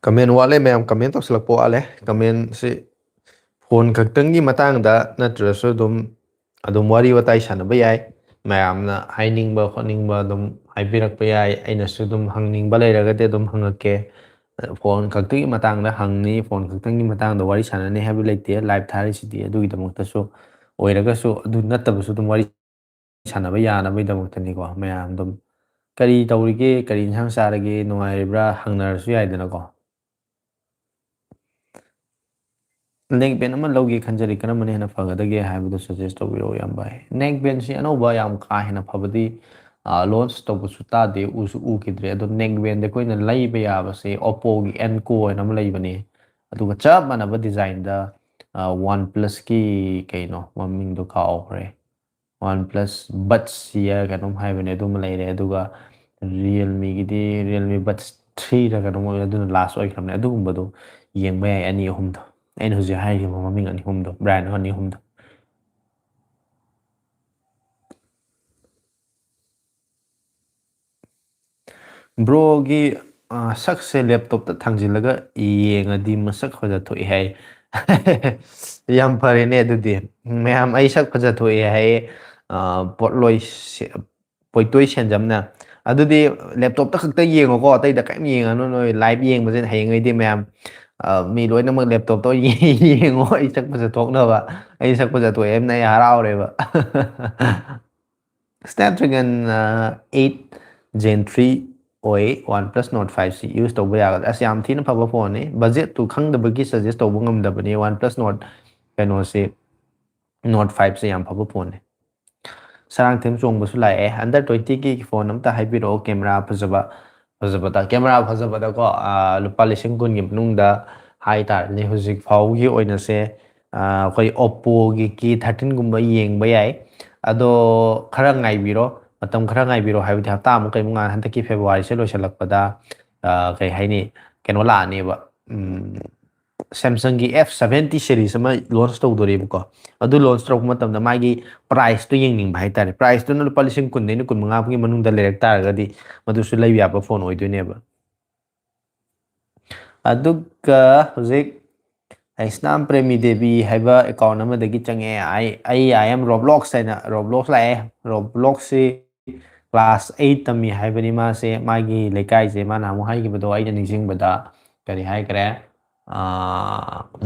Comment ꯋꯥꯠꯂꯦ ꯃꯌꯥꯝ, comment ꯇꯧꯁꯤꯜꯂꯛꯄ ꯋꯥꯠꯂꯦ꯫ Comment ꯁꯤ phone ꯈꯛꯇꯪꯒꯤ ꯃꯇꯥꯡꯗ ꯅꯠꯇ꯭ꯔꯁꯨ ꯑꯗꯨꯝ, ꯑꯗꯨꯝ ꯋꯥꯔꯤ ꯋꯥꯇꯥꯏ ꯁꯥꯟꯅꯕ ꯌꯥꯏ꯫ ꯃꯌꯥꯝꯅ ꯍꯥꯏꯅꯤꯡꯕ ꯈꯣꯠꯅꯤꯡꯕ ꯑꯗꯨꯝ ꯍꯥꯏꯕꯤꯔꯛꯄ ꯌꯥꯏ꯫ ꯑꯩꯅꯁꯨ ꯑꯗꯨꯝ ꯍꯪꯅꯤꯡꯕ ꯂꯩꯔꯒꯗꯤ ꯑꯗꯨꯝ ꯍꯪꯉꯛꯀꯦ꯫ Phone ꯈꯛꯇꯒꯤ ꯃꯇꯥꯡꯗ ꯍꯪꯅꯤ, phone ꯈꯛꯇꯪꯒꯤ ꯃꯇꯥꯡꯗ ꯋꯥꯔꯤ ꯁꯥꯟꯅꯅꯤ ꯍꯥꯏꯕ ꯂꯩꯇꯦ꯫ Live ꯊꯥꯔꯤꯁꯤꯗꯤ ꯑꯗꯨꯒꯤꯗꯃꯛꯇꯁꯨ ꯑꯣꯏꯔꯒꯁꯨ, ꯑꯗꯨ ꯅꯠꯇꯕꯁꯨ ꯑꯗꯨꯝ ꯋꯥꯔꯤ ꯁꯥꯟꯅꯕ ꯌꯥꯅꯕꯒꯤꯗꯃꯛꯇꯅꯤꯀꯣ꯫ ꯃꯌꯥꯝ ꯑꯗꯨꯝ "ꯀꯔꯤ ꯇꯧꯔꯤꯒꯦ? ꯀꯔꯤ ꯏꯟꯁꯥꯡ ꯆꯥꯔꯒꯦ? ꯅꯨꯡꯉꯥꯏꯔꯤꯕ꯭ꯔꯥ?" ꯍꯪꯅꯔꯁꯨ ꯌꯥꯏꯗꯅꯀꯣ꯫ ꯅꯦꯛ ꯕꯦꯟ ꯑꯃ ꯂꯧꯒꯦ ꯈꯟꯖꯔꯤ, ꯀꯔꯝꯕꯅ ꯍꯦꯟꯅ ꯐꯒꯗꯒꯦ ꯍꯥꯏꯕꯗꯨ suggest ꯇꯧꯕꯤꯔꯛꯑꯣ ꯏꯌꯥꯝꯕ꯫ ꯅꯦꯛ ꯕꯦꯟꯁꯤ ꯑꯅꯧꯕ ꯌꯥꯝ ꯀꯥ ꯍꯦꯟꯅ ꯐꯕꯗꯤ ꯂꯣꯟꯆ ꯇꯧꯕꯁꯨ ꯇꯥꯗꯦ, ꯎꯁꯨ ꯎꯈꯤꯗ꯭ꯔꯦ꯫ ꯑꯗꯣ ꯅꯦꯛ ꯕꯦꯟꯗ ꯑꯩꯈꯣꯏꯅ ꯂꯩꯕ ꯌꯥꯕꯁꯦ Oppoꯒꯤ Enco ꯍꯥꯏꯅ ꯑꯃ ꯂꯩꯕꯅꯦ, ꯑꯗꯨꯒ ꯆꯞ ꯃꯥꯟꯅꯕ ꯗꯤꯖꯥꯏꯟꯗ ꯋꯥꯟ ꯄ꯭ꯂꯁꯀꯤ ꯀꯩꯅꯣ ꯃꯃꯤꯡꯗꯣ ꯀꯥꯎꯈ꯭ꯔꯦ, ꯋꯥꯟ ꯄ꯭ꯂꯁ ꯕꯠꯁ ꯀꯩꯅꯣꯝ ꯍꯥꯏꯕꯅꯦ, ꯑꯗꯨꯃ ꯂꯩꯔꯦ꯫ ꯑꯗꯨꯒ ꯔꯤꯌꯦꯜꯃꯤꯒꯤꯗꯤ ꯔꯤꯌꯦꯜꯃꯤ ꯕꯠꯁ ꯊ꯭ꯔꯤꯔ ꯀꯩꯅꯣꯝ ꯑꯣꯏꯕꯅꯦ, ꯑꯗꯨꯅ ꯂꯥꯁ ꯑꯣꯏꯈ꯭ꯔꯕꯅꯦ꯫ ꯑꯗꯨꯒꯨꯝꯕꯗꯣ ꯌꯦꯡꯕ ꯌꯥꯏ, ꯑꯅꯤ ꯑꯍꯨꯝꯗꯣ, ꯑꯩꯅ ꯍꯧꯖꯤꯛ ꯍꯥꯏꯈꯤꯕ ꯃꯃꯤꯡ ꯑꯅꯤ ꯑꯍꯨꯝꯗꯣ, ꯕ꯭ꯔꯥꯟ ꯑꯅꯤ ꯑꯍꯨꯝꯗꯣ꯫ ꯕ꯭ꯔꯣꯒꯤ ꯁꯛꯁꯦ ꯂꯦꯞꯇꯣꯞꯇ ꯊꯥꯡꯖꯤꯜꯂꯒ ꯌꯦꯡꯉꯗꯤ ꯃꯁꯛ ꯐꯖ ꯊꯣꯛꯏ ꯍꯥꯏ꯫ ꯌꯥꯝ ꯐꯔꯦꯅꯦ ꯑꯗꯨꯗꯤ꯫ ꯃꯌꯥꯝ ꯑꯩ ꯁꯛ ꯐꯖ ꯊꯣꯛꯑꯦ ꯍꯥꯏꯌꯦ, ꯄꯣꯠꯂꯣꯏ ꯄꯣꯏꯇꯣꯏ ꯁꯦꯟꯖꯝꯅ꯫ ꯑꯗꯨꯗꯤ ꯂꯦꯞꯇꯣꯞꯇ ꯈꯛꯇ ꯌꯦꯡꯉꯣꯀꯣ, ꯑꯇꯩꯗ ꯀꯔꯤꯝ ꯌꯦꯡꯉꯅꯨ꯫ ꯅꯣꯏ ꯂꯥꯏꯚ ꯌꯦꯡꯕꯁꯦ ꯍꯌꯦꯡꯉꯩꯗꯤ ꯃꯌꯥꯝ, ꯃꯤ ꯂꯣꯏꯅꯃꯛ ꯂꯦꯞꯇꯣꯞꯇ ꯑꯣꯏꯅ ꯌꯦꯡꯉꯣ, ꯑꯩ ꯁꯛ ꯐꯖ ꯊꯣꯛꯅꯕ꯫ ꯑꯩ ꯁꯛ ꯐꯖ ꯊꯣꯛꯑꯦ ꯍꯥꯏꯕꯅ ꯑꯩ ꯍꯔꯥꯎꯔꯦꯕ꯫ Snapdragon eight Gen three ꯑꯣꯏ, OnePlus Nord five ꯁꯤ use ꯇꯧꯕ ꯌꯥꯒꯗ꯭ꯔꯥ? ꯑꯁ, ꯌꯥꯝ ꯊꯤꯅ ꯐꯕ ꯐꯣꯟꯅꯤ꯫ ꯕꯖꯦꯠꯇꯨ ꯈꯪꯗꯕꯒꯤ suggest ꯇꯧꯕ ꯉꯝꯗꯕꯅꯤ꯫ OnePlus Nord ꯀꯩꯅꯣꯁꯤ, Nord five ꯁꯦ ꯌꯥꯝ ꯐꯕ ꯐꯣꯟꯅꯤ꯫ ꯁꯔꯥꯡꯊꯦꯝ ꯆꯣꯡꯕꯁꯨ ꯂꯥꯛꯑꯦ꯫ Under twentyꯒꯤ ꯐꯣꯟ ꯑꯝꯇ ꯍꯥꯏꯕꯤꯔꯛꯑꯣ, ꯀꯦꯃꯦꯔꯥ ꯐꯖꯕ, ꯐꯖꯕꯗ, ꯀꯦꯃꯦꯔꯥ ꯐꯖꯕꯗꯀꯣ, ꯂꯨꯄꯥ ꯂꯤꯁꯤꯡ ꯀꯨꯟꯒꯤ ꯃꯅꯨꯡꯗ ꯍꯥꯏꯇꯥꯔꯦꯅꯦ꯫ ꯍꯧꯖꯤꯛ ꯐꯥꯎꯕꯒꯤ ꯑꯣꯏꯅꯁꯦ, ꯑꯩꯈꯣꯏ Oppoꯒꯤ K thirteenꯒꯨꯝꯕ ꯌꯦꯡꯕ ꯌꯥꯏ꯫ ꯑꯗꯣ ꯈꯔ ꯉꯥꯏꯕꯤꯔꯣ, ꯃꯇꯝ ꯈꯔ ꯉꯥꯏꯕꯤꯔꯣ, ꯍꯥꯏꯕꯗꯤ ꯍꯞꯇꯥꯃꯨꯛ ꯀꯩꯃꯨꯛ ꯉꯥꯏ, ꯍꯟꯗꯛꯀꯤ Februaryꯁꯦ ꯂꯣꯏꯁꯤꯜꯂꯛꯄꯗ, ꯀꯩ ꯍꯥꯏꯅꯤ, ꯀꯩꯅꯣ ꯂꯥꯛꯑꯅꯦꯕ, Samsungꯒꯤ F seventy series ꯑꯃ launch ꯇꯧꯗꯣꯔꯤꯕꯀꯣ꯫ ꯑꯗꯨ launch ꯇꯧꯔꯛꯄ ꯃꯇꯝꯗ ꯃꯥꯒꯤ priceꯇꯣ ꯌꯦꯡꯅꯤꯡꯕ ꯍꯥꯏꯇꯥꯔꯦ꯫ Priceꯇꯨꯅ ꯂꯨꯄꯥ ꯂꯤꯁꯤꯡ ꯀꯨꯟꯗꯩꯅ ꯀꯨꯟ ꯃꯉꯥ ꯐꯥꯎꯒꯤ ꯃꯅꯨꯡꯗ ꯂꯩꯔꯛ ꯇꯥꯔꯒꯗꯤ ꯃꯗꯨꯁꯨ ꯂꯩꯕ ꯌꯥꯕ ꯐꯣꯟ ꯑꯣꯏꯗꯣꯏꯅꯦꯕ꯫ ꯑꯗꯨꯒ ꯍꯧꯖꯤꯛ ꯑꯩꯁꯅꯥꯝ ꯄ꯭ꯔꯦꯃꯤ ꯗꯦꯕꯤ ꯍꯥꯏꯕ account ꯑꯃꯗꯒꯤ ꯆꯪꯉꯛꯑꯦ꯫ ꯑꯩ, ꯑꯩ I am Roblox ꯍꯥꯏꯅ Roblox ꯂꯥꯛꯑꯦ꯫ Robloxꯁꯤ class eight ꯇꯝꯃꯤ ꯍꯥꯏꯕꯅꯤ ꯃꯥꯁꯦ꯫ ꯃꯥꯒꯤ ꯂꯩꯀꯥꯏꯁꯦ ꯃꯥꯅ ꯑꯃꯨꯛ ꯍꯥꯏꯈꯤꯕꯗꯣ ꯑꯩꯅ ꯅꯤꯡꯁꯤꯡꯕꯗ ꯀꯔꯤ ꯍꯥꯏꯈ꯭ꯔꯦ?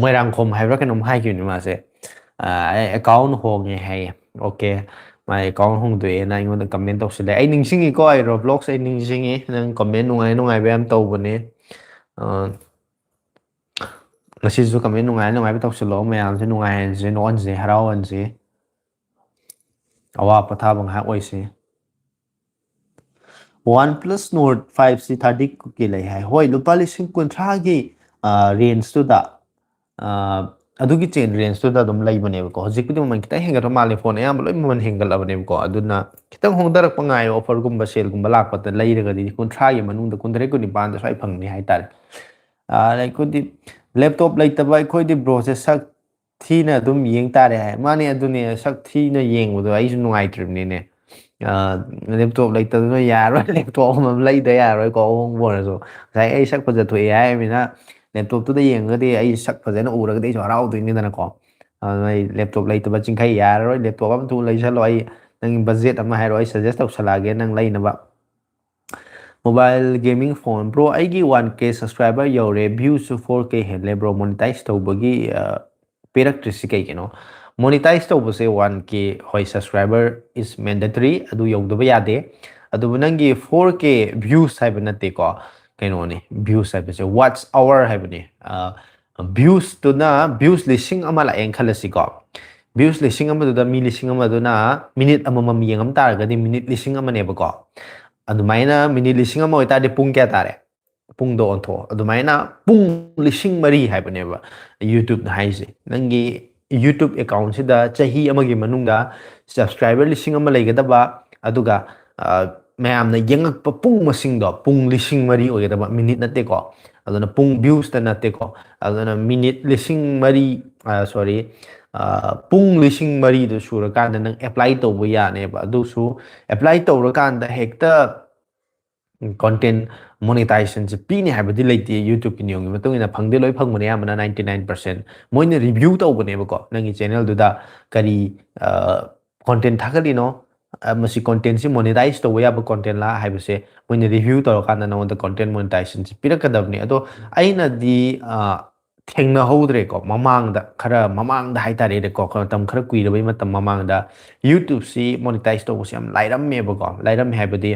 ꯃꯣꯏꯔꯥꯡꯈꯣꯝ ꯍꯥꯏꯕ꯭ꯔꯥ ꯀꯩꯅꯣꯝ ꯍꯥꯏꯈꯤꯕꯅꯤ ꯃꯥꯁꯦ꯫ ꯑꯩ account ꯍꯣꯡꯉꯦ ꯍꯥꯏꯌꯦ꯫ OK, ꯃꯥꯏ account ꯍꯣꯡꯗꯣꯛꯑꯦꯅ ꯑꯩꯉꯣꯟꯗ comment ꯇꯧꯁꯤꯜꯂꯦ꯫ ꯑꯩ ꯅꯤꯡꯁꯤꯡꯉꯤꯀꯣ, ꯑꯩ Roblox ꯑꯩ ꯅꯤꯡꯁꯤꯡꯉꯤ꯫ ꯅꯪ comment ꯅꯨꯡꯉꯥꯏ ꯅꯨꯡꯉꯥꯏꯕ ꯌꯥꯝ ꯇꯧꯕꯅꯦ꯫ ꯑ, ꯉꯁꯤꯁꯨ ꯀꯃꯦꯟ ꯅꯨꯡꯉꯥꯏ ꯅꯨꯡꯉꯥꯏꯕ ꯇꯧꯁꯤꯜꯂꯛꯑꯣ, ꯃꯌꯥꯝꯁꯦ ꯅꯨꯡꯉꯥꯏꯍꯟꯁꯦ, ꯅꯣꯛꯍꯟꯁꯦ, ꯍꯔꯥꯎꯍꯟꯁꯦ, ꯑꯋꯥ ꯄꯣꯊꯥꯕ ꯉꯥꯏꯍꯥꯛ ꯑꯣꯏꯁꯦ꯫ OnePlus Nord five C thirty ꯀꯤ ꯂꯩ ꯍꯥꯏ꯫ ꯍꯣꯏ, ꯂꯨꯄꯥ ꯂꯤꯁꯤꯡ ꯀꯨꯟꯊ꯭ꯔꯥꯒꯤ ꯔꯦꯟꯖꯇꯨꯗ, ꯑꯗꯨꯒꯤ ꯆꯦꯟ ꯔꯦꯟꯖꯇꯨꯗ ꯑꯗꯨꯝ ꯂꯩꯕꯅꯦꯕꯀꯣ꯫ ꯍꯧꯖꯤꯛꯄꯨꯗꯤ ꯃꯃꯜ ꯈꯤꯇꯪ ꯍꯦꯟꯒꯠꯄ ꯃꯥꯜꯂꯦ, ꯐꯣꯟ ꯑꯌꯥꯝꯕ ꯂꯣꯏ ꯃꯃꯜ ꯍꯦꯟꯒꯠꯂꯕꯅꯦꯕꯀꯣ꯫ ꯑꯗꯨꯅ ꯈꯤꯇꯪ ꯍꯣꯡꯊꯔꯛꯄ ꯉꯥꯏꯌꯣ, ꯑꯣꯐꯔꯒꯨꯝꯕ ꯁꯦꯜꯒꯨꯝꯕ ꯂꯥꯛꯄꯗ ꯂꯩꯔꯒꯗꯤ ꯀꯨꯟꯊ꯭ꯔꯥꯒꯤ ꯃꯅꯨꯡꯗ, ꯀꯨꯟꯇꯔꯦꯠ ꯀꯨꯟꯅꯤꯄꯥꯟꯗ ꯁ꯭ꯋꯥꯏ ꯐꯪꯅꯤ ꯍꯥꯏꯇꯥꯔꯦ꯫ ꯑꯩꯈꯣꯏꯗꯤ ꯂꯦꯞꯇꯣꯞ ꯂꯩꯇꯕ ꯑꯩꯈꯣꯏꯗꯤ ꯕ꯭ꯔꯣꯁꯦ ꯁꯛ ꯊꯤꯅ ꯑꯗꯨꯝ ꯌꯦꯡ ꯇꯥꯔꯦ ꯍꯥꯏ꯫ ꯃꯥꯅꯦ, ꯑꯗꯨꯅꯦ, ꯁꯛ ꯊꯤꯅ ꯌꯦꯡꯕꯗꯣ ꯑꯩꯁꯨ ꯅꯨꯡꯉꯥꯏꯇ꯭ꯔꯤꯕꯅꯤꯅꯦ꯫ ꯂꯦꯞꯇꯣꯞ ꯂꯩꯇꯗꯅ ꯌꯥꯔꯣꯏ, ꯂꯦꯞꯇꯣꯞ ꯑꯃꯃꯝ ꯂꯩꯗ ꯌꯥꯔꯣꯏꯀꯣ, ꯑꯍꯣꯡꯕ ꯑꯣꯏꯔꯁꯨ꯫ ꯉꯁꯥꯏ ꯑꯩ ꯁꯛ ꯐꯖꯊꯣꯛꯑꯦ ꯍꯥꯏꯔꯃꯤꯅ ꯂꯦꯞꯇꯣꯞꯇꯨꯗ ꯌꯦꯡꯉꯒꯗꯤ ꯑꯩ ꯁꯛ ꯐꯖꯅ ꯎꯔꯒꯗꯤ ꯑꯩꯁꯨ ꯍꯔꯥꯎꯗꯣꯏꯅꯤꯗꯅꯀꯣ꯫ ꯑꯗꯨꯅ ꯑꯩ ꯂꯦꯞꯇꯣꯞ ꯂꯩꯇꯕ ꯆꯤꯡꯈꯩ ꯌꯥꯔꯔꯣꯏ, ꯂꯦꯞꯇꯣꯞ ꯑꯃ ꯊꯨꯅ ꯂꯩꯁꯜꯂꯣ꯫ ꯑꯩ ꯅꯪꯒꯤ ꯕꯖꯦꯠ ꯑꯃ ꯍꯥꯏꯔꯣ, ꯑꯩ ꯁꯖꯦꯁ ꯇꯧꯁꯜꯂꯛꯑꯒꯦ ꯅꯪ ꯂꯩꯅꯕ꯫ Mobile gaming phone꯫ Bro, ꯑꯩꯒꯤ one K subscriber ꯌꯧꯔꯦ, viewꯁꯨ four K ꯍꯦꯜꯂꯦ꯫ Bro, monetize ꯇꯧꯕꯒꯤ ꯄꯤꯔꯛꯇ꯭ꯔꯤꯁꯤ ꯀꯩꯒꯤꯅꯣ? Monetize ꯇꯧꯕꯁꯦ one K, ꯍꯣꯏ, subscriber is mandatory, ꯑꯗꯨ ꯌꯧꯗꯕ ꯌꯥꯗꯦ꯫ ꯑꯗꯨꯕꯨ ꯅꯪꯒꯤ four K views ꯍꯥꯏꯕ ꯅꯠꯇꯦꯀꯣ, ꯀꯩꯅꯣꯅꯤ, views ꯍꯥꯏꯕꯁꯦ watch hour ꯍꯥꯏꯕꯅꯤ꯫ Viewsꯇꯨꯅ views ꯂꯤꯁꯤꯡ ꯑꯃ ꯂꯥꯛꯑꯦꯅ ꯈꯜꯂꯁꯤꯀꯣ꯫ Views ꯂꯤꯁꯤꯡ ꯑꯃꯗꯨꯗ ꯃꯤ ꯂꯤꯁꯤꯡ ꯑꯃꯗꯨꯅ ꯃꯤꯅꯤꯠ ꯑꯃꯃꯝ ꯌꯦꯡꯉꯝ ꯇꯥꯔꯒꯗꯤ ꯃꯤꯅꯤꯠ ꯂꯤꯁꯤꯡ ꯑꯃꯅꯦꯕꯀꯣ꯫ ꯑꯗꯨꯃꯥꯏꯅ ꯃꯤꯅꯤꯠ ꯂꯤꯁꯤꯡ ꯑꯃ ꯑꯣꯏꯇꯥꯔꯗꯤ ꯄꯨꯡ ꯀꯌꯥ ꯇꯥꯔꯦ? ꯄꯨꯡꯗꯣ ꯑꯣꯟꯊꯣꯛꯑꯣ꯫ ꯑꯗꯨꯃꯥꯏꯅ ꯄꯨꯡ ꯂꯤꯁꯤꯡ ꯃꯔꯤ ꯍꯥꯏꯕꯅꯦꯕ YouTubeꯅ ꯍꯥꯏꯁꯦ꯫ ꯅꯪꯒꯤ YouTube accountꯁꯤꯗ ꯆꯍꯤ ꯑꯃꯒꯤ ꯃꯅꯨꯡꯗ subscriber ꯂꯤꯁꯤꯡ ꯑꯃ ꯂꯩꯒꯗꯕ, ꯑꯗꯨꯒ ꯃꯌꯥꯝꯅ ꯌꯦꯡꯉꯛꯄ ꯄꯨꯡ ꯃꯁꯤꯡꯗꯣ ꯄꯨꯡ ꯂꯤꯁꯤꯡ ꯃꯔꯤ ꯑꯣꯏꯒꯗꯕ, ꯃꯤꯅꯤꯠ ꯅꯠꯇꯦꯀꯣ꯫ ꯑꯗꯨꯅ ꯄꯨꯡ viewsꯇ ꯅꯠꯇꯦꯀꯣ꯫ ꯑꯗꯨꯅ ꯃꯤꯅꯤꯠ ꯂꯤꯁꯤꯡ ꯃꯔꯤ, sorry, ꯄꯨꯡ ꯂꯤꯁꯤꯡ ꯃꯔꯤꯗꯨ ꯁꯨꯔꯀꯥꯟꯗ ꯅꯪ apply ꯇꯧꯕ ꯌꯥꯅꯦꯕ꯫ ꯑꯗꯨꯁꯨ apply ꯇꯧꯔꯀꯥꯟꯗ ꯍꯦꯛꯇ content monetizationꯁꯦ ꯄꯤꯅꯤ ꯍꯥꯏꯕꯗꯤ ꯂꯩꯇꯦ꯫ YouTubeꯀꯤ ꯅꯤꯌꯣꯝꯒꯤ ꯃꯇꯨꯡ ꯏꯟꯅ ꯐꯪꯗꯤ ꯂꯣꯏ ꯐꯪꯕꯅꯦ, ꯑꯌꯥꯝꯕꯅ ninety nine percent꯫ ꯃꯣꯏꯅ review ꯇꯧꯕꯅꯦꯕꯀꯣ, ꯅꯪꯒꯤ channelꯗꯨꯗ ꯀꯔꯤ content ꯊꯥꯒꯠꯂꯤꯅꯣ, ꯃꯁꯤ contentꯁꯤ monetize ꯇꯧꯕ ꯌꯥꯕ contentꯂꯥ ꯍꯥꯏꯕꯁꯦ ꯃꯣꯏꯅ review ꯇꯧꯔꯀꯥꯟꯗ ꯅꯉꯣꯟꯗ content monetizationꯁꯦ ꯄꯤꯔꯛꯀꯗꯕꯅꯤ꯫ ꯑꯗꯣ ꯑꯩꯅꯗꯤ ꯊꯦꯡꯅꯍꯧꯗ꯭ꯔꯦꯀꯣ꯫ ꯃꯃꯥꯡꯗ, ꯈꯔ ꯃꯃꯥꯡꯗ ꯍꯥꯏꯇꯥꯔꯦꯅꯦꯀꯣ, ꯃꯇꯝ ꯈꯔ ꯀꯨꯏꯔꯕꯩ ꯃꯇꯝ ꯃꯃꯥꯡꯗ YouTubeꯁꯤ monetize ꯇꯧꯕꯁꯦ ꯌꯥꯝ ꯂꯥꯏꯔꯝꯃꯦꯕꯀꯣ꯫ ꯂꯥꯏꯔꯝꯃꯦ ꯍꯥꯏꯕꯗꯤ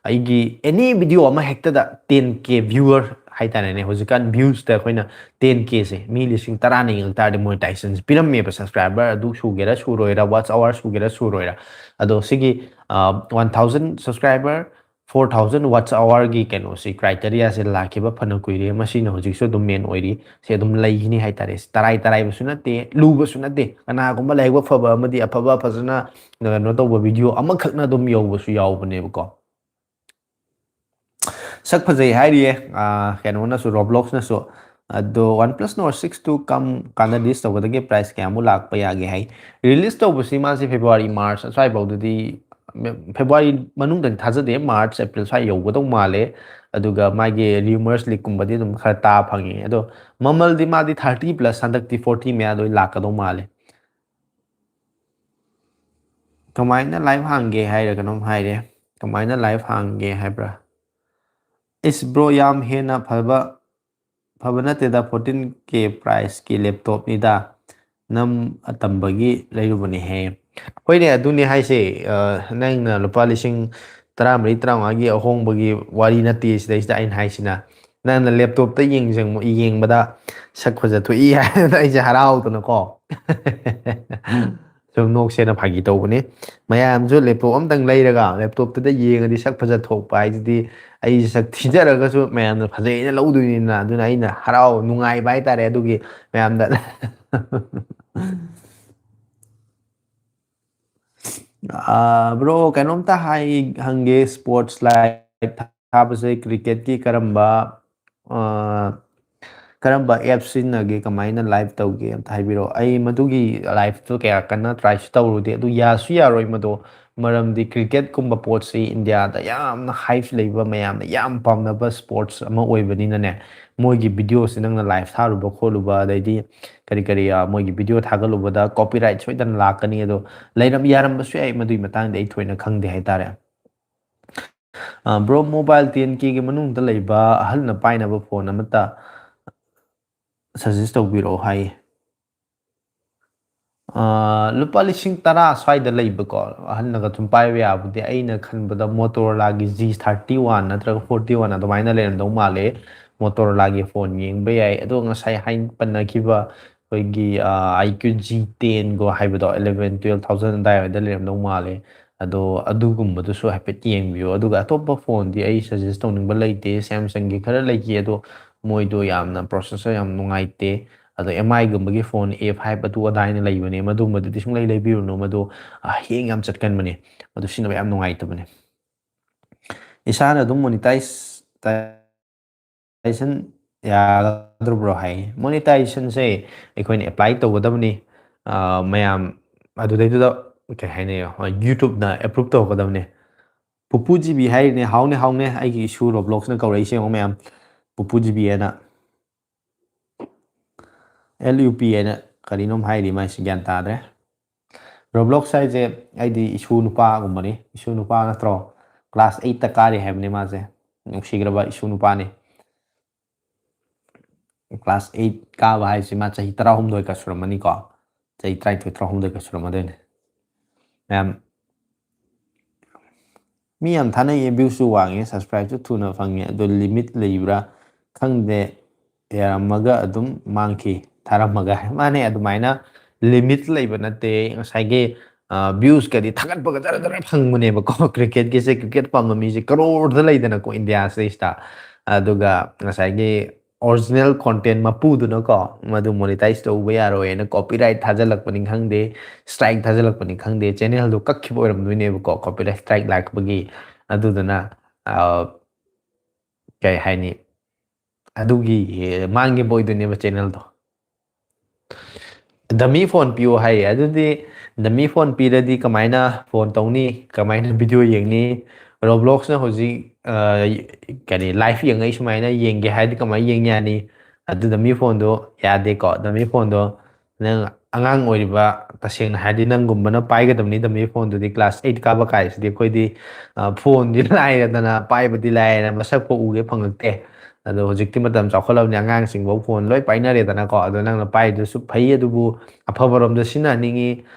ꯑꯩꯒꯤ any video ꯑꯃ ꯍꯦꯛꯇꯗ ten K viewer ꯍꯥꯏꯇꯥꯔꯦꯅꯦ, ꯍꯧꯖꯤꯛꯀꯥꯟ ꯚ꯭ꯌꯨꯁꯇ ꯑꯩꯈꯣꯏꯅ ꯇꯦꯟ ꯀꯦꯁꯦ ꯃꯤ ꯂꯤꯁꯤꯡ ꯇꯔꯥꯅ ꯌꯦꯡꯉꯛ ꯇꯥꯔꯗꯤ ꯃꯣꯅꯤꯇꯥꯏꯖꯦꯁꯟꯁꯦ ꯄꯤꯔꯝꯃꯦꯕ꯫ ꯁꯕꯁꯀ꯭ꯔꯥꯏꯕꯔ ꯑꯗꯨ ꯁꯨꯒꯦꯔꯥ ꯁꯨꯔꯣꯏꯔꯥ, ꯋꯥꯠꯆ ꯑꯋꯥꯔ ꯁꯨꯒꯦꯔꯥ ꯁꯨꯔꯣꯏꯔꯥ꯫ ꯑꯗꯣ ꯁꯤꯒꯤ one thousand subscriber, four thousand watch ꯑꯋꯥꯔꯒꯤ ꯀꯩꯅꯣꯁꯤ, ꯀ꯭ꯔꯥꯏꯇꯦꯔꯤꯌꯥꯁꯦ ꯂꯥꯛꯈꯤꯕ ꯐꯅ ꯀꯨꯏꯔꯦ꯫ ꯃꯁꯤꯅ ꯍꯧꯖꯤꯛꯁꯨ ꯑꯗꯨꯝ ꯃꯦꯟ ꯑꯣꯏꯔꯤ꯫ ꯁꯤ ꯑꯗꯨꯝ ꯂꯩꯈꯤꯅꯤ ꯍꯥꯏꯇꯥꯔꯦ꯫ ꯇꯔꯥꯏ ꯇꯔꯥꯏꯕꯁꯨ ꯅꯠꯇꯦ, ꯂꯨꯕꯁꯨ ꯅꯠꯇꯦ꯫ ꯀꯅꯥꯒꯨꯝꯕ ꯂꯥꯏꯕꯛ ꯐꯕ ꯑꯃꯗꯤ ꯑꯐꯕ ꯐꯖꯅ ꯀꯩꯅꯣ ꯇꯧꯕ ꯚꯤꯗꯤꯑꯣ ꯑꯃꯈꯛꯅ ꯑꯗꯨꯝ ꯌꯧꯕꯁꯨ ꯌꯥꯎꯕꯅꯦꯕꯀꯣ꯫ ꯁꯛ ꯐꯖꯩ ꯍꯥꯏꯔꯤꯌꯦ꯫ ꯑꯥ, ꯀꯩꯅꯣꯅꯁꯨ, ꯔꯣꯕ꯭ꯂꯣꯛꯁꯅꯁꯨ꯫ ꯑꯗꯣ OnePlus Nord six two cum ꯀꯥꯟꯅꯗꯤꯁ ꯇꯧꯕꯗꯒꯤ ꯄ꯭ꯔꯥꯏꯁ ꯀꯌꯥꯃꯨꯛ ꯂꯥꯛꯄ ꯌꯥꯒꯦ ꯍꯥꯏ? ꯔꯤꯂꯤꯁ ꯇꯧꯕꯁꯤ ꯃꯥꯁꯦ ꯐꯦꯕ꯭ꯔꯨꯋꯥꯔꯤ, ꯃꯥꯔꯆ ꯑꯁ꯭ꯋꯥꯏꯐꯥꯎꯗꯗꯤ, ꯐꯦꯕ꯭ꯔꯨꯋꯥꯔꯤ ꯃꯅꯨꯡꯗꯗꯤ ꯊꯥꯖꯗꯦ, ꯃꯥꯔꯆ, ꯑꯦꯄ꯭ꯔꯤꯜ ꯁ꯭ꯋꯥꯏ ꯌꯧꯒꯗꯧ ꯃꯥꯜꯂꯦ꯫ ꯑꯗꯨꯒ ꯃꯥꯒꯤ ꯔꯤꯌꯨꯃꯔꯁ ꯂꯤꯛꯀꯨꯝꯕꯗꯤ ꯑꯗꯨꯝ ꯈꯔ ꯇꯥ ꯐꯪꯉꯤ꯫ ꯑꯗꯣ ꯃꯃꯜꯗꯤ ꯃꯥꯗꯤ ꯊꯥꯔꯇꯤ ꯄ꯭ꯂꯁ, ꯍꯟꯗꯛꯇꯤ ꯐꯣꯔꯇꯤ ꯃꯌꯥꯗ ꯑꯣꯏ ꯂꯥꯛꯀꯗꯧ ꯃꯥꯜꯂꯦ꯫ ꯀꯃꯥꯏꯅ ꯂꯥꯏꯐ ꯍꯥꯡꯒꯦ ꯍꯥꯏꯔ ꯀꯩꯅꯣꯝ ꯍꯥꯏꯔꯦ꯫ ꯀꯃꯥꯏꯅ ꯂꯥꯏꯐ ꯍꯥꯡꯒꯦ ꯍꯥꯏꯕ꯭ꯔꯥ? ꯏꯁ ꯕ꯭ꯔꯣ, ꯌꯥꯝ ꯍꯦꯟꯅ ꯐꯕ, ꯐꯕ ꯅꯠꯇꯦꯗ, ꯐꯣꯔꯇꯤꯟ ꯀꯦ ꯄ꯭ꯔꯥꯏꯁꯀꯤ ꯂꯦꯞꯇꯣꯞꯅꯤꯗ, ꯅꯝ ꯑꯇꯝꯕꯒꯤ ꯂꯩꯔꯨꯕꯅꯦꯍꯦ꯫ ꯍꯣꯏꯅꯦ, ꯑꯗꯨꯅꯦ ꯍꯥꯏꯁꯦ꯫ ꯑ, ꯅꯪꯅ ꯂꯨꯄꯥ ꯂꯤꯁꯤꯡ ꯇꯔꯥꯃꯔꯤ, ꯇꯔꯥꯃꯉꯥꯒꯤ ꯑꯍꯣꯡꯕꯒꯤ ꯋꯥꯔꯤ ꯅꯠꯇꯦ ꯁꯤꯗꯩꯁꯤꯗ ꯑꯩꯅ ꯍꯥꯏꯁꯤꯅ꯫ ꯅꯪꯅ ꯂꯦꯞꯇꯣꯞꯇ ꯌꯦꯡꯖꯪ-, ꯌꯦꯡꯕꯗ ꯁꯛ ꯐꯖꯊꯣꯛꯏ ꯍꯥꯏꯗꯅ ꯑꯩꯁꯦ ꯍꯔꯥꯎꯗꯅꯀꯣ꯫ ꯁꯨꯝ ꯅꯣꯛꯁꯦꯅ ꯐꯥꯒꯤ ꯇꯧꯕꯅꯤ꯫ ꯃꯌꯥꯝꯁꯨ ꯂꯦꯞꯇꯣꯞ ꯑꯝꯇꯪ ꯂꯩꯔꯒ ꯂꯦꯞꯇꯣꯞꯇꯨꯗ ꯌꯦꯡꯉꯗꯤ ꯁꯛ ꯐꯖ ꯊꯣꯛꯄ ꯍꯥꯏꯁꯤꯗꯤ, ꯑꯩꯁꯦ ꯁꯛ ꯊꯤꯖꯔꯒꯁꯨ ꯃꯌꯥꯝꯅ ꯐꯖꯩꯅ ꯂꯧꯗꯣꯏꯅꯤꯅ꯫ ꯑꯗꯨꯅ ꯑꯩꯅ ꯍꯔꯥꯎ ꯅꯨꯡꯉꯥꯏꯕ ꯍꯥꯏꯇꯥꯔꯦ ꯑꯗꯨꯒꯤ ꯃꯌꯥꯝꯗ꯫ ꯑꯥ, ꯕ꯭ꯔꯣ, ꯀꯩꯅꯣꯝꯇ ꯍꯥꯏ-, ꯍꯪꯒꯦ, ꯁ꯭ꯄꯣꯔꯠꯁ ꯂꯥꯏꯐ ꯊꯥꯕꯁꯦ ꯀ꯭ꯔꯤꯀꯦꯠꯀꯤ ꯀꯔꯝꯕ, ꯑꯥ, ꯀꯔꯝꯕ ꯑꯦꯞ ꯁꯤꯖꯤꯟꯅꯒꯦ, ꯀꯃꯥꯏꯅ ꯂꯥꯏꯚ ꯇꯧꯒꯦ ꯑꯝꯇ ꯍꯥꯏꯕꯤꯔꯛꯑꯣ꯫ ꯑꯩ ꯃꯗꯨꯒꯤ ꯂꯥꯏꯚꯇꯨ ꯀꯌꯥ ꯀꯟꯅ ꯇ꯭ꯔꯥꯏꯁꯨ ꯇꯧꯔꯨꯗꯦ, ꯑꯗꯨ ꯌꯥꯁꯨ ꯌꯥꯔꯣꯏ ꯃꯗꯣ, ꯃꯔꯝꯗꯤ ꯀ꯭ꯔꯤꯀꯦꯠꯀꯨꯝꯕ ꯄꯣꯠꯁꯤ ꯏꯟꯗꯤꯌꯥꯗ ꯌꯥꯝꯅ ꯍꯥꯏꯞ ꯂꯩꯕ, ꯃꯌꯥꯝꯅ ꯌꯥꯝ ꯄꯥꯝꯅꯕ ꯁ꯭ꯄꯣꯔꯠꯁ ꯑꯃ ꯑꯣꯏꯕꯅꯤꯅꯅꯦ, ꯃꯣꯏꯒꯤ ꯚꯤꯗꯤꯑꯣꯁꯤ ꯅꯪꯅ ꯂꯥꯏꯚ ꯊꯥꯔꯨꯕ ꯈꯣꯠꯂꯨꯕ, ꯑꯗꯩꯗꯤ ꯀꯔꯤ ꯀꯔꯤ, ꯑ, ꯃꯣꯏꯒꯤ ꯚꯤꯗꯤꯑꯣ ꯊꯥꯒꯠꯂꯨꯕꯗ ꯀꯣꯄꯤꯔꯥꯏꯠ ꯁꯣꯏꯗꯅ ꯂꯥꯛꯀꯅꯤ꯫ ꯑꯗꯣ ꯂꯩꯔꯝ-, ꯌꯥꯔꯝꯕꯁꯨ ꯌꯥꯏ, ꯃꯗꯨꯒꯤ ꯃꯇꯥꯡꯗ ꯑꯩ ꯊꯣꯏꯅ ꯈꯪꯗꯦ ꯍꯥꯏꯇꯥꯔꯦ꯫ ꯑ, ꯕ꯭ꯔꯣ, ꯃꯣꯕꯥꯏꯜ ꯇꯦꯟ ꯀꯦꯒꯤ ꯃꯅꯨꯡꯗ ꯂꯩꯕ ꯑꯍꯜꯅ ꯄꯥꯏꯅꯕ ꯐꯣꯟ ꯑꯃꯠꯇ ꯁꯖꯦꯁ ꯇꯧꯕꯤꯔꯛꯑꯣ ꯍꯥꯏꯌꯦ꯫ ꯑ, ꯂꯨꯄꯥ ꯂꯤꯁꯤꯡ ꯇꯔꯥ ꯁ꯭ꯋꯥꯏꯗ ꯂꯩꯕꯀꯣ, ꯑꯍꯜꯅꯒ ꯁꯨꯝ ꯄꯥꯏꯕ ꯌꯥꯕꯗꯤ, ꯑꯩꯅ ꯈꯟꯕꯗ ꯃꯣꯇꯣꯔꯣꯂꯥꯒꯤ ꯖꯤ ꯊꯥꯔꯇꯤ ꯋꯥꯟ ꯅꯠꯇ꯭ꯔꯒ ꯐꯣꯔꯇꯤ ꯋꯥꯟ ꯑꯗꯨꯃꯥꯏꯅ ꯂꯩꯔꯝꯗꯧ ꯃꯥꯜꯂꯦ꯫ ꯃꯣꯇꯣꯔꯣꯂꯥꯒꯤ ꯐꯣꯟ ꯌꯦꯡꯕ ꯌꯥꯏ꯫ ꯑꯗꯣ ꯉꯁꯥꯏ ꯍꯥꯏ ꯄꯟꯅꯈꯤꯕ ꯑꯩꯈꯣꯏꯒꯤ ꯑꯥꯏ ꯀ꯭ꯌꯨ ꯖꯤ ꯇꯦꯟꯒꯣ ꯍꯥꯏꯕꯗꯣ eleven twelve thousand ꯑꯗꯨꯋꯥꯏꯗ ꯂꯩꯔꯝꯗꯧ ꯃꯥꯜꯂꯦ꯫ ꯑꯗꯣ ꯑꯗꯨꯒꯨꯝꯕꯗꯨꯁꯨ ꯍꯥꯏꯐꯦꯠ ꯌꯦꯡꯕꯤꯌꯨ꯫ ꯑꯗꯨꯒ ꯑꯇꯣꯞꯄ ꯐꯣꯟꯗꯤ ꯑꯩ ꯁꯖꯦꯁ ꯇꯧꯅꯤꯡꯕ ꯂꯩꯇꯦ꯫ ꯁꯦꯝꯁꯪꯒꯤ ꯈꯔ ꯂꯩꯈꯤ, ꯑꯗꯣ ꯃꯣꯏꯗꯣ ꯌꯥꯝꯅ ꯄ꯭ꯔꯣꯁꯦꯁꯔ ꯌꯥꯝ ꯅꯨꯡꯉꯥꯏꯇꯦ꯫ ꯑꯗꯣ ꯑꯦꯝ ꯑꯥꯏꯒꯨꯝꯕꯒꯤ ꯐꯣꯟ ꯑꯦ ꯐꯥꯏꯚ ꯑꯗꯨ ꯑꯗꯥꯏꯅ ꯂꯩꯕꯅꯦ, ꯃꯗꯨꯒꯨꯝꯕꯗꯨꯗꯤ ꯁꯨꯡꯂꯩ ꯂꯩꯕꯤꯔꯨꯅꯨ꯫ ꯃꯗꯨ ꯍꯦꯡ ꯌꯥꯝ ꯆꯠꯀꯟꯕꯅꯦ, ꯃꯗꯨ ꯁꯤꯖꯤꯟꯅꯕ ꯌꯥꯝ ꯅꯨꯡꯉꯥꯏꯇꯕꯅꯦ꯫ ꯏꯁꯥꯅ ꯑꯗꯨꯝ ꯃꯣꯅꯤꯇꯥꯏꯁ ꯃꯣꯅꯤꯇꯥꯏꯖꯦꯁꯟ ꯌꯥꯒꯗ꯭ꯔꯕ꯭ꯔꯣ ꯍꯥꯏ꯫ ꯃꯣꯅꯤꯇꯥꯏꯖꯦꯁꯟꯁꯦ ꯑꯩꯈꯣꯏꯅ ꯑꯦꯄ꯭ꯂꯥꯏ ꯇꯧꯒꯗꯕꯅꯤ꯫ ꯃꯌꯥꯝ ꯑꯗꯨꯗꯩꯗꯨꯗ ꯀꯩ ꯍꯥꯏꯅꯤ, ꯌꯨꯇ꯭ꯌꯨꯕꯅ ꯑꯦꯄ꯭ꯔꯨꯞ ꯇꯧꯔꯛꯀꯗꯕꯅꯤ꯫ ꯄꯨꯄꯨ ꯖꯤꯕꯤ ꯍꯥꯏꯔꯤꯅꯦ꯫ ꯍꯥꯎꯅꯦ, ꯍꯥꯎꯅꯦ꯫ ꯑꯩꯒꯤ ꯏꯁꯨ ꯔꯣꯕ꯭ꯂꯣꯛꯁꯅ ꯀꯧꯔꯛꯏꯁꯦ ꯌꯦꯡꯉꯣ ꯃꯌꯥꯝ, ꯄꯨꯄꯨ ꯖꯤꯕꯤ ꯍꯥꯏꯅ꯫ ꯑꯦꯜ ꯌꯨ ꯄꯤ ꯍꯥꯏꯅ ꯀꯔꯤꯅꯣꯝ ꯍꯥꯏꯔꯤ ꯃꯥꯏꯁꯦ, ꯒ꯭ꯌꯥꯟ ꯇꯥꯗ꯭ꯔꯦ꯫ ꯔꯣꯕ꯭ꯂꯣꯛꯁ ꯍꯥꯏꯁꯦ ꯑꯩꯗꯤ ꯏꯁꯨ ꯅꯨꯄꯥꯒꯨꯝꯕꯅꯤ꯫ ꯏꯁꯨ ꯅꯨꯄꯥ ꯅꯠꯇ꯭ꯔꯣ? ꯀ꯭ꯂꯥꯁ ꯑꯩꯠꯇ ꯀꯥꯔꯤ ꯍꯥꯏꯕꯅꯤ ꯃꯥꯁꯦ꯫ ꯅꯨꯡꯁꯤꯈ꯭ꯔꯕ ꯏꯁꯨ ꯅꯨꯄꯥꯅꯤ꯫ ꯀ꯭ꯂꯥꯁ ꯑꯩꯠ ꯀꯥꯕ ꯍꯥꯏꯁꯤ ꯃꯥ ꯆꯍꯤ ꯇꯔꯥꯍꯨꯝꯗꯣꯏꯒ ꯁꯨꯔꯝꯃꯅꯤꯀꯣ꯫ ꯆꯍꯤ ꯇꯔꯥꯅꯤꯊꯣꯏ, ꯇꯔꯥꯍꯨꯝꯗꯣꯏꯒ ꯁꯨꯔꯝꯃꯗꯣꯏꯅꯦ꯫ ꯃꯌꯥꯝ, ꯃꯤ ꯌꯥꯝ ꯊꯥꯅꯩꯌꯦ, ꯚ꯭ꯌꯨꯁꯨ ꯋꯥꯡꯉꯦ, ꯁꯕꯁꯀ꯭ꯔꯥꯏꯕꯁꯨ ꯊꯨꯅ ꯐꯪꯉꯦ, ꯑꯗꯣ ꯂꯤꯃꯤꯠ ꯂꯩꯕ꯭ꯔꯥ ꯈꯪꯗꯦ꯫ ꯌꯥꯔꯝꯃꯒ ꯑꯗꯨꯝ ꯃꯥꯡꯈꯤ, ꯊꯥꯔꯝꯃꯒ꯫ ꯃꯥꯅꯦ, ꯑꯗꯨꯃꯥꯏꯅ ꯂꯤꯃꯤꯠ ꯂꯩꯕ ꯅꯠꯇꯦ꯫ ꯉꯁꯥꯏꯒꯤ ꯚ꯭ꯌꯨꯁꯀꯗꯤ ꯊꯥꯒꯠꯄꯒ ꯖꯔ ꯖꯔ ꯐꯪꯕꯅꯦꯕꯀꯣ꯫ ꯀ꯭ꯔꯤꯀꯦꯠꯀꯤꯁꯦ, ꯀ꯭ꯔꯤꯀꯦꯠ ꯄꯥꯝꯕ ꯃꯤꯁꯦ ꯀꯔꯣꯔꯗ ꯂꯩꯗꯅꯀꯣ ꯏꯟꯗꯤꯌꯥꯁꯤꯗꯩꯁꯤꯗ꯫ ꯑꯗꯨꯒ ꯉꯁꯥꯏꯒꯤ ꯑꯣꯔꯤꯖꯤꯅꯦꯜ ꯀꯣꯟꯇꯦꯟ ꯃꯄꯨꯗꯨꯅꯀꯣ ꯃꯗꯨ ꯃꯣꯅꯤꯇꯥꯏꯁ ꯇꯧꯕ ꯌꯥꯔꯣꯏꯅ ꯀꯣꯄꯤꯔꯥꯏꯠ ꯊꯥꯖꯤꯜꯂꯛꯄꯅꯤ ꯈꯪꯗꯦ, ꯁ꯭ꯇ꯭ꯔꯥꯏꯛ ꯊꯥꯖꯤꯜꯂꯛꯄꯅꯤ ꯈꯪꯗꯦ, ꯆꯦꯅꯦꯜꯗꯣ ꯀꯛꯈꯤꯕ ꯑꯣꯏꯔꯝꯗꯣꯏꯅꯦꯕꯀꯣ, ꯀꯣꯄꯤꯔꯥꯏꯠ ꯁ꯭ꯇ꯭ꯔꯥꯏꯛ ꯂꯥꯛꯄꯒꯤ꯫ ꯑꯗꯨꯗꯨꯅ, ꯑ, ꯀꯩ ꯍꯥꯏꯅꯤ, ꯑꯗꯨꯒꯤ ꯃꯥꯡꯈꯤꯕ ꯑꯣꯏꯗꯣꯏꯅꯦꯕ ꯆꯦꯅꯦꯜꯗꯣ꯫ ꯗꯃꯤ ꯐꯣꯟ ꯄꯤꯌꯨ ꯍꯥꯏꯌꯦ꯫ ꯑꯗꯨꯗꯤ ꯗꯃꯤ ꯐꯣꯟ ꯄꯤꯔꯗꯤ ꯀꯃꯥꯏꯅ ꯐꯣꯟ ꯇꯧꯅꯤ? ꯀꯃꯥꯏꯅ ꯚꯤꯗꯤꯑꯣ ꯌꯦꯡꯅꯤ? ꯔꯣꯕ꯭ꯂꯣꯛꯁꯅ ꯍꯧꯖꯤꯛ, ꯑ, ꯀꯔꯤ, ꯂꯥꯏꯐ ꯌꯦꯡꯉꯛꯏ ꯁꯨꯃꯥꯏꯅ ꯌꯦꯡꯒꯦ ꯍꯥꯏꯔꯗꯤ ꯀꯃꯥꯏꯅ ꯌꯦꯡ ꯌꯥꯅꯤ? ꯑꯗꯨ ꯗꯃꯤ ꯐꯣꯟꯗꯣ ꯌꯥꯗꯦꯀꯣ꯫ ꯗꯃꯤ ꯐꯣꯟꯗꯣ ꯅꯪ ꯑꯉꯥꯡ ꯑꯣꯏꯔꯤꯕ, ꯇꯁꯦꯡꯅ ꯍꯥꯏꯔꯗꯤ ꯅꯪꯒꯨꯝꯕꯅ ꯄꯥꯏꯒꯗꯕꯅꯤ ꯗꯃꯤ ꯐꯣꯟꯗꯨꯗꯤ꯫ ꯀ꯭ꯂꯥꯁ ꯑꯩꯠ ꯀꯥꯕ ꯀꯥꯏꯁꯤꯗꯤ ꯑꯩꯈꯣꯏꯗꯤ, ꯑ, ꯐꯣꯟꯗꯤ ꯂꯥꯏꯔꯗꯅ, ꯄꯥꯏꯕꯗꯤ ꯂꯥꯏꯔꯗꯅ, ꯃꯁꯛ ꯐꯥꯎ ꯎꯒꯦ ꯐꯪꯉꯛꯇꯦ꯫ ꯑꯗꯣ ꯍꯧꯖꯤꯛꯇꯤ ꯃꯇꯝ ꯆꯥꯎꯈꯠꯂꯕꯅꯤꯅ ꯑꯉꯥꯡꯁꯤꯡꯐꯥꯎ ꯐꯣꯟ ꯂꯣꯏ ꯄꯥꯏꯅꯔꯦꯗꯅꯀꯣ꯫ ꯑꯗꯣ ꯅꯪꯅ ꯄꯥꯏꯗꯨꯁꯨ ꯐꯩ, ꯑꯗꯨꯕꯨ ꯑꯐꯕꯔꯣꯝꯗ ꯁꯤꯖꯤꯟꯅꯍꯟꯅꯤꯡꯉꯤ꯫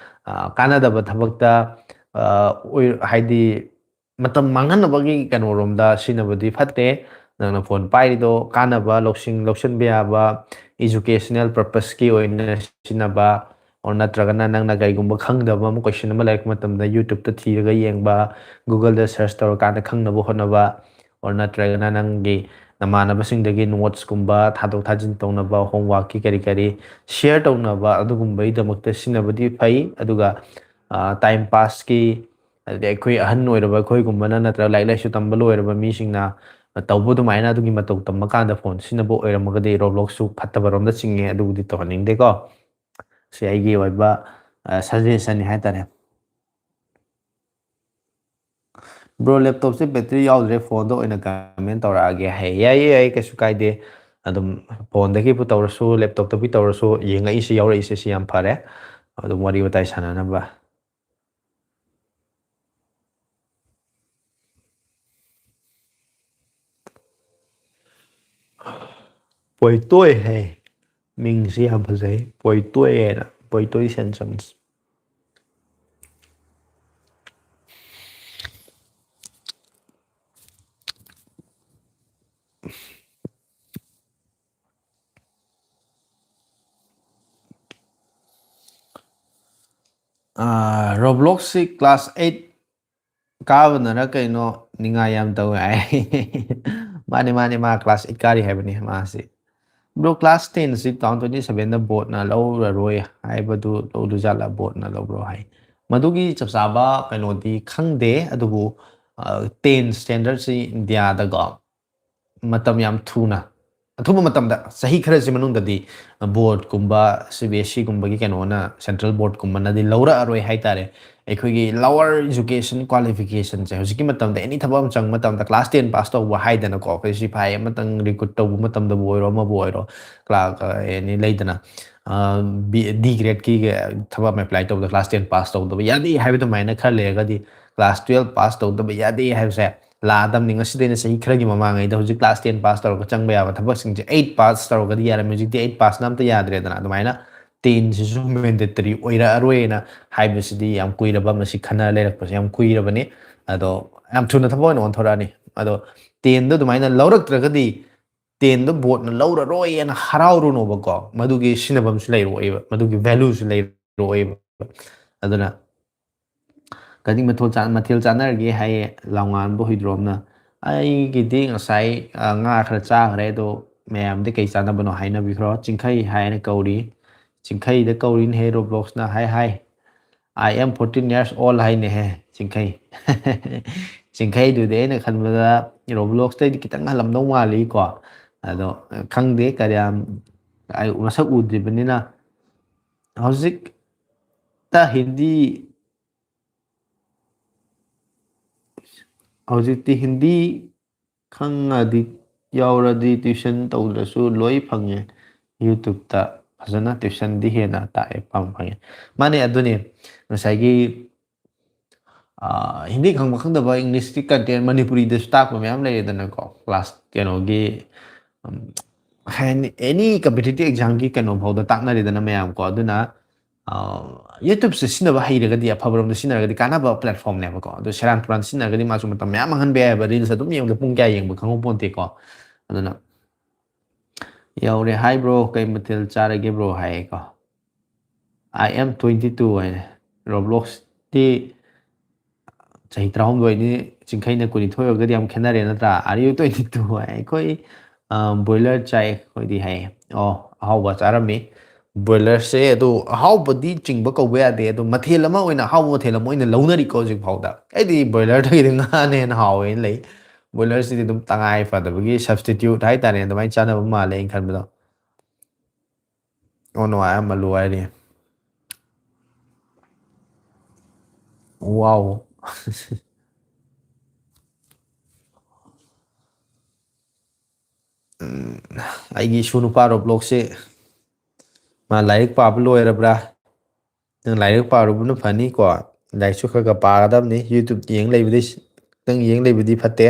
ꯑ, ꯀꯥꯟꯅꯗꯕ ꯊꯕꯛꯇ, ꯑ, ꯑꯣꯏ-, ꯍꯥꯏꯗꯤ ꯃꯇꯝ ꯃꯥꯡꯍꯟꯅꯕꯒꯤ ꯀꯩꯅꯣꯔꯣꯝꯗ ꯁꯤꯖꯤꯟꯅꯕꯗꯤ ꯐꯠꯇꯦ꯫ ꯅꯪꯅ ꯐꯣꯟ ꯄꯥꯏꯔꯤꯗꯣ ꯀꯥꯟꯅꯕ ꯂꯧꯁꯤꯡ ꯂꯧꯁꯤꯟꯕ ꯌꯥꯕ, educational purposeꯀꯤ ꯑꯣꯏꯅ ꯁꯤꯖꯤꯟꯅꯕ, or ꯅꯠꯇ꯭ꯔꯒꯅ ꯅꯪꯅ ꯀꯩꯒꯨꯝꯕ ꯈꯪꯗꯕ ꯑꯃ, question ꯑꯃ ꯂꯩꯔꯛꯄ ꯃꯇꯝꯗ YouTubeꯇ ꯊꯤꯔꯒ ꯌꯦꯡꯕ, Googleꯗ search ꯇꯧꯔꯀꯥꯟꯗ ꯈꯪꯅꯕ ꯍꯣꯠꯅꯕ, or ꯅꯠꯇ꯭ꯔꯒꯅ ꯅꯪꯒꯤ ꯅꯃꯥꯟꯅꯕꯁꯤꯡꯗꯒꯤ notesꯀꯨꯝꯕ ꯊꯥꯗꯣꯛ ꯊꯥꯖꯤꯟ ꯇꯧꯅꯕ, homeworkꯀꯤ ꯀꯔꯤ ꯀꯔꯤ share ꯇꯧꯅꯕ, ꯑꯗꯨꯒꯨꯝꯕꯒꯤꯗꯃꯛꯇ ꯁꯤꯖꯤꯟꯅꯕꯗꯤ ꯐꯩ꯫ ꯑꯗꯨꯒ time passꯀꯤ, ꯑꯗꯨꯗꯤ ꯑꯩꯈꯣꯏ ꯑꯍꯟ ꯑꯣꯏꯔꯕ ꯑꯩꯈꯣꯏꯒꯨꯝꯕꯅ ꯅꯠꯇ꯭ꯔꯒ ꯂꯥꯏꯔꯤꯛ ꯂꯥꯏꯁꯨ ꯇꯝꯕ ꯂꯣꯏꯔꯕ ꯃꯤꯁꯤꯡꯅ ꯇꯧꯕ ꯑꯗꯨꯃꯥꯏꯅ ꯑꯗꯨꯒꯤ ꯃꯇꯧ ꯇꯝꯕ ꯀꯥꯟꯗ ꯐꯣꯟ ꯁꯤꯖꯤꯟꯅꯕ ꯑꯣꯏꯔꯝꯃꯒꯗꯤ Robloxꯁꯨ ꯐꯠꯇꯕ ꯔꯣꯝꯗ ꯆꯤꯡꯉꯦ꯫ ꯑꯗꯨꯕꯨꯗꯤ ꯇꯧꯍꯟꯅꯤꯡꯗꯦꯀꯣ꯫ ꯁꯤ ꯑꯩꯒꯤ ꯑꯣꯏꯕ suggestionꯅꯤ ꯍꯥꯏꯇꯥꯔꯦ꯫ Bro, laptopꯁꯦ battery ꯌꯥꯎꯗ꯭ꯔꯦ, ꯐꯣꯟꯗ ꯑꯣꯏꯅ comment ꯇꯧꯔꯛꯑꯒꯦ ꯍꯥꯏ꯫ ꯌꯥꯏꯌꯦ, ꯌꯥꯏꯌꯦ, ꯀꯩꯁꯨ ꯀꯥꯏꯗꯦ꯫ ꯑꯗꯨꯝ ꯐꯣꯟꯗꯒꯤꯕꯨ ꯇꯧꯔꯁꯨ, laptopꯇꯕꯨ ꯇꯧꯔꯁꯨ, ꯌꯦꯡꯉꯛꯏꯁꯦ, ꯌꯥꯎꯔꯛꯏꯁꯦ, ꯁꯤ ꯌꯥꯝ ꯐꯔꯦ꯫ ꯑꯗꯨꯝ ꯋꯥꯔꯤ ꯋꯥꯇꯥꯏ ꯁꯥꯟꯅꯅꯕ꯫ ꯄꯣꯏꯇꯣꯏ ꯍꯥꯏ꯫ ꯃꯤꯡꯁꯤ ꯌꯥꯝ ꯐꯖꯩ, ꯄꯣꯏꯇꯣꯏ ꯍꯥꯏꯅ, ꯄꯣꯏꯇꯣꯏ ꯁꯦꯟꯁꯟꯁ꯫ Robloxꯁꯤ class eight ꯀꯥꯕꯅꯔ ꯀꯩꯅꯣ ꯅꯤꯡꯉꯥꯏ ꯌꯥꯝ ꯇꯧꯋꯦ ꯍꯥꯏ꯫ ꯃꯥꯅꯦ, ꯃꯥꯅꯦ, ꯃꯥ class eight ꯀꯥꯔꯤ ꯍꯥꯏꯕꯅꯤ ꯃꯥꯁꯤ꯫ Bro, class tenꯁꯤ two thousand twenty sevenꯗ boardꯅ ꯂꯧꯔꯔꯣꯏ ꯍꯥꯏꯕꯗꯨ ꯂꯧꯗꯣꯏꯖꯥꯠꯂ, boardꯅ ꯂꯧꯕ꯭ꯔꯣ ꯍꯥꯏ꯫ ꯃꯗꯨꯒꯤ ꯆꯞ ꯆꯥꯕ ꯀꯩꯅꯣꯗꯤ ꯈꯪꯗꯦ, ꯑꯗꯨꯕꯨ ten standardꯁꯤ ꯏꯟꯗꯤꯌꯥꯗꯀꯣ ꯃꯇꯝ ꯌꯥꯝ ꯊꯨꯅ, ꯑꯊꯨꯕ ꯃꯇꯝꯗ, ꯆꯍꯤ ꯈꯔꯁꯤ ꯃꯅꯨꯡꯗꯗꯤ boardꯀꯨꯝꯕ, CBSEꯒꯨꯝꯕꯒꯤ ꯀꯩꯅꯣꯅ, central boardꯀꯨꯝꯕꯅꯗꯤ ꯂꯧꯔꯛꯑꯔꯣꯏ ꯍꯥꯏꯇꯥꯔꯦ꯫ ꯑꯩꯈꯣꯏꯒꯤ lower education qualificationꯁꯦ ꯍꯧꯖꯤꯛꯀꯤ ꯃꯇꯝꯗ any ꯊꯕꯛ ꯑꯃ ꯆꯪꯕ ꯃꯇꯝꯗ class ten pass ꯇꯧꯕ ꯍꯥꯏꯗꯅꯀꯣ, ꯑꯩꯈꯣꯏ ꯁꯤꯐꯥꯏ ꯑꯃꯇꯪ recruit ꯇꯧꯕ ꯃꯇꯝꯗꯕꯨ ꯑꯣꯏꯔꯣ, ꯑꯃꯕꯨ ꯑꯣꯏꯔꯣ, class any ꯂꯩꯗꯅ, D gradeꯀꯤ ꯊꯕꯛ ꯑꯃ apply ꯇꯧꯕꯗ class ten pass ꯇꯧꯗꯕ ꯌꯥꯗꯦ ꯍꯥꯏꯕ ꯑꯗꯨꯃꯥꯏꯅ ꯈꯔ ꯂꯩꯔꯒꯗꯤ class twelve pass ꯇꯧꯗꯕ ꯌꯥꯗꯦ ꯍꯥꯏꯕꯁꯦ ꯂꯥꯛꯑꯗꯕꯅꯤ꯫ ꯉꯁꯤꯗꯩꯅ ꯆꯍꯤ ꯈꯔꯒꯤ ꯃꯃꯥꯡꯉꯩꯗ ꯍꯧꯖꯤꯛ class ten pass ꯇꯧꯔꯒ ꯆꯪꯕ ꯌꯥꯕ ꯊꯕꯛꯁꯤꯡꯁꯦ eight pass ꯇꯧꯔꯒꯗꯤ ꯌꯥꯔꯝꯃꯤ, ꯍꯧꯖꯤꯛꯇꯤ eight passꯅ ꯑꯝꯇ ꯌꯥꯗ꯭ꯔꯦꯗꯅ꯫ ꯑꯗꯨꯃꯥꯏꯅ tenꯁꯤꯁꯨ mandatory ꯑꯣꯏꯔꯛꯑꯔꯣꯏꯅ ꯍꯥꯏꯕꯁꯤꯗꯤ ꯌꯥꯝ ꯀꯨꯏꯔꯕ, ꯃꯁꯤ ꯈꯟꯅ ꯂꯩꯔꯛꯄꯁꯦ ꯌꯥꯝ ꯀꯨꯏꯔꯕꯅꯤ꯫ ꯑꯗꯣ ꯌꯥꯝ ꯊꯨꯅ ꯊꯕꯛ ꯑꯣꯏꯅ ꯑꯣꯟꯊꯣꯔꯛꯑꯅꯤ꯫ ꯑꯗꯣ ꯇꯦꯟꯗꯣ ꯑꯗꯨꯃꯥꯏꯅ ꯂꯧꯔꯛꯇ꯭ꯔꯒꯗꯤ ꯇꯦꯟꯗꯣ ꯕꯣꯠꯅ ꯂꯧꯔꯔꯣꯏꯅ ꯍꯔꯥꯎꯔꯨꯅꯣꯕꯀꯣ꯫ ꯃꯗꯨꯒꯤ ꯁꯤꯖꯤꯟꯅꯐꯝꯁꯨ ꯂꯩꯔꯣꯏꯕ, ꯃꯗꯨꯒꯤ ꯚꯦꯂꯨꯁꯨ ꯂꯩꯔꯣꯏꯕ꯫ ꯑꯗꯨꯅ ꯀꯔꯤ ꯃꯊꯦꯜ ꯆꯥ-, ꯃꯊꯦꯜ ꯆꯥꯟꯅꯔꯒꯦ ꯍꯥꯏꯌꯦ ꯂꯥꯎꯉꯥꯟꯕ ꯍꯨꯏꯗ꯭ꯔꯣꯝꯅ꯫ ꯑꯩꯒꯤꯗꯤ ꯉꯁꯥꯏ, ꯑ, ꯉꯥ ꯈꯔ ꯆꯥꯈ꯭ꯔꯦ, ꯑꯗꯣ ꯃꯌꯥꯝꯗꯤ ꯀꯩ ꯆꯥꯟꯅꯕꯅꯣ ꯍꯥꯏꯅꯕꯤꯈ꯭ꯔꯣ꯫ ꯆꯤꯡꯈꯩ ꯍꯥꯏꯅ ꯀꯧꯔꯤ꯫ ꯆꯤꯡꯈꯩꯗ ꯀꯧꯔꯤꯅꯦꯍꯦ ꯔꯣꯕ꯭ꯂꯣꯛꯁꯅ꯫ ꯍꯥꯏ ꯍꯥꯏ꯫ "I am fourteen years old" ꯍꯥꯏꯅꯦꯍꯦ ꯆꯤꯡꯈꯩ꯫ ꯆꯤꯡꯈꯩꯗꯨꯗꯤ ꯑꯩꯅ ꯈꯟꯕꯗ ꯔꯣꯕ꯭ꯂꯣꯛꯁꯇꯩꯗꯤ ꯈꯤꯇꯪ ꯍꯜꯂꯝꯗꯧ ꯃꯥꯜꯂꯤꯀꯣ꯫ ꯑꯗꯣ ꯈꯪꯗꯦ, ꯀꯔꯤꯌꯥꯝ ꯑꯩ ꯃꯁꯛ ꯎꯗ꯭ꯔꯤꯕꯅꯤꯅ꯫ ꯍꯧꯖꯤꯛꯇ ꯍꯤꯟꯗꯤ, ꯍꯧꯖꯤꯛꯇꯤ ꯍꯤꯟꯗꯤ ꯈꯪꯉꯗꯤ, ꯌꯥꯎꯔꯗꯤ tuition ꯇꯧꯗ꯭ꯔꯁꯨ ꯂꯣꯏ ꯐꯪꯉꯦ꯫ YouTube-ꯇ ꯐꯖꯅ tuition-ꯗꯤ ꯍꯦꯟꯅ ꯇꯥꯛꯑꯦ, ꯄꯥꯝ ꯐꯪꯉꯦ꯫ ꯃꯥꯅꯦ, ꯑꯗꯨꯅꯦ ꯉꯁꯥꯏꯒꯤ, ꯑ, ꯍꯤꯟꯗꯤ ꯈꯪꯕ ꯈꯪꯗꯕ, English-ꯀꯤ content ꯃꯅꯤꯄꯨꯔꯤꯗꯁꯨ ꯇꯥꯛꯄ ꯃꯌꯥꯝ ꯂꯩꯔꯦꯗꯅꯀꯣ꯫ Class ꯀꯩꯅꯣꯒꯤ, ꯎꯝ, ꯀꯩ ꯍꯥꯏꯅꯤ, any competitive exam-ꯒꯤ ꯀꯩꯅꯣ ꯐꯥꯎꯗ ꯇꯥꯛꯅꯔꯦꯗꯅ ꯃꯌꯥꯝ ꯀꯣ꯫ ꯑꯗꯨꯅ, ꯑ, YouTube-ꯁꯦ ꯁꯤꯖꯤꯟꯅꯕ ꯍꯩꯔꯒꯗꯤ, ꯑꯐꯕꯔꯣꯝꯗ ꯁꯤꯖꯤꯟꯅꯔꯒꯗꯤ ꯀꯥꯟꯅꯕ platform-ꯅꯦꯕꯀꯣ꯫ ꯑꯗꯣ ꯁꯦꯔꯥꯟ ꯇꯨꯔꯥꯟ ꯁꯤꯖꯤꯟꯅꯔꯒꯗꯤ ꯃꯥꯁꯨ ꯃꯇꯝ ꯃꯌꯥꯝ ꯃꯥꯡꯍꯟꯕ ꯌꯥꯏꯑꯕ꯫ Reels ꯑꯗꯨꯝ ꯌꯦꯡꯕꯗ ꯄꯨꯡ ꯀꯌꯥ ꯌꯦꯡꯕ ꯈꯪꯍꯧ ꯄꯣꯟꯇꯦꯀꯣ꯫ ꯑꯗꯨꯅ ꯌꯧꯔꯦ꯫ Hi bro, ꯀꯩ ꯃꯊꯦꯜ ꯆꯥꯔꯒꯦ bro ꯍꯥꯏꯌꯦꯀꯣ꯫ "I am twenty two" ꯍꯥꯏꯅꯦ꯫ Roblox-ꯇꯤ ꯆꯍꯤ ꯇꯔꯥꯍꯨꯝꯗꯣꯏꯅꯤ, ꯆꯤꯡꯈꯩꯅ ꯀꯨꯟꯅꯤꯊꯣꯏ ꯑꯣꯏꯔꯒꯗꯤ ꯌꯥꯝ ꯈꯦꯠꯅꯔꯦ ꯅꯠꯇ꯭ꯔꯥ? "Are you twenty two?" ꯍꯥꯏ꯫ "ꯑꯩꯈꯣꯏ, ꯑ, broiler ꯆꯥꯏ ꯑꯩꯈꯣꯏꯗꯤ" ꯍꯥꯏꯌꯦ꯫ ꯑꯣ, ꯑꯍꯥꯎꯕ ꯆꯥꯔꯝꯃꯤ꯫ Broiler-ꯁꯦ ꯑꯗꯨ ꯑꯍꯥꯎꯕꯗꯤ ꯆꯤꯡꯕ ꯀꯧꯕ ꯌꯥꯗꯦ, ꯑꯗꯨ ꯃꯊꯦꯜ ꯑꯃ ꯑꯣꯏꯅ, ꯑꯍꯥꯎꯕ ꯃꯊꯦꯜ ꯑꯃ ꯑꯣꯏꯅ ꯂꯧꯅꯔꯤꯀꯣ ꯍꯧꯖꯤꯛ ꯐꯥꯎꯗ꯫ ꯑꯩꯗꯤ broiler-ꯗꯒꯤꯗꯤ ꯉꯥꯅ ꯍꯦꯟꯅ ꯍꯥꯎꯋꯦꯅ ꯂꯩ꯫ Broiler-ꯁꯤꯗꯤ ꯑꯗꯨꯝ ꯇꯉꯥꯏ ꯐꯗꯕꯒꯤ substitute ꯍꯥꯏꯇꯥꯔꯦ, ꯑꯗꯨꯃꯥꯏꯅ ꯆꯥꯅꯕ ꯃꯥꯜꯂꯦ ꯑꯩꯅ ꯈꯟꯕꯗꯣ꯫ Oh no, I am ꯑꯂꯨ ꯍꯥꯏꯔꯤ꯫ Wow. ꯎꯝ, ꯑꯩꯒꯤ ꯏꯁꯨ ꯅꯨꯄꯥ Roblox-ꯁꯦ ꯃꯥ ꯂꯥꯏꯔꯤꯛ ꯄꯥꯕ ꯂꯣꯏꯔꯕ꯭ꯔꯥ? ꯅꯪ ꯂꯥꯏꯔꯤꯛ ꯄꯥꯔꯨꯕꯅ ꯐꯅꯤꯀꯣ꯫ ꯂꯥꯏꯔꯤꯛꯁꯨ ꯈꯔ ꯈꯔ ꯄꯥꯒꯗꯕꯅꯤ꯫ YouTube ꯌꯦꯡ ꯂꯩꯕꯗꯤ, ꯈꯤꯇꯪ ꯌꯦꯡ ꯂꯩꯕꯗꯤ ꯐꯠꯇꯦ꯫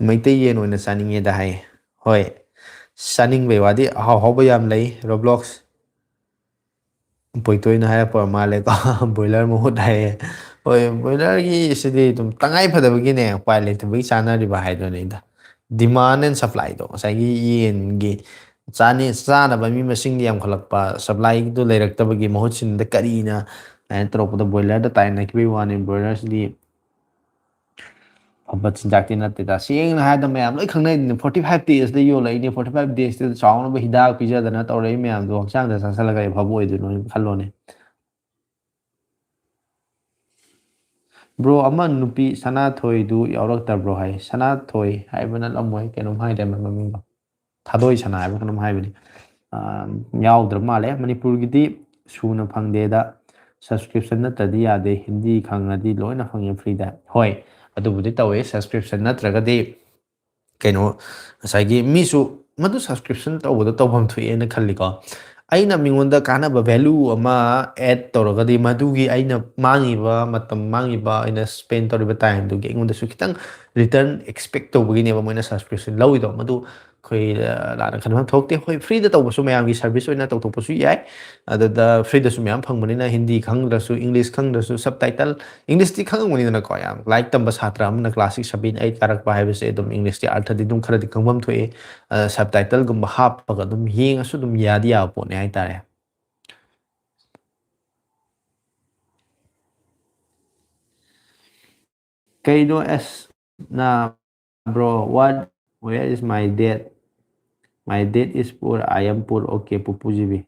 ꯃꯩꯇꯩ ꯌꯦꯟ ꯑꯣꯏꯅ ꯆꯥꯅꯤꯡꯉꯦꯗ ꯍꯥꯏ꯫ ꯍꯣꯏ, ꯆꯥꯅꯤꯡꯕꯩ ꯋꯥꯗꯤ ꯑꯍꯥꯎ ꯑꯍꯥꯎꯕ ꯌꯥꯝ ꯂꯩ Roblox꯫ ꯄꯣꯏꯇꯣꯏꯅ ꯍꯥꯏꯔꯛꯄ ꯑꯣꯏꯔ ꯃꯥꯜꯂꯦꯀꯣ꯫ Broiler ꯃꯍꯨꯠ ꯍꯥꯏꯌꯦ꯫ ꯍꯣꯏ, ꯕꯣꯏꯂꯔꯒꯤ ꯁꯤꯗꯤ ꯑꯗꯨꯝ ꯇꯉꯥꯏ ꯐꯗꯕꯒꯤꯅꯦ, ꯎꯄꯥꯏ ꯂꯩꯇꯕꯒꯤ ꯆꯥꯅꯔꯤꯕ ꯍꯥꯏꯗꯨꯅꯤꯗ꯫ Demand and supplyꯗꯣ, ꯉꯁꯥꯏꯒꯤ ꯌꯦꯟꯒꯤ ꯆꯥꯅꯤ-, ꯆꯥꯅꯕ ꯃꯤ ꯃꯁꯤꯡꯗꯤ ꯌꯥꯝꯈꯠꯂꯛꯄ, supplyꯗꯨ ꯂꯩꯔꯛꯇꯕꯒꯤ ꯃꯍꯨꯠ ꯁꯤꯟꯗ ꯀꯔꯤꯅ ꯑꯗꯨꯃꯥꯏꯅ ꯇꯧꯔꯛꯄꯗ ꯕꯣꯏꯂꯔꯗ ꯇꯥꯏꯅꯈꯤꯕꯒꯤ ꯋꯥꯅꯤ꯫ ꯕꯣꯏꯂꯔꯁꯤꯗꯤ ꯑꯐꯕ ꯆꯤꯟꯖꯥꯛꯇꯤ ꯅꯠꯇꯦꯗ꯫ ꯁꯦꯡꯅ ꯍꯥꯏꯔꯗ ꯃꯌꯥꯝ ꯂꯣꯏ ꯈꯪꯅꯩꯗꯨꯅꯤ, forty five daysꯇ ꯌꯣꯜꯂꯛꯏꯅꯤ, forty five daysꯇ ꯆꯥꯎꯅꯕ ꯍꯤꯗꯥꯛ ꯄꯤꯖꯗꯅ ꯇꯧꯔꯛꯏ ꯃꯌꯥꯝꯗꯣ ꯍꯛꯆꯥꯡꯗ ꯆꯥꯁꯤꯜꯂꯒ ꯑꯐꯕ ꯑꯣꯏꯗꯣꯏꯅꯣ ꯈꯜꯂꯣꯅꯦ꯫ ꯕ꯭ꯔꯣ, ꯑꯃ ꯅꯨꯄꯤ ꯁꯅꯥꯊꯣꯏꯗꯨ ꯌꯥꯎꯔꯛꯇꯕ꯭ꯔꯣ ꯍꯥꯏ꯫ ꯁꯅꯥꯊꯣꯏ ꯍꯥꯏꯕ ꯅꯠꯂꯝꯃꯣꯏ, ꯀꯩꯅꯣꯝ ꯍꯥꯏꯗꯥꯏ ꯃꯃꯤꯡꯗꯣ? ꯊꯥꯗꯣꯏ ꯁꯅꯥ ꯍꯥꯏꯕ ꯀꯩꯅꯣꯝ ꯍꯥꯏꯕꯅꯤ꯫ ꯑꯥ, ꯌꯥꯎꯗ꯭ꯔ ꯃꯥꯜꯂꯦ꯫ ꯃꯅꯤꯄꯨꯔꯒꯤꯗꯤ ꯁꯨꯅ ꯐꯪꯗꯦꯗ꯫ Subscription ꯅꯠꯇ꯭ꯔꯗꯤ ꯌꯥꯗꯦ꯫ ꯍꯤꯟꯗꯤ ꯈꯪꯉꯗꯤ ꯂꯣꯏꯅ ꯐꯪꯉꯦ freeꯗ꯫ ꯍꯣꯏ, ꯑꯗꯨꯕꯨꯗꯤ ꯇꯧꯋꯦ꯫ Subscription ꯅꯠꯇ꯭ꯔꯒꯗꯤ ꯀꯩꯅꯣ, ꯉꯁꯥꯏꯒꯤ ꯃꯤꯁꯨ ꯃꯗꯨ subscription ꯇꯧꯕꯗ ꯇꯧꯐꯝ ꯊꯣꯛꯑꯦꯅ ꯈꯜꯂꯤꯀꯣ꯫ ꯑꯩꯅ ꯃꯤꯉꯣꯟꯗ ꯀꯥꯟꯅꯕ value ꯑꯃ add ꯇꯧꯔꯒꯗꯤ ꯃꯗꯨꯒꯤ ꯑꯩꯅ ꯃꯥꯡꯉꯤꯕ ꯃꯇꯝ, ꯃꯥꯡꯉꯤꯕ ꯑꯩꯅ spend ꯇꯧꯔꯤꯕ timeꯗꯨꯒꯤ ꯑꯩꯉꯣꯟꯗꯁꯨ ꯈꯤꯇꯪ return expect ꯇꯧꯕꯒꯤꯅꯦꯕ ꯃꯣꯏꯅ subscription ꯂꯧꯔꯤꯗꯣ꯫ ꯃꯗꯨ ꯑꯩꯈꯣꯏ, ꯑ, ꯂꯥꯟꯅ ꯈꯟꯕ ꯊꯣꯛꯇꯦ꯫ ꯍꯣꯏ, freeꯗ ꯇꯧꯕꯁꯨ ꯃꯌꯥꯝꯒꯤ service ꯑꯣꯏꯅ ꯇꯧꯊꯣꯛꯄꯁꯨ ꯌꯥꯏ꯫ ꯑꯗꯨꯗ freeꯗꯁꯨ ꯃꯌꯥꯝ ꯐꯪꯕꯅꯤꯅ ꯍꯤꯟꯗꯤ ꯈꯪꯗ꯭ꯔꯁꯨ, English ꯈꯪꯗ꯭ꯔꯁꯨ, subtitle, Englishꯇꯤ ꯈꯪꯉꯝꯒꯅꯤꯗꯅꯀꯣ꯫ ꯌꯥꯝ ꯂꯥꯏꯔꯤꯛ ꯇꯝꯕ ꯁꯥꯇ꯭ꯔ ꯑꯃꯅ class six, seven, eight ꯀꯥꯔꯛꯄ ꯍꯥꯏꯕꯁꯦ ꯑꯗꯨꯝ Englishꯀꯤ ꯑꯥꯔꯊꯗꯤ ꯑꯗꯨꯝ ꯈꯔꯗꯤ ꯈꯪꯐꯝ ꯊꯣꯛꯑꯦ꯫ ꯑ, subtitleꯒꯨꯝꯕ ꯍꯥꯞꯄꯒ ꯑꯗꯨꯝ ꯌꯦꯡꯉꯁꯨ ꯑꯗꯨꯝ ꯌꯥꯗꯤ ꯌꯥꯕ ꯄꯣꯠꯅꯤ ꯍꯥꯏꯇꯥꯔꯦ꯫ ꯀꯩꯅꯣ ꯑꯦꯁ ꯅ, bro, what, where is my dad? My dad is poor, I am poor. Okay, ꯄꯨꯄꯨ GB.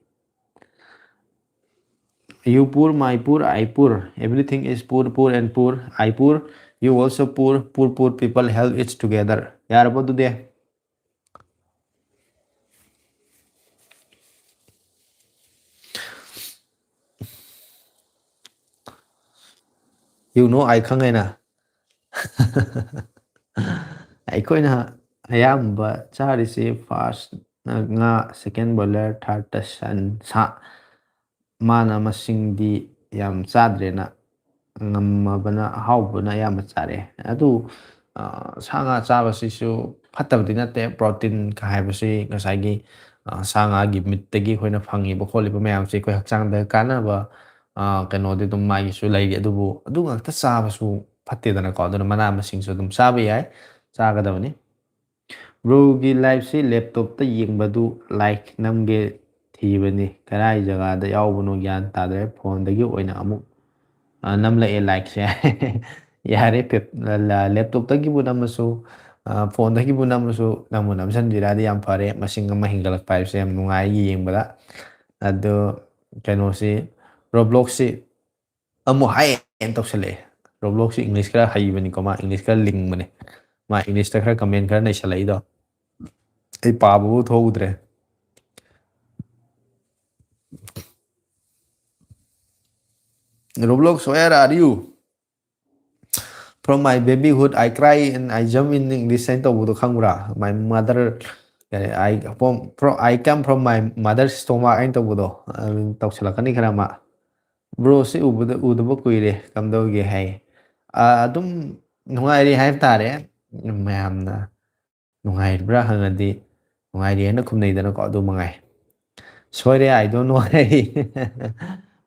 You poor, my poor, I poor. Everything is poor, poor and poor. I poor, you also poor. Poor, poor people help each together. ꯌꯥꯔꯕꯣ ꯑꯗꯨꯗꯤ? You know, ꯑꯩ ꯈꯪꯉꯦꯅ꯫ ꯑꯩꯈꯣꯏꯅ ꯑꯌꯥꯝꯕ ꯆꯥꯔꯤꯁꯤ first ꯉꯥ, second boiler, thirdꯇ ꯁꯟ, ꯁꯥ꯫ ꯃꯥꯅ ꯃꯁꯤꯡꯗꯤ ꯌꯥꯝ ꯆꯥꯗ꯭ꯔꯦꯅ, ꯉꯝꯃꯕꯅ ꯑꯍꯥꯎꯕꯅ ꯑꯌꯥꯝꯕ ꯆꯥꯔꯦ꯫ ꯑꯗꯨ, ꯑ, ꯁꯥ ꯉꯥ ꯆꯥꯕꯁꯤꯁꯨ ꯐꯠꯇꯕꯗꯤ ꯅꯠꯇꯦ꯫ Protein ꯀ ꯍꯥꯏꯕꯁꯤ ꯉꯁꯥꯏꯒꯤ, ꯑ, ꯁꯥ ꯉꯥꯒꯤ meatꯇꯒꯤ ꯑꯩꯈꯣꯏꯅ ꯐꯪꯉꯤꯕ ꯈꯣꯠꯂꯤꯕ ꯃꯌꯥꯝꯁꯤ ꯑꯩꯈꯣꯏ ꯍꯛꯆꯥꯡꯗ ꯀꯥꯟꯅꯕ, ꯑꯥ, ꯀꯩꯅꯣꯗꯤ ꯑꯗꯨꯝ ꯃꯥꯒꯤꯁꯨ ꯂꯩꯔꯤ, ꯑꯗꯨꯕꯨ ꯑꯗꯨ ꯉꯥꯛꯇ ꯆꯥꯕꯁꯨ ꯐꯠꯇꯦꯗꯅꯀꯣ, ꯑꯗꯨꯅ ꯃꯅꯥ ꯃꯁꯤꯡꯁꯨ ꯑꯗꯨꯝ ꯆꯥꯕ ꯌꯥꯏ, ꯆꯥꯒꯗꯕꯅꯤ꯫ Broꯒꯤ liveꯁꯤ laptopꯇ ꯌꯦꯡꯕꯗꯨ like ꯅꯝꯒꯦ ꯊꯤꯕꯅꯤ, ꯀꯗꯥꯏ ꯖꯒꯥꯗ ꯌꯥꯎꯕꯅꯣ ꯒ꯭ꯌꯥꯟ ꯇꯥꯗ꯭ꯔꯦ, phoneꯗꯒꯤ ꯑꯣꯏꯅ ꯑꯃꯨꯛ, ꯑ, ꯅꯝꯂꯛꯑꯦ likeꯁꯦ꯫ ꯌꯥꯔꯦ, ꯄꯦꯞ-, ꯂ-, ꯂ-, laptopꯇꯒꯤꯕꯨ ꯅꯝꯃꯁꯨ, ꯑ, phoneꯗꯒꯤꯕꯨ ꯅꯝꯃꯁꯨ, ꯅꯪꯕꯨ ꯅꯝꯁꯤꯟꯕꯤꯔꯛꯑꯗꯤ ꯌꯥꯝ ꯐꯔꯦ꯫ ꯃꯁꯤꯡ ꯑꯃ ꯍꯦꯟꯒꯠꯂꯛꯄ ꯍꯥꯏꯕꯁꯦ ꯌꯥꯝ ꯅꯨꯡꯉꯥꯏ ꯌꯦꯡꯕꯗ꯫ ꯑꯗꯣ ꯀꯩꯅꯣꯁꯤ, Robloxꯁꯤ ꯑꯃꯨꯛ ꯍꯥꯏ ꯍꯦꯟꯅ ꯇꯧꯁꯜꯂꯛꯑꯦ꯫ Robloxꯁꯤ English ꯈꯔ ꯍꯩꯕꯅꯤꯀꯣ, ꯃꯥ English ꯈꯔ ꯂꯤꯡꯕꯅꯦ꯫ ꯃꯥ Englishꯇ ꯈꯔ comment ꯈꯔ ꯅꯩꯁꯜꯂꯛꯏꯗꯣ꯫ ꯑꯩ ꯄꯥꯕꯕꯨ ꯊꯣꯛꯎꯗ꯭ꯔꯦ꯫ Roblox, where are you? From my babyhood, I cry and I jump in English ꯍꯥꯏꯅ ꯇꯧꯕꯗꯣ ꯈꯪꯕ꯭ꯔꯥ? My mother, I, from, from, I come from my mother's stomach ꯍꯥꯏꯅ ꯇꯧꯕꯗꯣ, ꯑꯗꯨ ꯇꯧꯁꯜꯂꯛꯀꯅꯤ ꯈꯔ ꯑꯃ꯫ Broꯁꯤ ꯎꯕꯗ, ꯎꯗꯕ ꯀꯨꯏꯔꯦ, ꯀꯝꯗꯧꯒꯦ ꯍꯥꯏ꯫ ꯑꯥ, ꯑꯗꯨꯝ ꯅꯨꯡꯉꯥꯏꯔꯤ ꯍꯥꯏꯕ ꯇꯥꯔꯦ꯫ ꯃꯌꯥꯝꯅ ꯅꯨꯡꯉꯥꯏꯔꯤꯕ꯭ꯔꯥ ꯍꯪꯉꯗꯤ, ꯅꯨꯡꯉꯥꯏꯔꯤ ꯍꯥꯏꯅ ꯈꯨꯝꯅꯩꯗꯅꯀꯣ, ꯑꯗꯨ ꯃꯉꯥꯏ꯫ ꯁꯣꯏꯔꯦ, I don't know high.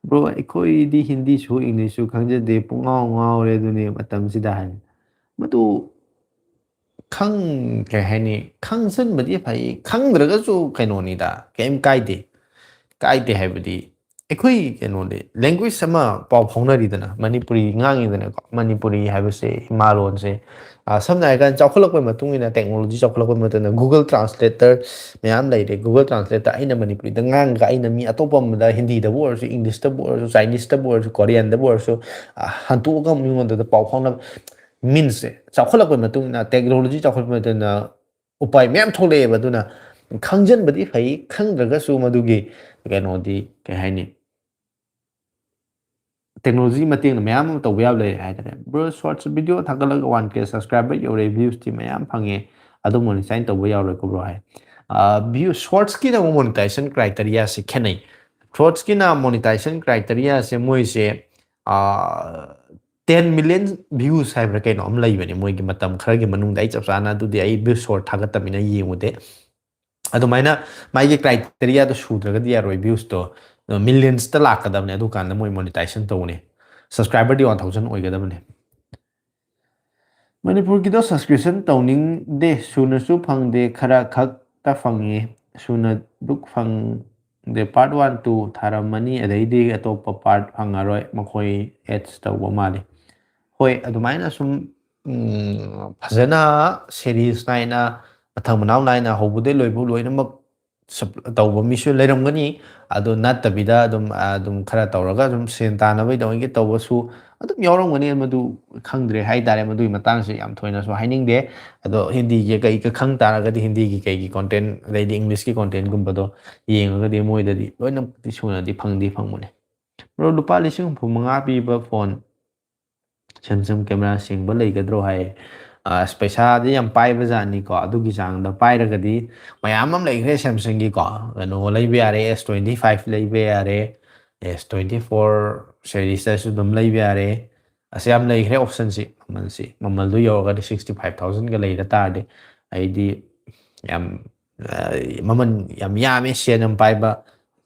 Bro, ꯑꯩꯈꯣꯏꯗꯤ ꯍꯤꯟꯗꯤꯁꯨ Englishꯁꯨ ꯈꯪꯖꯗꯦ, ꯄꯨꯡꯉꯥꯎ ꯉꯥꯎꯔꯦ ꯑꯗꯨꯅꯦ ꯃꯇꯝꯁꯤꯗ ꯍꯥꯏ꯫ ꯃꯗꯨ ꯈꯪ-, ꯀꯩ ꯍꯥꯏꯅꯤ, ꯈꯪꯖꯟꯕꯗꯤ ꯐꯩ, ꯈꯪꯗ꯭ꯔꯒꯁꯨ ꯀꯩꯅꯣꯅꯤꯗ, ꯀꯩꯝ ꯀꯥꯏꯗꯦ꯫ ꯀꯥꯏꯗꯦ ꯍꯥꯏꯕꯗꯤ, ꯑꯩꯈꯣꯏ ꯀꯩꯅꯣꯗꯤ, language ꯑꯃ ꯄꯥꯎ ꯐꯥꯎꯅꯔꯤꯗꯅ, ꯃꯅꯤꯄꯨꯔꯤ ꯉꯥꯡꯉꯤꯗꯅꯀꯣ, ꯃꯅꯤꯄꯨꯔꯤ ꯍꯥꯏꯕꯁꯦ, ꯏꯃꯥ ꯂꯣꯟꯁꯦ, ꯑ, ꯁꯝꯅ ꯍꯥꯏꯔꯀꯥꯟꯗ, ꯆꯥꯎꯈꯠꯂꯛꯄꯒꯤ ꯃꯇꯨꯡ ꯏꯟꯅ, technology ꯆꯥꯎꯈꯠꯂꯛꯄꯒꯤ ꯃꯇꯨꯡ ꯏꯟꯅ, Google Translator ꯃꯌꯥꯝ ꯂꯩꯔꯦ꯫ Google Translator ꯑꯩꯅ ꯃꯅꯤꯄꯨꯔꯤꯗ ꯉꯥꯡꯉꯒ, ꯑꯩꯅ ꯃꯤ ꯑꯇꯣꯞꯄ ꯑꯃꯗ, ꯍꯤꯟꯗꯤꯗꯕꯨ ꯑꯣꯏꯔꯁꯨ, Englishꯇꯕꯨ ꯑꯣꯏꯔꯁꯨ, Chineseꯇꯕꯨ ꯑꯣꯏꯔꯁꯨ, Koreanꯗꯕꯨ ꯑꯣꯏꯔꯁꯨ, ꯑ, ꯍꯟꯇꯣꯛꯑꯒ ꯃꯤꯉꯣꯟꯗ ꯄꯥꯎ ꯐꯥꯎꯅꯕ, meansꯁꯦ ꯆꯥꯎꯈꯠꯂꯛꯄꯒꯤ ꯃꯇꯨꯡ ꯏꯟꯅ, technology ꯆꯥꯎꯈꯠꯂꯛꯄꯒꯤ ꯃꯇꯨꯡ ꯏꯟꯅ, ꯎꯄꯥꯏ ꯃꯌꯥꯝ ꯊꯣꯛꯂꯛꯑꯦꯕ꯫ ꯑꯗꯨꯅ ꯈꯪꯖꯟꯕꯗꯤ ꯐꯩ, ꯈꯪꯗ꯭ꯔꯒꯁꯨ ꯃꯗꯨꯒꯤ ꯀꯩꯅꯣꯗꯤ, ꯀꯩ ꯍꯥꯏꯅꯤ, technology ꯃꯇꯦꯡꯅ ꯃꯌꯥꯝ ꯑꯃ ꯇꯧꯕ ꯌꯥꯕ ꯂꯩꯔꯦ ꯍꯥꯏꯇꯥꯔꯦ꯫ Bro, shorts video ꯊꯥꯒꯠꯂꯒ one K subscriber ꯌꯧꯔꯦ, viewsꯇꯤ ꯃꯌꯥꯝ ꯐꯪꯉꯦ, ꯑꯗꯣ monetize ꯇꯧꯕ ꯌꯥꯔꯣꯏꯀꯣ bro ꯍꯥꯏ꯫ ꯑ, view, shortsꯀꯤꯅ ꯑꯃꯨꯛ monetization criteriaꯁꯦ ꯈꯦꯠꯅꯩ꯫ Shortsꯀꯤꯅ monetization criteriaꯁꯦ ꯃꯣꯏꯁꯦ, ꯑ, ten million views ꯍꯥꯏꯕ꯭ꯔꯥ ꯀꯩꯅꯣ ꯑꯃ ꯂꯩꯕꯅꯦ ꯃꯣꯏꯒꯤ ꯃꯇꯝ ꯈꯔꯒꯤ ꯃꯅꯨꯡꯗ꯫ ꯑꯩ ꯆꯞ ꯆꯥꯅ ꯑꯗꯨꯗꯤ ꯑꯩ view short ꯊꯥꯒꯠꯇꯕꯅꯤꯅ ꯌꯦꯡꯉꯨꯗꯦ꯫ ꯑꯗꯨꯃꯥꯏꯅ ꯃꯥꯒꯤ criteriaꯗꯣ ꯁꯨꯗ꯭ꯔꯒꯗꯤ ꯌꯥꯔꯣꯏ viewsꯇꯣ꯫ ꯑꯗꯣ ꯃꯤꯂꯤꯌꯟꯁꯇ ꯂꯥꯛꯀꯗꯕꯅꯦ, ꯑꯗꯨꯀꯥꯟꯗ ꯃꯣꯏ ꯃꯣꯅꯤꯇꯥꯏꯖꯦꯁꯟ ꯇꯧꯒꯅꯤ꯫ ꯁꯕꯁꯀ꯭ꯔꯥꯏꯕꯔꯗꯤ ꯋꯥꯟ ꯊꯥꯎꯖꯟ ꯑꯣꯏꯒꯗꯕꯅꯦ꯫ ꯃꯅꯤꯄꯨꯔꯒꯤꯗꯣ ꯁꯕꯁꯀ꯭ꯔꯤꯞꯁꯟ ꯇꯧꯅꯤꯡꯗꯦ, ꯁꯨꯅꯁꯨ ꯐꯪꯗꯦ, ꯈꯔ ꯈꯛꯇ ꯐꯪꯉꯤ꯫ ꯁꯨꯅ ꯗꯨꯛ ꯐꯪꯗꯦ꯫ ꯄꯥꯔꯠ ꯋꯥꯟ ꯇꯨ ꯊꯥꯔꯝꯃꯅꯤ, ꯑꯗꯩꯗꯤ ꯑꯇꯣꯞꯄ ꯄꯥꯔꯠ ꯐꯪꯉꯔꯣꯏ, ꯃꯈꯣꯏ ꯑꯦꯗꯁ ꯇꯧꯕ ꯃꯥꯜꯂꯤ꯫ ꯍꯣꯏ, ꯑꯗꯨꯃꯥꯏꯅ ꯁꯨꯝ ꯎꯝ, ꯐꯖꯅ ꯁꯦꯔꯤꯁ ꯅꯥꯏꯅ, ꯃꯊꯪ ꯃꯅꯥꯎ ꯅꯥꯏꯅ, ꯍꯧꯕꯗꯩ ꯂꯣꯏꯕ ꯂꯣꯏꯅꯃꯛ ꯁꯞ-, ꯇꯧꯕ ꯃꯤꯁꯨ ꯂꯩꯔꯝꯒꯅꯤ꯫ ꯑꯗꯣ ꯅꯠꯇꯕꯤꯗ ꯑꯗꯨꯝ, ꯑꯗꯨꯝ ꯈꯔ ꯇꯧꯔꯒ ꯑꯗꯨꯝ ꯁꯦꯟ ꯇꯥꯟꯅꯕꯒꯤꯗꯃꯛꯇ ꯇꯧꯕꯁꯨ ꯑꯗꯨꯝ ꯌꯥꯎꯔꯝꯒꯅꯤ꯫ ꯃꯗꯨ ꯈꯪꯗ꯭ꯔꯦ ꯍꯥꯏꯇꯥꯔꯦ, ꯃꯗꯨꯒꯤ ꯃꯇꯥꯡꯁꯦ ꯌꯥꯝ ꯊꯣꯏꯅꯁꯨ ꯍꯥꯏꯅꯤꯡꯗꯦ꯫ ꯑꯗꯣ ꯍꯤꯟꯗꯤꯒꯤ ꯀꯩ ꯀꯩ ꯈꯪ ꯇꯥꯔꯒꯗꯤ, ꯍꯤꯟꯗꯤꯒꯤ ꯀꯩꯒꯤ ꯀꯣꯟꯇꯦꯟ, ꯑꯗꯩꯗꯤ ꯏꯪꯂꯤꯁꯀꯤ ꯀꯣꯟꯇꯦꯟꯒꯨꯝꯕꯗꯣ ꯌꯦꯡꯉꯒꯗꯤ ꯃꯣꯏꯗꯗꯤ ꯂꯣꯏꯅꯃꯛꯇꯤ ꯁꯨꯅꯗꯤ ꯐꯪꯗꯤ ꯐꯪꯕꯅꯦ꯫ ꯕ꯭ꯔꯣ, ꯂꯨꯄꯥ ꯂꯤꯁꯤꯡ ꯍꯨꯝꯐꯨ ꯃꯉꯥ ꯄꯤꯕ ꯐꯣꯟ ꯁꯦꯝꯁꯪ ꯀꯦꯃꯦꯔꯥ ꯁꯦꯡꯕ ꯂꯩꯒꯗ꯭ꯔꯣ ꯍꯥꯏ꯫ ꯑꯁ, ꯄꯩꯁꯥꯗꯤ ꯌꯥꯝ ꯄꯥꯏꯕ ꯖꯥꯠꯅꯤꯀꯣ꯫ ꯑꯗꯨꯒꯤ ꯆꯥꯡꯗ ꯄꯥꯏꯔꯒꯗꯤ ꯃꯌꯥꯝ ꯑꯃ ꯂꯩꯈ꯭ꯔꯦ ꯁꯦꯝꯁꯪꯒꯤꯀꯣ꯫ ꯀꯩꯅꯣ ꯂꯩꯕ ꯌꯥꯔꯦ, ꯑꯦꯁ ꯇ꯭ꯋꯦꯟꯇꯤ ꯐꯥꯏꯚ ꯂꯩꯕ ꯌꯥꯔꯦ, ꯑꯦꯁ ꯇ꯭ꯋꯦꯟꯇꯤ ꯐꯣꯔ ꯁꯦꯔꯤꯁꯇꯁꯨ ꯑꯗꯨꯝ ꯂꯩꯕ ꯌꯥꯔꯦ꯫ ꯑꯁ, ꯌꯥꯝ ꯂꯩꯈ꯭ꯔꯦ ꯑꯣꯞꯁꯟꯁꯤ꯫ ꯃꯃꯜꯁꯤ, ꯃꯃꯜꯗꯨ ꯌꯧꯔꯒꯗꯤ ꯁꯤꯛꯁꯇꯤ ꯐꯥꯏꯚ ꯊꯥꯎꯖꯟꯒ ꯂꯩꯔ ꯇꯥꯔꯗꯤ ꯑꯩꯗꯤ ꯌꯥꯝ, ꯑ, ꯃꯃꯜ ꯌꯥꯝ ꯌꯥꯝꯃꯦ, ꯁꯦꯟ ꯌꯥꯝ ꯄꯥꯏꯕ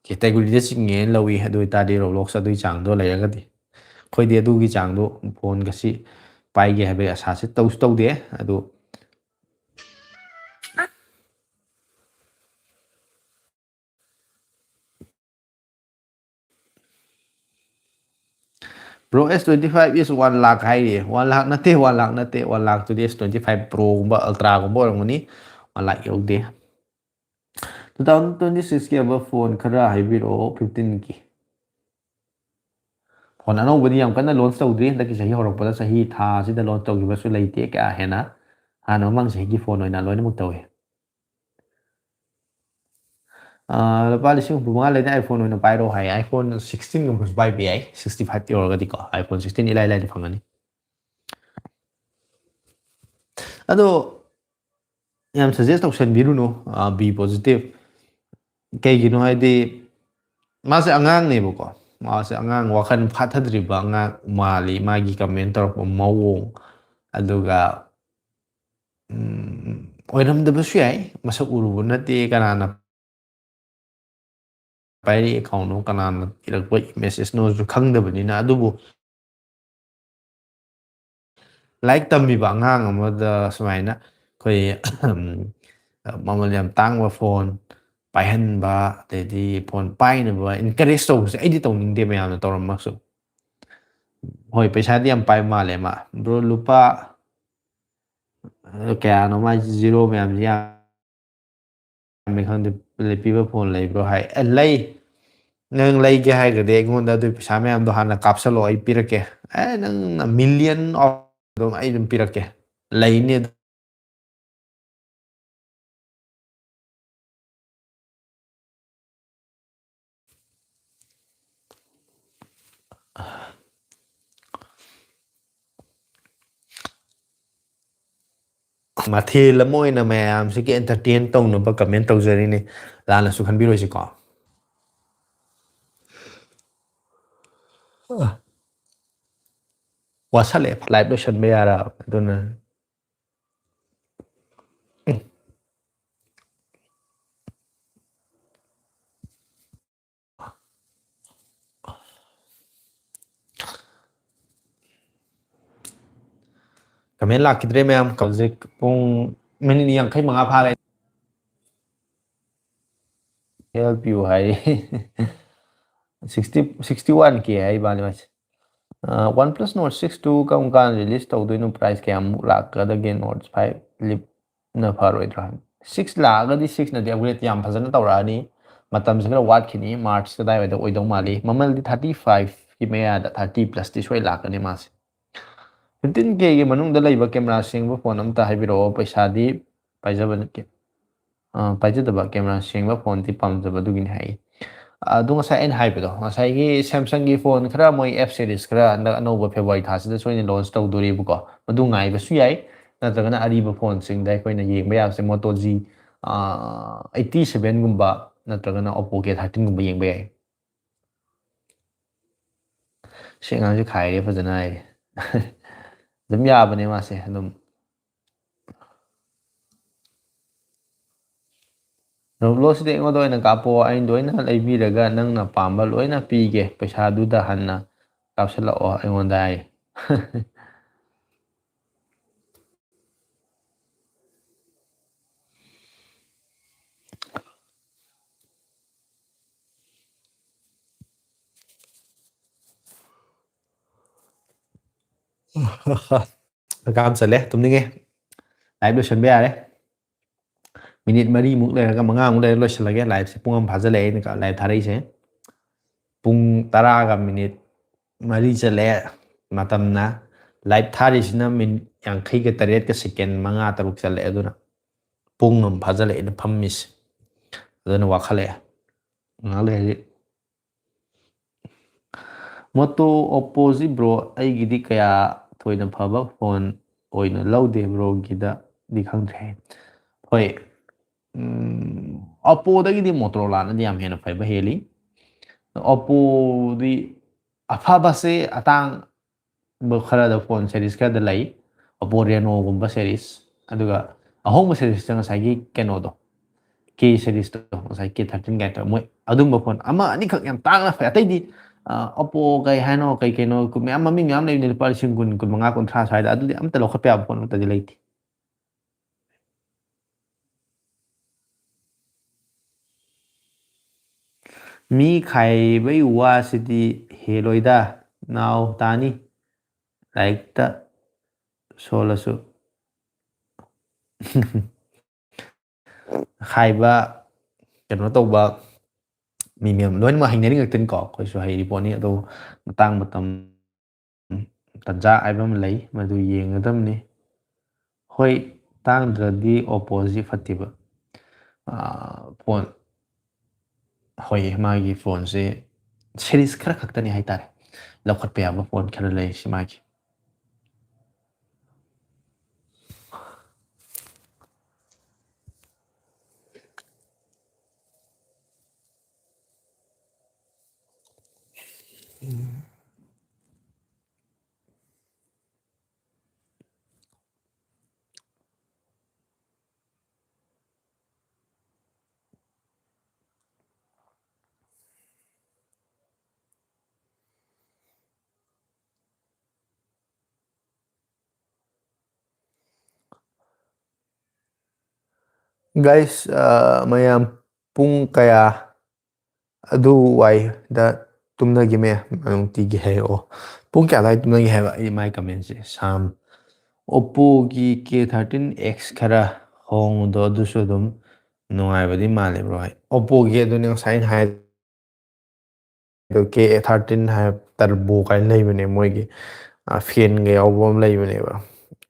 ꯀꯦꯇꯦꯒꯣꯔꯤꯗ ꯆꯤꯡꯉꯦꯅ ꯂꯧꯏ꯫ ꯑꯗꯨ ꯑꯣꯏꯇꯥꯔꯗꯤ ꯔꯣꯂꯣꯛꯁ ꯑꯗꯨꯒꯤ ꯆꯥꯡꯗꯣ ꯂꯩꯔꯒꯗꯤ ꯑꯩꯈꯣꯏꯗꯤ ꯑꯗꯨꯒꯤ ꯆꯥꯡꯗꯣ ꯐꯣꯟꯒꯁꯤ ꯄꯥꯏꯒꯦ ꯍꯥꯏꯕꯒꯤ ꯑꯁꯥꯁꯤ ꯇꯧꯁꯨ ꯇꯧꯗꯦ꯫ ꯑꯗꯨ bro, S twenty five is one lakh ꯍꯥꯏꯔꯤꯌꯦ꯫ ꯋꯥꯟ ꯂꯥꯛ ꯅꯠꯇꯦ, ꯋꯥꯟ ꯂꯥꯛ ꯅꯠꯇꯦ, ꯋꯥꯟ ꯂꯥꯛꯇꯨꯗꯤ ꯑꯦꯁ ꯇ꯭ꯋꯦꯟꯇꯤ ꯐꯥꯏꯚ ꯄ꯭ꯔꯣꯒꯨꯝꯕ, ꯑꯜꯇ꯭ꯔꯥꯒꯨꯝꯕ ꯑꯣꯏꯔꯝꯒꯅꯤ꯫ ꯋꯥꯟ ꯂꯥꯛ ꯌꯧꯗꯦ꯫ ꯇꯨ ꯊꯥꯎꯖꯟ ꯇ꯭ꯋꯦꯟꯇꯤ ꯁꯤꯛꯁꯀꯤ ꯑꯕ ꯐꯣꯟ ꯈꯔ ꯍꯥꯏꯕꯤꯔꯛꯑꯣ, ꯐꯤꯐꯇꯤꯟꯒꯤ꯫ ꯐꯣꯟ ꯑꯅꯧꯕꯗꯤ ꯌꯥꯝ ꯀꯟꯅ ꯂꯣꯟꯁ ꯇꯧꯗ꯭ꯔꯤ꯫ ꯍꯟꯗꯛꯀꯤ ꯆꯍꯤ ꯍꯧꯔꯛꯄꯗ, ꯆꯍꯤ ꯊꯥ ꯑꯁꯤꯗ ꯂꯣꯟꯁ ꯇꯧꯈꯤꯕꯁꯨ ꯂꯩꯇꯦ ꯀꯌꯥ ꯍꯦꯟꯅ꯫ ꯍꯥꯟꯅ ꯃꯃꯥꯡ ꯆꯍꯤꯒꯤ ꯐꯣꯟ ꯑꯣꯏꯅ ꯂꯣꯏꯅꯃꯛ ꯇꯧꯏ꯫ ꯑꯥ, ꯂꯨꯄꯥ ꯂꯤꯁꯤꯡ ꯍꯨꯝꯐꯨ ꯃꯉꯥ ꯂꯩꯅ iPhone ꯑꯣꯏꯅ ꯄꯥꯏꯔꯣ ꯍꯥꯏ꯫ iPhone ꯁꯤꯛꯁꯇꯤꯟꯒꯨꯝꯕꯁꯨ ꯄꯥꯏꯕ ꯌꯥꯏ, ꯁꯤꯛꯁꯇꯤ ꯐꯥꯏꯚ ꯌꯧꯔꯒꯗꯤꯀꯣ꯫ iPhone ꯁꯤꯛꯁꯇꯤꯟ ꯏꯂꯥꯏ ꯂꯥꯏꯅ ꯐꯪꯒꯅꯤ꯫ ꯑꯗꯣ ꯌꯥꯝ ꯁꯖꯦꯁ ꯇꯧꯁꯟꯕꯤꯔꯨꯅꯨ, ꯑꯥ, be positive꯫ ꯀꯩꯒꯤꯅꯣ ꯍꯥꯏꯗꯤ, ꯃꯥꯁꯦ ꯑꯉꯥꯡꯅꯦꯕꯀꯣ, ꯃꯥꯁꯦ ꯑꯉꯥꯡ, ꯋꯥꯈꯜ ꯐꯥꯊꯗ꯭ꯔꯤꯕ ꯑꯉꯥꯡ ꯃꯥꯜꯂꯤ, ꯃꯥꯒꯤ ꯀꯃꯦꯟ ꯇꯧꯔꯛꯄ ꯃꯑꯣꯡ꯫ ꯑꯗꯨꯒ, ꯎꯝ, ꯑꯣꯏꯔꯝꯗꯕꯁꯨ ꯌꯥꯏ, ꯃꯁꯛ ꯎꯔꯨꯕ ꯅꯠꯇꯦ, ꯀꯅꯥꯅ ꯄꯥꯏꯔꯤ ꯑꯦꯀꯥꯎꯟꯅꯣ, ꯀꯅꯥꯅ ꯏꯔꯛꯄ ꯃꯦꯁꯦꯖꯅꯣꯁꯨ ꯈꯪꯗꯕꯅꯤꯅ꯫ ꯑꯗꯨꯕꯨ ꯂꯥꯏꯔꯤꯛ ꯇꯝꯃꯤꯕ ꯑꯉꯥꯡ ꯑꯃꯗ ꯁꯨꯃꯥꯏꯅ ꯑꯩꯈꯣꯏ ꯃꯃꯜ ꯌꯥꯝ ꯇꯥꯡꯕ ꯐꯣꯟ ꯄꯥꯏꯍꯟꯕ, ꯑꯗꯩꯗꯤ ꯐꯣꯟ ꯄꯥꯏꯅꯕ ꯏꯟꯀꯔꯦꯖ ꯇꯧꯕꯁꯦ ꯑꯩꯗꯤ ꯇꯧꯅꯤꯡꯗꯦ, ꯃꯌꯥꯝꯅ ꯇꯧꯔꯝꯃꯁꯨ꯫ ꯍꯣꯏ, ꯄꯩꯁꯥꯗꯤ ꯌꯥꯝ ꯄꯥꯏꯕ ꯃꯥꯜꯂꯦ ꯃꯥ꯫ ꯕ꯭ꯔꯣ, ꯂꯨꯄꯥ ꯀꯌꯥꯅꯣ ꯃꯥꯏ ꯖꯤꯔꯣ ꯃꯌꯥꯝꯁꯤ ꯌꯥꯝꯃꯦ ꯈꯪꯗꯦ꯫ ꯂꯦꯞꯄꯤꯕ ꯐꯣꯟ ꯂꯩꯕ꯭ꯔꯣ ꯍꯥꯏ꯫ ꯑꯦ, ꯂꯩ꯫ ꯅꯪ ꯂꯩꯒꯦ ꯍꯥꯏꯔꯒꯗꯤ ꯑꯩꯉꯣꯟꯗ ꯑꯗꯨꯒꯤ ꯄꯩꯁꯥ ꯃꯌꯥꯝꯗꯣ ꯍꯥꯟꯅ ꯀꯥꯞꯁꯜꯂꯣ, ꯑꯩ ꯄꯤꯔꯛꯀꯦ꯫ ꯑꯦ, ꯅꯪ ꯃꯤꯂꯤꯌꯟ ꯑꯗꯨꯝ ꯑꯩ ꯑꯗꯨꯝ ꯄꯤꯔꯛꯀꯦ꯫ ꯂꯩꯅꯤ ꯑꯗꯨ꯫ ꯃꯊꯦꯜ ꯑꯃ ꯑꯣꯏꯅ ꯃꯌꯥꯝꯁꯤꯒꯤ ꯑꯦꯟꯇꯔꯇꯦꯟ ꯇꯧꯅꯕ ꯀꯃꯦꯟ ꯇꯧꯖꯔꯤꯅꯤ, ꯂꯥꯟꯅꯁꯨ ꯈꯟꯕꯤꯔꯣꯏꯁꯤꯀꯣ꯫ ꯋꯥꯁꯜꯂꯛꯑꯦ, ꯂꯥꯏꯞ ꯂꯣꯏꯁꯟꯕ ꯌꯥꯔꯛꯑꯕ ꯑꯗꯨꯅ꯫ ꯀꯃꯦꯟ ꯂꯥꯛꯈꯤꯗ꯭ꯔꯦ ꯃꯌꯥꯝ꯫ ꯍꯧꯖꯤꯛ ꯄꯨꯡ ꯃꯤꯅꯤꯠ ꯌꯥꯡꯈꯩ ꯃꯉꯥ ꯐꯥꯔꯦ꯫ ꯍꯦꯜꯞ ꯌꯨ ꯍꯥꯏ꯫ ꯁꯤꯛꯁꯇꯤ ꯁꯤꯛꯁꯇꯤ ꯋꯥꯟ ꯀꯦ ꯍꯥꯏ ꯃꯥꯜꯂꯦ ꯃꯥꯁꯦ꯫ One plus note six two ꯀꯔꯝ ꯀꯥꯟꯗ ꯔꯤꯂꯤꯁ ꯇꯧꯗꯣꯏꯅꯣ? ꯄ꯭ꯔꯥꯏꯁ ꯀꯌꯥꯃꯨꯛ ꯂꯥꯛꯀꯗꯒꯦ? ꯅꯣꯠ ꯐꯥꯏꯚ ꯂꯤꯞꯅ ꯐꯔꯣꯏꯗ꯭ꯔꯥ? ꯁꯤꯛꯁ ꯂꯥꯛꯑꯒꯗꯤ ꯁꯤꯛꯁꯅꯗꯤ ꯑꯞꯒ꯭ꯔꯦꯗ ꯌꯥꯝ ꯐꯖꯅ ꯇꯧꯔꯛꯑꯅꯤ꯫ ꯃꯇꯝꯁꯦ ꯈꯔ ꯋꯥꯠꯈꯤꯅꯤ, ꯃꯥꯔꯆ ꯑꯗꯥꯏꯋꯥꯏꯗ ꯑꯣꯏꯗꯧ ꯃꯥꯜꯂꯤ꯫ ꯃꯃꯜꯗꯤ ꯊꯥꯔꯇꯤ ꯐꯥꯏꯚꯀꯤ ꯃꯌꯥꯗ, ꯊꯥꯔꯇꯤ ꯄ꯭ꯂꯁꯇꯤ ꯁꯣꯏ ꯂꯥꯛꯀꯅꯤ ꯃꯥꯁꯦ꯫ ꯐꯤꯐꯇꯤꯟ ꯀꯦꯒꯤ ꯃꯅꯨꯡꯗ ꯂꯩꯕ ꯀꯦꯃꯦꯔꯥ ꯁꯦꯡꯕ ꯐꯣꯟ ꯑꯝꯇ ꯍꯥꯏꯕꯤꯔꯛꯑꯣ꯫ ꯄꯩꯁꯥꯗꯤ ꯄꯥꯏꯖꯕ ꯅꯠꯇꯦ꯫ ꯑ, ꯄꯥꯏꯖꯗꯕ, ꯀꯦꯃꯦꯔꯥ ꯁꯦꯡꯕ ꯐꯣꯟꯗꯤ ꯄꯥꯝꯖꯕ, ꯑꯗꯨꯒꯤꯅꯤ ꯍꯥꯏ꯫ ꯑꯗꯨ ꯉꯁꯥꯏ ꯑꯩꯅ ꯍꯥꯏꯕꯗꯣ, ꯉꯁꯥꯏꯒꯤ ꯁꯦꯝꯁꯪꯒꯤ ꯐꯣꯟ ꯈꯔ, ꯃꯣꯏ ꯑꯦꯐ ꯁꯤꯔꯤꯁ ꯈꯔ ꯍꯟꯗꯛ ꯑꯅꯧꯕ ꯐꯦꯕ꯭ꯔꯨꯋꯥꯔꯤ ꯊꯥꯁꯤꯗ ꯁꯣꯏꯅ ꯂꯣꯟꯆ ꯇꯧꯗꯣꯔꯤꯕꯀꯣ, ꯃꯗꯨ ꯉꯥꯏꯕꯁꯨ ꯌꯥꯏ꯫ ꯅꯠꯇ꯭ꯔꯒꯅ ꯑꯔꯤꯕ ꯐꯣꯟꯁꯤꯡꯗ ꯑꯩꯈꯣꯏꯅ ꯌꯦꯡꯕ ꯌꯥꯕꯁꯦ ꯃꯣꯇꯣ ꯖꯤ ꯑꯩꯠꯇꯤ ꯁꯚꯦꯟꯒꯨꯝꯕ ꯅꯠꯇ꯭ꯔꯒꯅ ꯑꯣꯞꯄꯣ ꯀꯦ ꯊꯥꯔꯇꯤꯟꯒꯨꯝꯕ ꯌꯦꯡꯕ ꯌꯥꯏ꯫ ꯁꯤ ꯑꯉꯥꯡꯁꯦ ꯈꯥꯏꯔꯦ ꯐꯖꯅ ꯍꯥꯏꯔꯦ꯫ ꯑꯗꯨꯝ ꯌꯥꯕꯅꯦ ꯃꯥꯁꯦ ꯑꯗꯨꯝ꯫ ꯔꯣꯕ꯭ꯂꯣꯛꯁꯤꯗꯤ ꯑꯩꯉꯣꯟꯗ ꯑꯣꯏꯅ ꯀꯥꯞꯄꯣ, ꯑꯩ ꯂꯣꯏꯅ ꯂꯩꯕꯤꯔꯒ ꯅꯪꯅ ꯄꯥꯝꯕ ꯂꯣꯏꯅ ꯄꯤꯒꯦ, ꯄꯩꯁꯥꯗꯨꯗ ꯍꯟꯅ ꯀꯥꯞꯁꯤꯜꯂꯛꯑꯣ ꯑꯩꯉꯣꯟꯗ ꯍꯥꯏ꯫ ꯍꯀꯥꯝ ꯆꯜꯂꯦ, ꯇꯨꯝꯅꯤꯡꯉꯦ꯫ ꯂꯥꯏꯚ ꯂꯣꯏꯁꯟꯕ ꯌꯥꯔꯦ꯫ ꯃꯤꯅꯤꯠ ꯃꯔꯤꯃꯨꯛ ꯂꯩꯔꯒ, ꯃꯉꯥꯃꯨꯛ ꯂꯩꯔꯒ ꯂꯣꯏꯁꯤꯜꯂꯒꯦ꯫ ꯂꯥꯏꯚꯁꯦ ꯄꯨꯡ ꯑꯃ ꯐꯥꯖꯤꯜꯂꯛꯑꯦ ꯑꯩꯅ ꯂꯥꯏꯚ ꯊꯥꯔꯛꯏꯁꯦ꯫ ꯄꯨꯡ ꯇꯔꯥꯒ ꯃꯤꯅꯤꯠ ꯃꯔꯤ ꯆꯠꯂꯦ ꯃꯇꯝꯅ꯫ ꯂꯥꯏꯚ ꯊꯥꯔꯤꯁꯤꯅ ꯃꯤꯅꯤꯠ ꯌꯥꯡꯈꯩꯒ ꯇꯔꯦꯠꯀ ꯁꯦꯀꯦꯟ ꯃꯉꯥ ꯇꯔꯨꯛ ꯆꯠꯂꯦ꯫ ꯑꯗꯨꯅ ꯄꯨꯡ ꯑꯃ ꯐꯥꯖꯤꯜꯂꯛꯑꯦ ꯑꯩꯅ ꯐꯝꯃꯤꯁꯦ꯫ ꯑꯗꯨꯅ ꯋꯥꯈꯠꯂꯛꯑꯦ꯫ ꯉꯥꯏꯍꯥꯛ ꯂꯩꯔꯗꯤ ꯃꯣꯇꯣ ꯑꯣꯞꯄꯣꯁꯤ ꯕ꯭ꯔꯣ ꯑꯩꯒꯤꯗꯤ ꯀꯌꯥ ꯊꯣꯏꯅ ꯐꯕ ꯐꯣꯟ ꯑꯣꯏꯅ ꯂꯧꯗꯦ, ꯕ꯭ꯔꯣꯒꯤꯗꯗꯤ ꯈꯪꯗ꯭ꯔꯦ꯫ ꯍꯣꯏ, ꯎꯝ, ꯑꯣꯞꯄꯣꯗꯒꯤꯗꯤ ꯃꯣꯇꯣꯔꯣꯂꯥꯅꯗꯤ ꯌꯥꯝ ꯍꯦꯟꯅ ꯐꯕ ꯍꯦꯜꯂꯤ꯫ ꯑꯣꯞꯄꯣꯗꯤ ꯑꯐꯕꯁꯦ ꯑꯇꯥꯡꯕ ꯈꯔꯗ, ꯐꯣꯟ ꯁꯦꯔꯤꯁ ꯈꯔꯗ ꯂꯩ, ꯑꯣꯞꯄꯣ ꯔꯦꯅꯣꯒꯨꯝꯕ ꯁꯦꯔꯤꯁ, ꯑꯗꯨꯒ ꯑꯍꯣꯡꯕ ꯁꯦꯔꯤꯁꯇ ꯉꯁꯥꯏꯒꯤ ꯀꯩꯅꯣꯗꯣ, ꯀꯦ ꯁꯦꯔꯤꯁꯇꯣ, ꯉꯁꯥꯏ ꯀꯦ ꯊꯥꯔꯇꯤꯟ ꯀꯥꯏꯅ ꯇꯧꯔ, ꯃꯣꯏ ꯑꯗꯨꯝꯕ ꯐꯣꯟ ꯑꯃ ꯑꯅꯤꯈꯛ ꯌꯥꯝ ꯇꯥꯡꯅ ꯐꯩ꯫ ꯑꯇꯩꯗꯤ ꯑꯣꯞꯄꯣ ꯀꯩ ꯍꯥꯏꯅꯣ, ꯀꯩ ꯀꯩꯅꯣ, ꯃꯌꯥꯝ ꯃꯃꯤꯡ ꯃꯌꯥꯝ ꯂꯩꯕꯅꯤ, ꯂꯨꯄꯥ ꯂꯤꯁꯤꯡ ꯀꯨꯟ, ꯀꯨꯟ ꯃꯉꯥ, ꯀꯨꯟꯊ꯭ꯔꯥ ꯁ꯭ꯋꯥꯏꯗ, ꯑꯗꯨꯗꯤ ꯑꯝꯇ ꯂꯧꯈꯠꯄ ꯌꯥꯕ ꯐꯣꯟ ꯑꯃꯠꯇꯗꯤ ꯂꯩꯇꯦ꯫ ꯃꯤ ꯈꯥꯏꯕꯩ ꯋꯥꯁꯤꯗꯤ ꯍꯦꯜꯂꯣꯏꯗ, ꯅꯥꯎ ꯇꯥꯅꯤ꯫ ꯂꯥꯏꯔꯤꯛꯇ ꯁꯣꯜꯂꯁꯨ꯫ ꯈꯥꯏꯕ, ꯀꯩꯅꯣ ꯇꯧꯕ, ꯃꯤ ꯃꯌꯥꯝ ꯂꯣꯏꯅꯃꯛ ꯍꯩꯅꯔꯤ ꯉꯥꯛꯇꯅꯤꯀꯣ꯫ ꯑꯩꯈꯣꯏꯁꯨ ꯍꯩꯔꯤ ꯄꯣꯠꯅꯤ꯫ ꯑꯗꯨ ꯃꯇꯥꯡ ꯃꯇꯝ, ꯇꯟꯖꯥ ꯍꯥꯏꯕ ꯑꯃ ꯂꯩ, ꯃꯗꯨ ꯌꯦꯡꯒꯗꯕꯅꯤ꯫ ꯍꯣꯏ, ꯇꯥꯡꯗ꯭ꯔꯗꯤ ꯑꯣꯞꯄꯣꯁꯤ ꯐꯠꯇꯦꯕ꯫ ꯑꯥ, ꯐꯣꯟ, ꯍꯣꯏ, ꯃꯥꯒꯤ ꯐꯣꯟꯁꯦ ꯁꯦꯔꯤꯁ ꯈꯔ ꯈꯛꯇꯅꯤ ꯍꯥꯏꯇꯥꯔꯦ, ꯂꯧꯈꯠꯄ ꯌꯥꯕ ꯐꯣꯟ ꯈꯔ ꯂꯩꯔꯤꯁꯤ ꯃꯥꯒꯤ꯫ Guys, ꯑ, ꯃꯌꯥꯝ ꯄꯨꯡ ꯀꯌꯥ ꯑꯗꯨꯋꯥꯏꯗ ꯇꯨꯝꯅꯒꯦ? ꯃꯌꯥꯝ ꯅꯨꯡꯇꯤꯒꯤ ꯍꯥꯏꯔꯛꯑꯣ꯫ ꯄꯨꯡ ꯀꯌꯥ ꯑꯗꯨꯋꯥꯏ ꯇꯨꯝꯅꯒꯦ ꯍꯥꯏꯕ? ꯑꯩ ꯃꯥꯏ ꯀꯃꯦꯟꯁꯦ ꯁꯥꯝ꯫ Oppoꯒꯤ K thirteen X ꯈꯔ ꯍꯣꯡꯕꯗꯣ ꯑꯗꯨꯁꯨ ꯑꯗꯨꯝ ꯅꯨꯡꯉꯥꯏꯕꯗꯤ ꯃꯥꯜꯂꯦ bro꯫ ꯍꯣꯏ, Oppoꯒꯤ ꯑꯗꯨꯅꯦ ꯉꯁꯥꯏ ꯑꯩꯅ ꯍꯥꯏ ꯑꯗꯣ K thirteen ꯍꯥꯏ, ꯇꯔꯕꯣ ꯀꯥꯏꯅ ꯂꯩꯕꯅꯦ ꯃꯣꯏꯒꯤ, ꯐꯦꯟꯒ ꯌꯥꯎꯕ ꯑꯃ ꯂꯩꯕꯅꯦꯕ꯫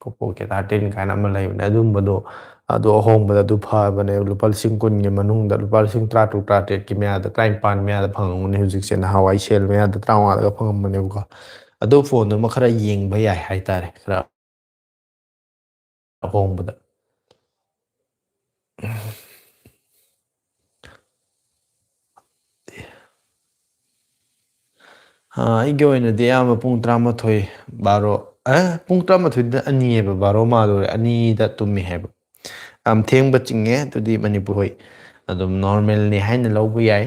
Oppo K thirteen ꯀꯥꯏꯅ ꯑꯃ ꯂꯩꯕꯅꯦ ꯑꯗꯨꯝꯕꯗꯣ꯫ ꯑꯗꯣ ꯑꯍꯣꯡꯕꯗ ꯑꯗꯨ ꯐꯕꯅꯦ꯫ ꯂꯨꯄꯥ ꯂꯤꯁꯤꯡ ꯀꯨꯟꯒꯤ ꯃꯅꯨꯡꯗ, ꯂꯨꯄꯥ ꯂꯤꯁꯤꯡ ꯇꯔꯥ ꯇꯔꯨꯛ ꯇꯔꯥ ꯇꯔꯦꯠꯀꯤ ꯃꯌꯥꯗ, ꯇꯔꯥꯅꯤꯄꯥꯟ ꯃꯌꯥꯗ ꯐꯪꯉꯝꯒꯅꯤ ꯍꯧꯖꯤꯛꯁꯦ꯫ ꯅꯍꯥꯟꯋꯥꯏ ꯁꯦꯜ ꯃꯌꯥꯗ ꯇꯔꯥꯃꯉꯥꯗꯒ ꯐꯪꯉꯝꯕꯅꯦꯕꯀꯣ꯫ ꯑꯗꯨ ꯐꯣꯟꯗꯨꯃ ꯈꯔ ꯌꯦꯡꯕ ꯌꯥꯏ ꯍꯥꯏꯇꯥꯔꯦ, ꯈꯔ ꯑꯍꯣꯡꯕꯗ꯫ ꯑꯥ, ꯑꯩꯒꯤ ꯑꯣꯏꯅꯗꯤ ꯑꯌꯥꯝꯕ ꯄꯨꯡ ꯇꯔꯥꯃꯥꯊꯣꯏ, ꯕꯥꯔꯣ, ꯑꯦ, ꯄꯨꯡ ꯇꯔꯥꯃꯥꯊꯣꯏꯗ ꯑꯅꯤꯑꯕ, ꯕꯥꯔꯣ ꯃꯥꯜꯂꯨꯔꯦ, ꯑꯅꯤꯗ ꯇꯨꯝꯃꯤ ꯍꯥꯏꯕ꯫ ꯌꯥꯝ ꯊꯦꯡꯕ ꯆꯤꯡꯉꯦ, ꯑꯗꯨꯗꯤ ꯃꯅꯤꯄꯨꯔ ꯍꯣꯏ ꯑꯗꯨꯝ normalꯅꯤ ꯍꯥꯏꯅ ꯂꯧꯕ ꯌꯥꯏ꯫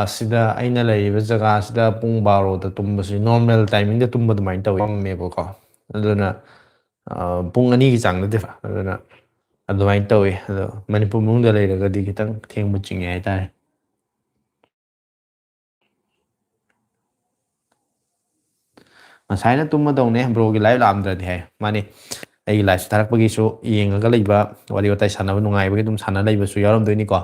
ꯑꯁꯤꯗ ꯑꯩꯅ ꯂꯩꯔꯤꯕ ꯖꯒꯥꯁꯤꯗ ꯄꯨꯡ ꯕꯥꯔꯣꯗ ꯇꯨꯝꯕꯁꯤ normal timingꯗ ꯇꯨꯝꯕ ꯑꯗꯨꯃꯥꯏꯅ ꯇꯧꯔꯝꯃꯦꯕꯀꯣ꯫ ꯑꯗꯨꯅ, ꯑ, ꯄꯨꯡ ꯑꯅꯤꯒꯤ ꯆꯥꯡꯗꯗꯤ, ꯑꯗꯨꯅ ꯑꯗꯨꯃꯥꯏꯅ ꯇꯧꯋꯤ꯫ ꯑꯗꯣ ꯃꯅꯤꯄꯨꯔ ꯃꯅꯨꯡꯗ ꯂꯩꯔꯒꯗꯤ ꯈꯤꯇꯪ ꯊꯦꯡꯕ ꯆꯤꯡꯉꯦ ꯍꯥꯏꯇꯥꯔꯦ꯫ ꯉꯁꯥꯏꯅ ꯇꯨꯝꯃꯗꯧꯅꯦ, broꯒꯤ live ꯂꯥꯛꯑꯝꯗ꯭ꯔꯗꯤ ꯍꯥꯏ꯫ ꯃꯥꯅꯤ, ꯑꯩꯒꯤ liveꯁꯦ ꯊꯥꯔꯛꯄꯒꯤꯁꯨ ꯌꯦꯡꯉꯒ ꯂꯩꯕ, ꯋꯥꯔꯤ ꯋꯥꯇꯥꯏ ꯁꯥꯟꯅꯕ ꯅꯨꯡꯉꯥꯏꯕꯒꯤ ꯑꯗꯨꯝ ꯁꯥꯟꯅ ꯂꯩꯕꯁꯨ ꯌꯥꯎꯔꯝꯗꯣꯏꯅꯤꯀꯣ꯫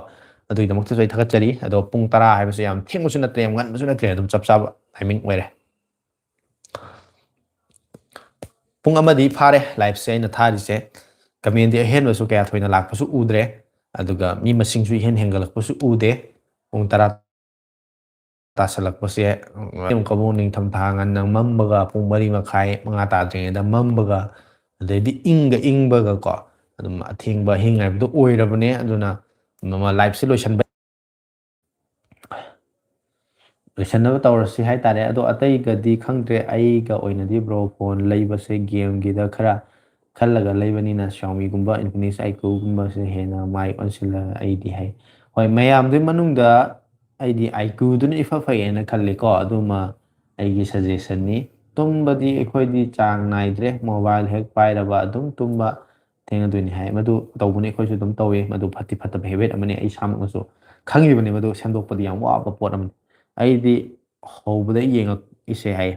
ꯑꯗꯨꯒꯤꯗꯃꯛꯇꯁꯨ ꯑꯩ ꯊꯥꯒꯠꯆꯔꯤ꯫ ꯑꯗꯣ ꯄꯨꯡ ꯇꯔꯥ ꯍꯥꯏꯕꯁꯦ ꯌꯥꯝ ꯊꯦꯡꯕꯁꯨ ꯅꯠꯇ꯭ꯔꯦ, ꯌꯥꯝ ꯉꯟꯕꯁꯨ ꯅꯠꯇ꯭ꯔꯦ, ꯑꯗꯨꯝ ꯆꯞ ꯆꯥꯕ timing ꯑꯣꯏꯔꯦ꯫ ꯄꯨꯡ ꯑꯃꯗꯤ ꯐꯥꯔꯦ liveꯁꯦ ꯑꯩꯅ ꯊꯥꯔꯤꯁꯦ꯫ Commentꯗꯤ ꯑꯍꯦꯟꯕꯁꯨ ꯀꯌꯥ ꯊꯣꯏꯅ ꯂꯥꯛꯄꯁꯨ ꯎꯗ꯭ꯔꯦ, ꯑꯗꯨꯒ ꯃꯤ ꯃꯁꯤꯡꯁꯨ ꯏꯍꯦꯟ ꯍꯦꯟꯒꯠꯂꯛꯄꯁꯨ ꯎꯗꯦ꯫ ꯄꯨꯡ ꯇꯔꯥ ꯇꯥꯁꯜꯂꯛꯄꯁꯦ, ꯑꯗꯨꯝ ꯀꯕꯣꯛ ꯅꯤꯡꯊꯝꯊꯥ ꯉꯟꯅ ꯃꯝꯕꯒ, ꯄꯨꯡ ꯃꯔꯤ ꯃꯈꯥꯏ, ꯃꯉꯥ ꯇꯥꯗ꯭ꯔꯤꯉꯩꯗ ꯃꯝꯕꯒ, ꯑꯗꯩꯗꯤ ꯏꯪꯒ ꯏꯪꯕꯒꯀꯣ, ꯑꯗꯨꯝ ꯑꯊꯦꯡꯕ ꯑꯍꯤꯡ ꯍꯥꯏꯕꯗꯣ ꯑꯣꯏꯔꯕꯅꯦ꯫ ꯑꯗꯨꯅ ꯃꯃ-, liveꯁꯦ ꯂꯣꯏꯁꯟꯕ, ꯂꯣꯏꯁꯟꯅꯕ ꯇꯧꯔꯁꯤ ꯍꯥꯏꯇꯥꯔꯦ꯫ ꯑꯗꯣ ꯑꯇꯩꯒꯗꯤ ꯈꯪꯗ꯭ꯔꯦ, ꯑꯩꯒ ꯑꯣꯏꯅꯗꯤ bro, phone ꯂꯩꯕꯁꯦ gameꯒꯤꯗ ꯈꯔ ꯈꯜꯂꯒ ꯂꯩꯕꯅꯤꯅ Xiaomiꯒꯨꯝꯕ, Infinix IQꯒꯨꯝꯕꯁꯦ ꯍꯦꯟꯅ ꯃꯥꯏ ꯑꯣꯟꯁꯤꯜꯂ ꯑꯩꯗꯤ ꯍꯥꯏ꯫ ꯍꯣꯏ, ꯃꯌꯥꯝꯗꯨꯒꯤ ꯃꯅꯨꯡꯗ ꯑꯩꯗꯤ IQꯗꯨꯅ ꯏꯐ ꯐꯩꯌꯦꯅ ꯈꯜꯂꯤꯀꯣ꯫ ꯑꯗꯨꯃ ꯑꯩꯒꯤ suggestionꯅꯤ꯫ ꯇꯨꯝꯕꯗꯤ ꯑꯩꯈꯣꯏꯗꯤ ꯆꯥꯡ ꯅꯥꯏꯗ꯭ꯔꯦ, mobile ꯍꯦꯛ ꯄꯥꯏꯔꯕ ꯑꯗꯨꯝ ꯇꯨꯝꯕ꯫ ꯊꯦꯡꯅꯗꯣꯏꯅꯤ ꯍꯥꯏ꯫ ꯃꯗꯨ ꯇꯧꯕꯅꯤ, ꯑꯩꯈꯣꯏꯁꯨ ꯑꯗꯨꯝ ꯇꯧꯏ꯫ ꯃꯗꯨ ꯐꯠꯇꯤ ꯐꯠꯇꯕ ꯍꯦꯕꯤꯠ ꯑꯃꯅꯤ꯫ ꯑꯩ ꯏꯁꯥꯃꯛꯅꯁꯨ ꯈꯪꯉꯤꯕꯅꯤ, ꯃꯗꯨ ꯁꯦꯝꯗꯣꯛꯄꯗꯤ ꯌꯥꯝ ꯋꯥꯕ ꯄꯣꯠ ꯑꯃꯅꯤ꯫ ꯑꯩꯗꯤ ꯍꯧꯕꯗ ꯌꯦꯡꯉꯛꯏꯁꯦ ꯍꯥꯏ꯫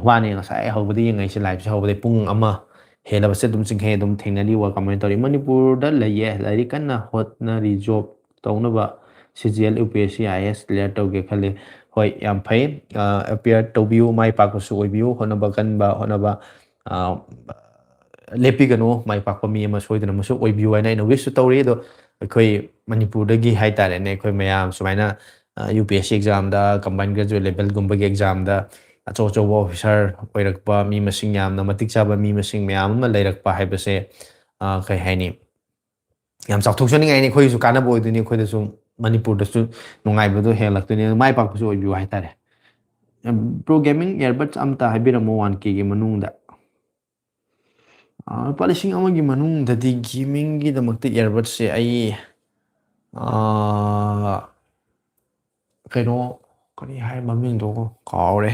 ꯋꯥꯅꯤ, ꯉꯁꯥꯏ ꯍꯧꯕꯗ ꯌꯦꯡꯉꯛꯏꯁꯦ, ꯂꯥꯏꯞꯁꯦ ꯍꯧꯕꯗꯩ ꯄꯨꯡ ꯑꯃ ꯍꯦꯜꯂꯕꯁꯦ ꯑꯗꯨꯝ ꯆꯤꯡꯈꯩ ꯑꯗꯨꯝ ꯊꯦꯡꯅꯔꯤ꯫ ꯋꯥ ꯀꯃꯥꯏꯅ ꯇꯧꯔꯤ? ꯃꯅꯤꯄꯨꯔꯗ ꯂꯩꯌꯦ, ꯂꯥꯏꯔꯤꯛ ꯀꯟꯅ ꯍꯣꯠꯅꯔꯤ꯫ ꯖꯣꯕ ꯇꯧꯅꯕ C G L, U P S C, I S clear ꯇꯧꯒꯦ ꯈꯜꯂꯤ꯫ ꯍꯣꯏ, ꯌꯥꯝ ꯐꯩ꯫ ꯑ, ꯑꯦꯄꯤꯌꯔ ꯇꯧꯕꯤꯌꯨ, ꯃꯥꯏ ꯄꯥꯛꯄꯁꯨ ꯑꯣꯏꯕꯤꯌꯨ, ꯍꯣꯠꯅꯕ ꯀꯟꯕ, ꯍꯣꯠꯅꯕ, ꯑ, ꯂꯦꯞꯄꯤꯒꯅꯨ, ꯃꯥꯏ ꯄꯥꯛꯄ ꯃꯤ ꯑꯃ ꯁꯣꯏꯗꯅꯃꯛꯁꯨ ꯑꯣꯏꯕꯤꯌꯨ ꯍꯥꯏꯅ ꯑꯩꯅ ꯋꯤꯁꯁꯨ ꯇꯧꯔꯤ꯫ ꯑꯗꯣ ꯑꯩꯈꯣꯏ ꯃꯅꯤꯄꯨꯔꯗꯒꯤ ꯍꯥꯏ ꯇꯥꯔꯦꯅꯦ, ꯑꯩꯈꯣꯏ ꯃꯌꯥꯝ ꯁꯨꯃꯥꯏꯅ, ꯑ, ꯌꯨ ꯄꯤ ꯑꯦꯁ ꯁꯤ ꯑꯦꯛꯖꯥꯝꯗ, ꯀꯝꯕꯥꯏꯟ ꯒ꯭ꯔꯦꯖꯨꯑꯦꯠ ꯂꯦꯚꯦꯜꯒꯨꯝꯕꯒꯤ ꯑꯦꯛꯖꯥꯝꯗ ꯑꯆꯧ ꯑꯆꯧꯕ ꯑꯣꯐꯤꯁꯥꯔ ꯑꯣꯏꯔꯛꯄ, ꯃꯤ ꯃꯁꯤꯡ ꯌꯥꯝꯅ ꯃꯇꯤꯛ ꯆꯥꯕ ꯃꯤ ꯃꯁꯤꯡ ꯃꯌꯥꯝ ꯑꯃ ꯂꯩꯔꯛꯄ ꯍꯥꯏꯕꯁꯦ, ꯑ, ꯀꯩ ꯍꯥꯏꯅꯤ, ꯌꯥꯝ ꯆꯥꯎꯊꯣꯛꯆꯅꯤꯡꯉꯥꯏꯅꯤ, ꯑꯩꯈꯣꯏꯒꯤꯁꯨ ꯀꯥꯟꯅꯕ ꯑꯣꯏꯗꯣꯏꯅꯤ, ꯑꯩꯈꯣꯏꯗꯁꯨ ꯃꯅꯤꯄꯨꯔꯗꯁꯨ ꯅꯨꯡꯉꯥꯏꯕꯗꯣ ꯍꯦꯜꯂꯛꯇꯣꯏꯅꯤ, ꯃꯥꯏ ꯄꯥꯛꯄꯁꯨ ꯑꯣꯏꯕꯤꯌꯨ ꯍꯥꯏꯇꯥꯔꯦ꯫ ꯕ꯭ꯔꯣ, ꯒꯦꯃꯤꯡ ꯏꯌꯔꯕꯠꯁ ꯑꯝꯇ ꯍꯥꯏꯕꯤꯔꯝꯃꯣ ꯋꯥꯟ ꯀꯦꯒꯤ ꯃꯅꯨꯡꯗ꯫ ꯑ, ꯂꯨꯄꯥ ꯂꯤꯁꯤꯡ ꯑꯃꯒꯤ ꯃꯅꯨꯡꯗꯗꯤ ꯒꯦꯃꯤꯡꯒꯤꯗꯃꯛꯇ ꯏꯌꯔꯕꯠꯁꯦ ꯑꯩ, ꯑ, ꯀꯩꯅꯣ, ꯀꯔꯤ ꯍꯥꯏ ꯃꯃꯤꯡꯗꯣ ꯀꯥꯎꯔꯦ꯫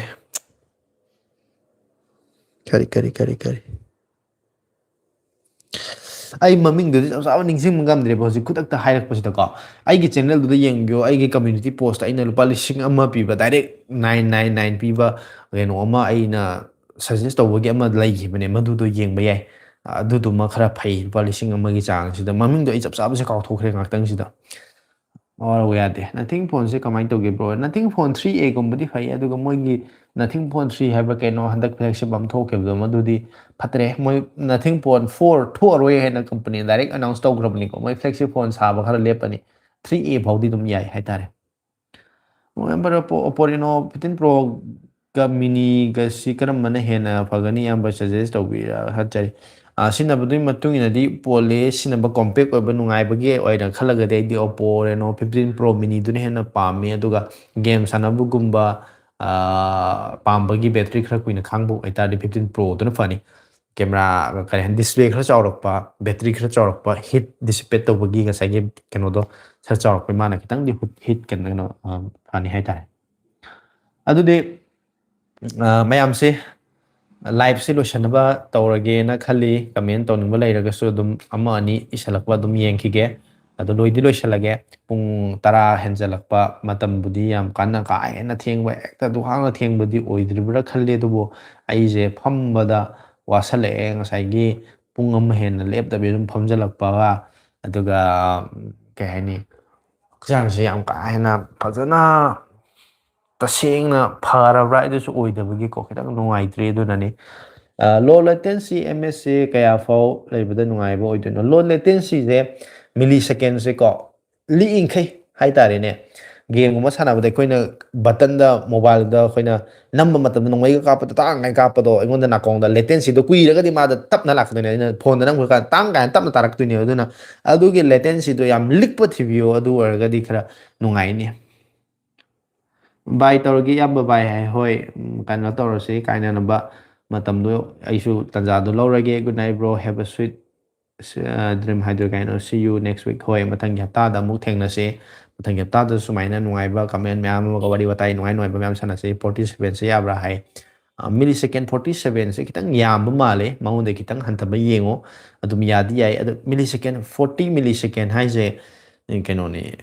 ꯀꯔꯤ, ꯀꯔꯤ, ꯀꯔꯤ, ꯀꯔꯤ? ꯑꯩ ꯃꯃꯤꯡꯗꯨꯗꯤ ꯆꯞ ꯆꯥꯕ ꯅꯤꯡꯁꯤꯡꯕ ꯉꯝꯗ꯭ꯔꯦꯕ ꯍꯧꯖꯤꯛ ꯈꯨꯗꯛꯇ ꯍꯥꯏꯔꯛꯄꯁꯤꯗꯀꯣ꯫ ꯑꯩꯒꯤ ꯆꯦꯅꯦꯜꯗꯨꯗ ꯌꯦꯡꯕꯤꯌꯣ, ꯑꯩꯒꯤ ꯀꯝꯃ꯭ꯌꯨꯅꯤꯇꯤ ꯄꯣꯁꯇ ꯑꯩꯅ ꯂꯨꯄꯥ ꯂꯤꯁꯤꯡ ꯑꯃ ꯄꯤꯕ, ꯗꯥꯏꯔꯦꯛ ꯅꯥꯏꯟ ꯅꯥꯏꯟ ꯅꯥꯏꯟ ꯄꯤꯕ ꯀꯩꯅꯣ ꯑꯃ ꯑꯩꯅ ꯁꯖꯦꯁ ꯇꯧꯕꯒꯤ ꯑꯃ ꯂꯩꯈꯤꯕꯅꯦ, ꯃꯗꯨꯗꯣ ꯌꯦꯡꯕ ꯌꯥꯏ꯫ ꯑꯗꯨꯗꯨꯃ ꯈꯔ ꯐꯩ, ꯂꯨꯄꯥ ꯂꯤꯁꯤꯡ ꯑꯃꯒꯤ ꯆꯥꯡꯁꯤꯗ꯫ ꯃꯃꯤꯡꯗꯣ ꯑꯩ ꯆꯞ ꯆꯥꯕꯁꯦ ꯀꯥꯎꯊꯣꯛꯈ꯭ꯔꯦ ꯉꯥꯛꯇꯪꯁꯤꯗ꯫ ꯑꯣ, ꯌꯥꯗꯦ꯫ Nothing phoneꯁꯦ ꯀꯃꯥꯏꯅ ꯇꯧꯒꯦ, bro? Nothing phone three Aꯒꯨꯝꯕꯗꯤ ꯐꯩ, ꯑꯗꯨꯒ ꯃꯣꯏꯒꯤ Nothing phone three ꯍꯥꯏꯕ꯭ꯔꯥ ꯀꯩꯅꯣ, ꯍꯟꯗꯛ flagship ꯑꯃ ꯊꯣꯛꯈꯤꯕꯗꯣ, ꯃꯗꯨꯗꯤ ꯐꯠꯇ꯭ꯔꯦ꯫ ꯃꯣꯏ Nothing phone four ꯊꯣꯛꯑꯔꯣꯏ ꯍꯥꯏꯅ ꯀꯝꯄꯅꯤꯅ ꯗꯥꯏꯔꯦꯛ ꯑꯅꯥꯎꯟꯁ ꯇꯧꯈ꯭ꯔꯕꯅꯤꯀꯣ꯫ ꯃꯣꯏ flagship phone ꯁꯥꯕ ꯈꯔ ꯂꯦꯞꯄꯅꯤ꯫ Three A ꯐꯥꯎꯗꯤ ꯑꯗꯨꯝ ꯌꯥꯏ ꯍꯥꯏꯇꯥꯔꯦ꯫ ꯑꯣ, ꯏꯌꯥꯝꯕ, Oppo, Oppo Reno fifteen Proꯒ Miniꯒꯁꯤ ꯀꯔꯝꯕꯅ ꯍꯦꯟꯅ ꯐꯒꯅꯤ? ꯏꯌꯥꯝꯕ suggest ꯇꯧꯕꯤꯔ ꯍꯥꯏꯖꯔꯤ꯫ ꯑꯥ, ꯁꯤꯖꯤꯟꯅꯕꯗꯨꯒꯤ ꯃꯇꯨꯡ ꯏꯟꯅꯗꯤ ꯄꯣꯜꯂꯦ꯫ ꯁꯤꯖꯤꯟꯅꯕ compact ꯑꯣꯏꯕ, ꯅꯨꯡꯉꯥꯏꯕꯒꯤ ꯑꯣꯏꯅ ꯈꯜꯂꯒꯗꯤ ꯑꯩꯗꯤ Oppo Reno fifteen Pro Miniꯗꯨꯅ ꯍꯦꯟꯅ ꯄꯥꯝꯃꯤ꯫ ꯑꯗꯨꯒ game ꯁꯥꯟꯅꯕꯒꯨꯝꯕ, ꯑꯥ, ꯄꯥꯝꯕꯒꯤ, battery ꯈꯔ ꯀꯨꯏꯅ ꯈꯥꯡꯕ ꯑꯣꯏꯇꯥꯔꯗꯤ fifteen Proꯗꯨꯅ ꯐꯅꯤ꯫ Camera, ꯀꯔꯤ ꯍꯥꯏꯅꯤ, display ꯈꯔ ꯆꯥꯎꯔꯛꯄ, battery ꯈꯔ ꯆꯥꯎꯔꯛꯄ, heat dissipate ꯇꯧꯕꯒꯤ ꯉꯁꯥꯏꯒꯤ ꯀꯩꯅꯣꯗꯣ ꯈꯔ ꯆꯥꯎꯔꯛꯄ, ꯃꯥꯅ ꯈꯤꯇꯪꯗꯤ heat, heat ꯀꯩꯅꯣ, ꯀꯩꯅꯣ, ꯑ, ꯐꯅꯤ ꯍꯥꯏꯇꯥꯔꯦ꯫ ꯑꯗꯨꯗꯤ, ꯑ, ꯃꯌꯥꯝꯁꯦ Live ꯁꯤ ꯂꯣꯏꯁꯤꯟꯅꯕ ꯇꯧꯔꯒꯦꯅ ꯈꯜꯂꯤ꯫ Comment ꯇꯧꯅꯤꯡꯕ ꯂꯩꯔꯒꯁꯨ ꯑꯗꯨꯝ ꯑꯃ ꯑꯅꯤ ꯏꯁꯤꯜꯂꯛꯄ ꯑꯗꯨꯝ ꯌꯦꯡꯈꯤꯒꯦ꯫ ꯑꯗꯣ ꯂꯣꯏꯗꯤ ꯂꯣꯏꯁꯤꯜꯂꯒꯦ꯫ ꯄꯨꯡ ꯇꯔꯥ ꯍꯦꯟꯖꯜꯂꯛꯄ ꯃꯇꯝꯕꯨꯗꯤ ꯌꯥꯝ ꯀꯟꯅ ꯀꯥ ꯍꯦꯟꯅ ꯊꯦꯡꯕ, ꯍꯦꯛꯇ ꯑꯗꯨꯛ ꯍꯥꯛꯅ ꯊꯦꯡꯕꯗꯤ ꯑꯣꯏꯗ꯭ꯔꯤꯕ꯭ꯔꯥ ꯈꯜꯂꯤ꯫ ꯑꯗꯨꯕꯨ ꯑꯩꯁꯦ ꯐꯝꯕꯗ ꯋꯥꯁꯜꯂꯛꯑꯦ꯫ ꯉꯁꯥꯏꯒꯤ ꯄꯨꯡ ꯑꯃ ꯍꯦꯟꯅ ꯂꯦꯞꯇꯕꯤ ꯑꯗꯨꯝ ꯐꯝꯖꯜꯂꯛꯄꯒ, ꯑꯗꯨꯒ, ꯎꯝ, ꯀꯩ ꯍꯥꯏꯅꯤ, ꯍꯛꯆꯥꯡꯁꯦ ꯌꯥꯝ ꯀꯥ ꯍꯦꯟꯅ ꯐꯖꯅ ꯇꯁꯦꯡꯅ ꯐꯔꯕ꯭ꯔꯥ ꯍꯥꯏꯗꯨꯁꯨ ꯑꯣꯏꯗꯕꯒꯤꯀꯣ, ꯈꯤꯇꯪ ꯅꯨꯡꯉꯥꯏꯇ꯭ꯔꯤ꯫ ꯑꯗꯨꯅꯅꯤ꯫ ꯑ, low latency M S ꯁꯦ ꯀꯌꯥ ꯐꯥꯎ ꯂꯩꯕꯗ ꯅꯨꯡꯉꯥꯏꯕ ꯑꯣꯏꯗꯣꯏꯅꯣ? Low latency ꯁꯦ millisecond ꯁꯦꯀꯣ, ꯂꯤꯛꯏꯈꯩ ꯍꯥꯏꯇꯥꯔꯦꯅꯦ, game ꯒꯨꯝꯕ ꯁꯥꯟꯅꯕꯗ ꯑꯩꯈꯣꯏꯅ button ꯗ, mobile ꯗ ꯑꯩꯈꯣꯏꯅ ꯅꯝꯕ ꯃꯇꯝꯗ ꯅꯣꯡꯃꯩꯒ ꯀꯥꯞꯄꯗ ꯇꯥꯡ ꯀꯥꯏꯅ ꯀꯥꯞꯄꯗꯣ, ꯑꯩꯉꯣꯟꯗ ꯅꯥꯀꯣꯡꯗ latency ꯗꯣ ꯀꯨꯏꯔꯒꯗꯤ ꯃꯥꯗ ꯇꯞꯅ ꯂꯥꯛꯀꯗꯣꯏꯅꯦ꯫ ꯑꯩꯅ phone ꯗ ꯅꯝꯈ꯭ꯔꯀꯥꯟꯗ ꯇꯥꯡ ꯀꯥꯏꯅ ꯇꯞꯅ ꯇꯥꯔꯛꯇꯣꯏꯅꯦ꯫ ꯑꯗꯨꯅ ꯑꯗꯨꯒꯤ latency ꯗꯣ ꯌꯥꯝ ꯂꯤꯛꯄ ꯊꯤꯕꯤꯌꯣ, ꯑꯗꯨ ꯑꯣꯏꯔꯒꯗꯤ ꯈꯔ ꯅꯨꯡꯉꯥꯏꯅꯤ꯫ Bye ꯇꯧꯔꯒꯦ ꯏꯌꯥꯝꯕ, bye ꯍꯥꯏ꯫ ꯍꯣꯏ, ꯎꯝ, ꯀꯩꯅꯣ ꯇꯧꯔꯁꯤ, ꯀꯥꯏꯅꯅꯕ ꯃꯇꯝꯗꯣ ꯑꯩꯁꯨ ꯇꯥꯟꯖꯥꯗꯣ ꯂꯧꯔꯒꯦ꯫ Good night bro, have a sweet, ꯑ, dream ꯍꯥꯏꯗꯣꯏ ꯀꯩꯅꯣ, see you next week꯫ ꯍꯣꯏ, ꯃꯊꯪꯒꯤ ꯍꯞꯇꯥꯗ ꯑꯃꯨꯛ ꯊꯦꯡꯅꯁꯤ꯫ ꯃꯊꯪꯒꯤ ꯍꯞꯇꯥꯗ ꯁꯨꯃꯥꯏꯅ ꯅꯨꯡꯉꯥꯏꯕ comment ꯃꯌꯥꯝ ꯑꯃꯒ ꯋꯥꯔꯤ ꯋꯥꯇꯥꯏ ꯅꯨꯡꯉꯥꯏ ꯅꯨꯡꯉꯥꯏꯕ ꯃꯌꯥꯝ ꯁꯥꯟꯅꯁꯤ꯫ Forty seven ꯁꯦ ꯌꯥꯕ꯭ꯔꯥ ꯍꯥꯏ꯫ ꯑ, millisecond forty seven ꯁꯦ ꯈꯤꯇꯪ ꯌꯥꯝꯕ ꯃꯥꯜꯂꯦ, ꯃꯉꯣꯟꯗ ꯈꯤꯇꯪ ꯍꯟꯊꯕ ꯌꯦꯡꯉꯣ꯫ ꯑꯗꯨꯝ ꯌꯥꯗꯤ ꯌꯥꯏ, ꯑꯗꯣ millisecond, forty millisecond ꯍꯥꯏꯁꯦ, ꯀꯩꯅꯣꯅꯦ,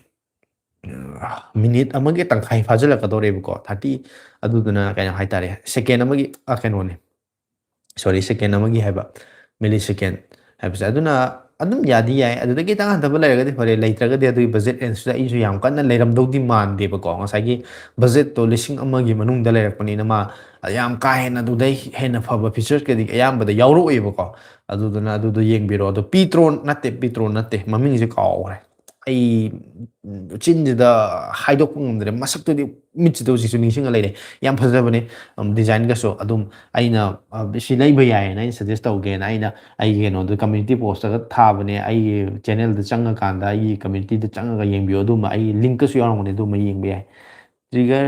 minute ꯑꯃꯒꯤ ꯇꯪꯈꯥꯏ ꯐꯥꯖꯤꯜꯂꯛꯀꯗꯧꯔꯦꯕꯀꯣ, thirty꯫ ꯑꯗꯨꯗꯨꯅ ꯀꯩꯅꯣ ꯍꯥꯏꯇꯥꯔꯦ, second ꯑꯃꯒꯤ, ꯑ, ꯀꯩꯅꯣꯅꯦ, sorry, second ꯑꯃꯒꯤ ꯍꯥꯏꯕ, millisecond ꯍꯥꯏꯕꯁꯦ꯫ ꯑꯗꯨꯅ ꯑꯗꯨꯝ ꯌꯥꯗꯤ ꯌꯥꯏ꯫ ꯑꯗꯨꯗꯒꯤ ꯈꯤꯇꯪ ꯍꯟꯊꯕ ꯂꯩꯔꯒꯗꯤ ꯐꯔꯦ, ꯂꯩꯇ꯭ꯔꯒꯗꯤ ꯑꯗꯨꯒꯤ budget range ꯇꯨꯗ ꯑꯩꯁꯨ ꯌꯥꯝ ꯀꯟꯅ ꯂꯩꯔꯝꯗꯧꯗꯤ ꯃꯥꯟꯗꯦꯕꯀꯣ꯫ ꯉꯁꯥꯏꯒꯤ budget ꯇꯣ ꯂꯤꯁꯤꯡ ꯑꯃꯒꯤ ꯃꯅꯨꯡꯗ ꯂꯩꯔꯛꯄꯅꯤꯅ, ꯃꯥ ꯌꯥꯝ ꯀꯥ ꯍꯦꯟꯅ ꯑꯗꯨꯗꯩ ꯍꯦꯟꯅ ꯐꯕ features ꯀꯗꯤ ꯑꯌꯥꯝꯕꯗ ꯌꯥꯎꯔꯛꯑꯣꯏꯕꯀꯣ꯫ ꯑꯗꯨꯗꯨꯅ ꯑꯗꯨꯗꯣ ꯌꯦꯡꯕꯤꯔꯣ꯫ ꯑꯗꯣ P Tron ꯅꯠꯇꯦ, P Tron ꯅꯠꯇꯦ, ꯃꯃꯤꯡꯁꯦ ꯀꯥꯎꯈ꯭ꯔꯦ꯫ ꯑꯩ ꯆꯤꯟꯁꯤꯗ ꯍꯥꯏꯗꯣꯛꯄ ꯉꯝꯗ꯭ꯔꯦ꯫ ꯃꯁꯛꯇꯨꯗꯤ ꯃꯤꯠꯁꯤꯗ ꯍꯧꯖꯤꯛꯁꯨ ꯅꯤꯡꯁꯤꯡꯉ ꯂꯩꯔꯦ꯫ ꯌꯥꯝ ꯐꯖꯕꯅꯦ꯫ ꯎꯝ, design ꯒꯁꯨ ꯑꯗꯨꯝ ꯑꯩꯅ, ꯑ, ꯁꯤ ꯂꯩꯕ ꯌꯥꯏꯌꯦꯅ ꯑꯩꯅ suggest ꯇꯧꯒꯦꯅ ꯑꯩꯅ ꯑꯩꯒꯤ ꯀꯩꯅꯣꯗ community post ꯇꯒ ꯊꯥꯕꯅꯦ꯫ ꯑꯩꯒꯤ channel ꯗ ꯆꯪꯉꯀꯥꯟꯗ ꯑꯩꯒꯤ community ꯗ ꯆꯪꯉꯒ ꯌꯦꯡꯕꯤꯌꯨ꯫ ꯑꯗꯨꯝꯕ ꯑꯩꯒꯤ link ꯀꯁꯨ ꯌꯥꯎꯔꯝꯒꯅꯤ, ꯑꯗꯨꯝꯕ ꯌꯦꯡꯕ ꯌꯥꯏ꯫ Trigger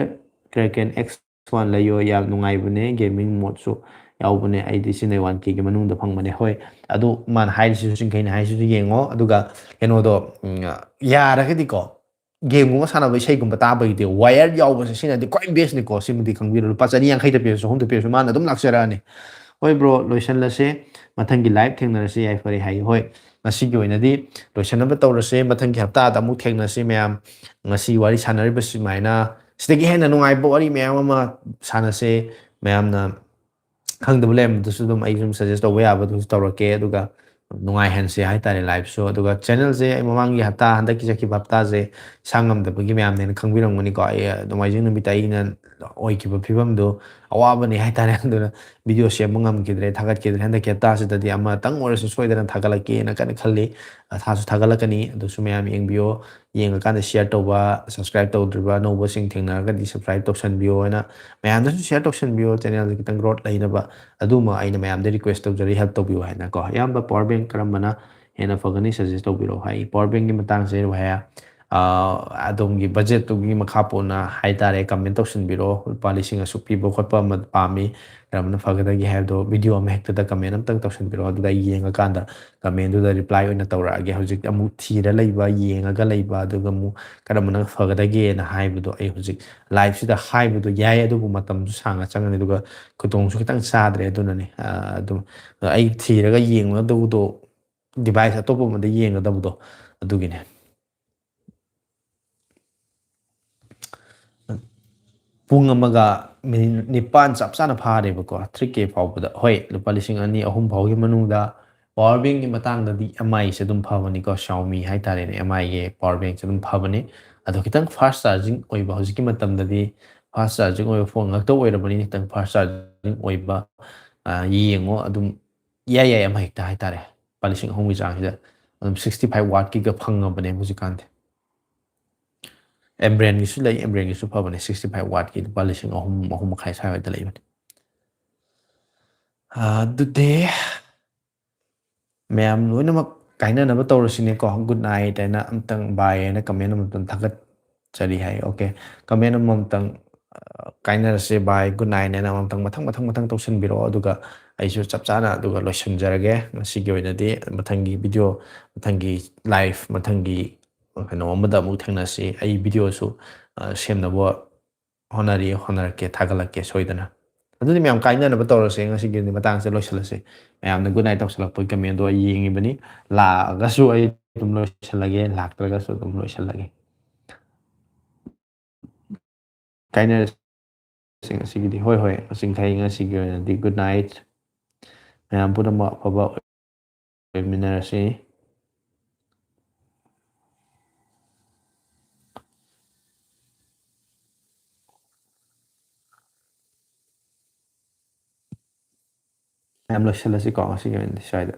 Kraken X one ꯂꯩꯌꯣ, ꯌꯥꯝ ꯅꯨꯡꯉꯥꯏꯕꯅꯦ, gaming mode ꯁꯨ ꯌꯥꯎꯕꯅꯦ꯫ ꯑꯩꯗꯤ ꯁꯤ nine one K ꯒꯤ ꯃꯅꯨꯡꯗ ꯐꯪꯕꯅꯦ꯫ ꯍꯣꯏ, ꯑꯗꯨ ꯃꯥꯅ ꯍꯥꯏꯔꯤꯁꯤꯁꯨ, ꯆꯤꯡꯈꯩꯅ ꯍꯥꯏꯔꯤꯁꯤꯁꯨ ꯌꯦꯡꯉꯣ꯫ ꯑꯗꯨꯒ ꯀꯩꯅꯣꯗꯣ, ꯎꯝ, ꯌꯥꯔꯒꯗꯤꯀꯣ, ꯒꯦꯝꯒꯨꯝꯕ ꯁꯥꯟꯅꯕ ꯏꯁꯩꯒꯨꯝꯕ ꯇꯥꯕꯒꯤꯗꯤ ꯋꯥꯌꯔ ꯌꯥꯎꯕꯁꯦ ꯁꯤꯅꯗꯤ ꯈ꯭ꯋꯥꯏ ꯕꯦꯁꯅꯤꯀꯣ꯫ ꯁꯤꯃꯗꯤ ꯈꯪꯕꯤꯔꯣ꯫ ꯂꯨꯄꯥ ꯆꯅꯤ ꯌꯥꯡꯈꯩꯗ ꯄꯤꯔꯁꯨ, ꯆꯍꯨꯝꯗ ꯄꯤꯔꯁꯨ, ꯃꯥꯅ ꯑꯗꯨꯝ ꯂꯥꯛꯆꯔꯛꯑꯅꯤ꯫ ꯍꯣꯏ ꯕ꯭ꯔꯣ, ꯂꯣꯏꯁꯜꯂꯁꯦ꯫ ꯃꯊꯪꯒꯤ ꯂꯥꯏꯚ ꯊꯦꯡꯅꯔꯁꯦ꯫ ꯌꯥꯏꯐꯔꯦ ꯍꯥꯏ꯫ ꯍꯣꯏ, ꯉꯁꯤꯒꯤ ꯑꯣꯏꯅꯗꯤ ꯂꯣꯏꯁꯟꯅꯕ ꯇꯧꯔꯁꯦ꯫ ꯃꯊꯪꯒꯤ ꯍꯞꯇꯥꯗ ꯑꯃꯨꯛ ꯊꯦꯡꯅꯁꯤ ꯃꯌꯥꯝ꯫ ꯉꯁꯤ ꯋꯥꯔꯤ ꯁꯥꯟꯅꯔꯤꯕ ꯁꯨꯃꯥꯏꯅ ꯁꯤꯗꯒꯤ ꯍꯦꯟꯅ ꯅꯨꯡꯉꯥꯏꯕ ꯋꯥꯔꯤ ꯃꯌꯥꯝ ꯑꯃ ꯁꯥꯟꯅꯁꯦ꯫ ꯃꯌꯥꯝꯅ ꯈꯪꯗꯕ ꯂꯩꯔꯝꯕꯗꯨꯁꯨ ꯑꯗꯨꯝ ꯑꯩ ꯁꯨꯝ ꯁꯖꯦꯁ ꯇꯧꯕ ꯌꯥꯕꯗꯨꯁꯨ ꯇꯧꯔꯛꯀꯦ꯫ ꯑꯗꯨꯒ ꯅꯨꯡꯉꯥꯏꯍꯟꯁꯦ ꯍꯥꯏꯇꯥꯔꯦ ꯂꯥꯏꯐꯁꯨ꯫ ꯑꯗꯨꯒ ꯆꯦꯅꯦꯜꯁꯦ ꯑꯩ ꯃꯃꯥꯡꯒꯤ ꯍꯞꯇꯥ, ꯍꯟꯗꯛꯀꯤ ꯆꯠꯈꯤꯕ ꯍꯞꯇꯥꯁꯦ ꯏꯁꯥ ꯉꯝꯗꯕꯒꯤ ꯃꯌꯥꯝꯅꯦꯅ ꯈꯪꯕꯤꯔꯝꯒꯅꯤꯀꯣ꯫ ꯑꯩ ꯅꯣꯡꯃꯥꯏꯖꯤꯡ ꯅꯨꯃꯤꯠꯇ ꯑꯩꯅ ꯑꯣꯏꯈꯤꯕ ꯐꯤꯕꯝꯗꯨ ꯑꯋꯥꯕꯅꯤ ꯍꯥꯏꯇꯥꯔꯦ꯫ ꯑꯗꯨꯅ ꯚꯤꯗꯤꯑꯣ ꯁꯦꯝꯕ ꯉꯝꯈꯤꯗ꯭ꯔꯦ, ꯊꯥꯒꯠꯈꯤꯗ꯭ꯔꯦ꯫ ꯍꯟꯗꯛꯀꯤ ꯍꯞꯇꯥꯁꯤꯗꯗꯤ ꯑꯃꯇꯪ ꯑꯣꯏꯔꯁꯨ ꯁꯣꯏꯗꯅ ꯊꯥꯒꯠꯂꯛꯀꯦꯅ ꯀꯟꯅ ꯈꯜꯂꯤ꯫ ꯊꯥꯁꯨ ꯊꯥꯒꯠꯂꯛꯀꯅꯤ꯫ ꯑꯗꯨꯁꯨ ꯃꯌꯥꯝ ꯌꯦꯡꯕꯤꯌꯣ꯫ ꯌꯦꯡꯉꯀꯥꯟꯗ ꯁꯤꯌꯔ ꯇꯧꯕ, ꯁꯕꯁꯀ꯭ꯔꯥꯏꯕ ꯇꯧꯗ꯭ꯔꯤꯕ ꯑꯅꯧꯕꯁꯤꯡ ꯊꯦꯡꯅꯔꯒꯗꯤ ꯁꯕꯁꯀ꯭ꯔꯥꯏꯕ ꯇꯧꯁꯟꯕꯤꯌꯣ ꯍꯥꯏꯅ ꯃꯌꯥꯝꯗꯁꯨ ꯁꯤꯌꯔ ꯇꯧꯁꯟꯕꯤꯌꯣ, ꯆꯦꯅꯦꯜꯁꯦ ꯈꯤꯇꯪ ꯒ꯭ꯔꯣꯠ ꯂꯩꯅꯕ꯫ ꯑꯗꯨꯃ ꯑꯩꯅ ꯃꯌꯥꯝꯗ ꯔꯤꯀ꯭ꯋꯦꯁ ꯇꯧꯖꯔꯤ, ꯍꯦꯜꯞ ꯇꯧꯕꯤꯌꯣ ꯍꯥꯏꯅꯀꯣ꯫ ꯑꯌꯥꯝꯕ ꯄꯋꯥꯔ ꯕꯦꯡ ꯀꯔꯝꯕꯅ ꯍꯦꯟꯅ ꯐꯒꯅꯤ ꯁꯖꯦꯁ ꯇꯧꯕꯤꯔꯛꯑꯣ ꯍꯥꯏ꯫ ꯄꯋꯥꯔ ꯕꯦꯡꯒꯤ ꯃꯇꯥꯡꯁꯦ ꯚꯥꯏꯌꯥ, ꯑꯥ, ꯑꯗꯣꯝꯒꯤ ꯕꯖꯦꯠꯇꯨꯒꯤ ꯃꯈꯥ ꯄꯣꯟꯅ ꯍꯥꯏꯇꯥꯔꯦ, ꯀꯃꯦꯟ ꯇꯧꯁꯟꯕꯤꯔꯛꯑꯣ꯫ ꯂꯨꯄꯥ ꯂꯤꯁꯤꯡ ꯑꯁꯨꯛ ꯄꯤꯕ ꯈꯣꯠꯄ ꯑꯃ ꯄꯥꯝꯃꯤ, ꯀꯔꯝꯕꯅ ꯐꯒꯗꯒꯦ ꯍꯥꯏꯕꯗꯣ ꯚꯤꯗꯤꯑꯣ ꯑꯃ ꯍꯦꯛꯇꯗ ꯀꯃꯦꯟ ꯑꯝꯇꯪ ꯇꯧꯁꯟꯕꯤꯔꯛꯑꯣ꯫ ꯑꯗꯨꯗ ꯑꯩ ꯌꯦꯡꯉꯀꯥꯟꯗ ꯀꯃꯦꯟꯗꯨꯗ ꯔꯤꯄ꯭ꯂꯥꯏ ꯑꯣꯏꯅ ꯇꯧꯔꯛꯑꯒꯦ꯫ ꯍꯧꯖꯤꯛ ꯑꯃꯨꯛ ꯊꯤꯔ ꯂꯩꯕ, ꯌꯦꯡꯉꯒ ꯂꯩꯕ, ꯑꯗꯨꯒ ꯑꯃꯨꯛ ꯀꯔꯝꯕꯅ ꯐꯒꯗꯒꯦꯅ ꯍꯥꯏꯕꯗꯣ ꯑꯩ ꯍꯧꯖꯤꯛ ꯂꯥꯏꯐꯁꯤꯗ ꯍꯥꯏꯕꯗꯣ ꯌꯥꯏ, ꯑꯗꯨꯕꯨ ꯃꯇꯝꯁꯨ ꯁꯥꯡꯅ ꯆꯪꯒꯅꯤ, ꯑꯗꯨꯒ ꯈꯨꯗꯣꯡꯁꯨ ꯈꯤꯇꯪ ꯆꯥꯗ꯭ꯔꯦ꯫ ꯑꯗꯨꯅꯅꯦ, ꯑꯥ, ꯑꯗꯨꯝ ꯑꯩ ꯊꯤꯔꯒ ꯌꯦꯡꯒꯗꯧꯕꯗꯣ, ꯗꯤꯚꯥꯏꯁ ꯑꯇꯣꯞꯄ ꯑꯃꯗ ꯌꯦꯡꯒꯗꯕꯗꯣ, ꯑꯗꯨꯒꯤꯅꯦ꯫ ꯄꯨꯡ ꯑꯃꯒ ꯃꯤꯅꯤꯠ ꯅꯤꯄꯥꯟ ꯆꯞ ꯆꯥꯅ ꯐꯥꯔꯦꯕꯀꯣ, ꯊ꯭ꯔꯤ ꯀꯦ ꯐꯥꯎꯕꯗ꯫ ꯍꯣꯏ, ꯂꯨꯄꯥ ꯂꯤꯁꯤꯡ ꯑꯅꯤ, ꯑꯍꯨꯝ ꯐꯥꯎꯒꯤ ꯃꯅꯨꯡꯗ ꯄꯋꯥꯔ ꯕꯦꯡꯒꯤ ꯃꯇꯥꯡꯗꯗꯤ ꯑꯦꯝ ꯑꯥꯏꯁꯦ ꯑꯗꯨꯝ ꯐꯕꯅꯤꯀꯣ, Xiaomi ꯍꯥꯏꯇꯥꯔꯦꯅꯦ, ꯑꯦꯝ ꯑꯥꯏꯒꯤ ꯄꯋꯥꯔ ꯕꯦꯡꯁꯦ ꯑꯗꯨꯝ ꯐꯕꯅꯤ꯫ ꯑꯗꯣ ꯈꯤꯇꯪ ꯐꯥꯁ ꯆꯥꯔꯖꯤꯡ ꯑꯣꯏꯕ, ꯍꯧꯖꯤꯛꯀꯤ ꯃꯇꯝꯗꯗꯤ ꯐꯥꯁ ꯆꯥꯔꯖꯤꯡ ꯑꯣꯏꯕ ꯐꯣꯟ ꯉꯥꯛꯇ ꯑꯣꯏꯔꯕꯅꯤꯅ, ꯈꯤꯇꯪ ꯐꯥꯁ ꯆꯥꯔꯖꯤꯡ ꯑꯣꯏꯕ, ꯑ, ꯌꯦꯡꯉꯣ꯫ ꯑꯗꯨꯝ ꯏꯌꯥ ꯌꯥꯏ ꯑꯃ ꯍꯦꯛꯇ ꯍꯥꯏꯇꯥꯔꯦ꯫ ꯂꯨꯄꯥ ꯂꯤꯁꯤꯡ ꯑꯍꯨꯝꯒꯤ ꯆꯥꯡꯁꯤꯗ ꯑꯗꯨꯝ sixty five wattꯀꯤꯒ ꯐꯪꯉꯕꯅꯦ ꯍꯧꯖꯤꯛꯀꯥꯟꯗꯤ꯫ ꯑꯦꯝꯕ꯭ꯔꯦꯟꯒꯤꯁꯨ ꯂꯩ, ꯑꯦꯝꯕ꯭ꯔꯦꯟꯒꯤꯁꯨ ꯐꯕꯅꯦ, sixty five wattꯀꯤ ꯂꯨꯄꯥ ꯂꯤꯁꯤꯡ ꯑꯍꯨꯝ, ꯑꯍꯨꯝ ꯃꯈꯥꯏ ꯁ꯭ꯋꯥꯏꯗ ꯂꯩꯕꯅꯦ꯫ ꯑꯗꯨꯗꯤ ꯃꯌꯥꯝ ꯂꯣꯏꯅꯃꯛ ꯀꯥꯏꯅꯅꯕ ꯇꯧꯔꯁꯤꯅꯦꯀꯣ꯫ Good night ꯍꯥꯏꯅ ꯑꯝꯇꯪ, bye ꯍꯥꯏꯅ ꯀꯃꯦꯟ ꯑꯃꯇꯪ ꯊꯥꯒꯠꯆꯔꯤ ꯍꯥꯏ꯫ ꯑꯣꯀꯦ, ꯀꯃꯦꯟ ꯑꯃꯃꯝꯇꯪ, ꯑ, ꯀꯥꯏꯅꯔꯁꯦ, bye, good night ꯍꯥꯏꯅ ꯑꯃꯃꯝꯇꯪ ꯃꯊꯪ, ꯃꯊꯪ, ꯃꯊꯪ ꯇꯧꯁꯟꯕꯤꯔꯛꯑꯣ꯫ ꯑꯗꯨꯒ ꯑꯩꯁꯨ ꯆꯞ ꯆꯥꯅ ꯑꯗꯨꯒ ꯂꯣꯏꯁꯤꯟꯖꯔꯒꯦ꯫ ꯉꯁꯤꯒꯤ ꯑꯣꯏꯅꯗꯤ ꯃꯊꯪꯒꯤ ꯚꯤꯗꯤꯑꯣ, ꯃꯊꯪꯒꯤ ꯂꯥꯏꯐ, ꯃꯊꯪꯒꯤ ꯀꯩꯅꯣ ꯑꯃꯗ ꯑꯃꯨꯛ ꯊꯦꯡꯅꯁꯤ꯫ ꯑꯩ ꯚꯤꯗꯤꯑꯣꯁꯨ ꯁꯦꯝꯅꯕ ꯍꯣꯠꯅꯔꯤ, ꯍꯣꯠꯅꯔꯛꯀꯦ, ꯊꯥꯒꯠꯂꯛꯀꯦ ꯁꯣꯏꯗꯅ꯫ ꯑꯗꯨꯗꯤ ꯃꯌꯥꯝ ꯀꯥꯏꯅꯅꯕ ꯇꯧꯔꯁꯦ, ꯉꯁꯤꯒꯤꯗꯤ ꯃꯇꯥꯡꯁꯦ ꯂꯣꯏꯁꯤꯜꯂꯁꯦ꯫ ꯃꯌꯥꯝꯅ ꯒꯨꯗ ꯅꯥꯏꯠ ꯇꯧꯁꯜꯂꯛꯄꯒꯤ ꯀꯃꯦꯟꯗꯣ ꯑꯩ ꯌꯦꯡꯉꯤꯕꯅꯤ꯫ ꯂꯥꯛꯑꯒꯁꯨ ꯑꯩ ꯑꯗꯨꯝ ꯂꯣꯏꯁꯤꯜꯂꯒꯦ, ꯂꯥꯛꯇ꯭ꯔꯒꯁꯨ ꯑꯗꯨꯝ ꯂꯣꯏꯁꯤꯜꯂꯒꯦ꯫ ꯀꯥꯏꯅꯔꯁꯤ ꯉꯁꯤꯒꯤꯗꯤ꯫ ꯍꯣꯏ, ꯍꯣꯏ, ꯃꯁꯤꯡꯈꯩ ꯉꯁꯤꯒꯤ ꯑꯣꯏꯅꯗꯤ ꯒꯨꯗ ꯅꯥꯏꯠ꯫ ꯃꯌꯥꯝ ꯄꯨꯝꯅꯃꯛ ꯑꯐꯕ ꯑꯣꯏꯃꯤꯟꯅꯔꯁꯤ꯫ ꯃꯌꯥꯝ ꯂꯣꯏꯁꯤꯜꯂꯁꯤꯀꯣ ꯉꯁꯤꯒꯤ ꯑꯣꯏꯅꯗꯤ ꯁ꯭ꯋꯥꯏꯗ꯫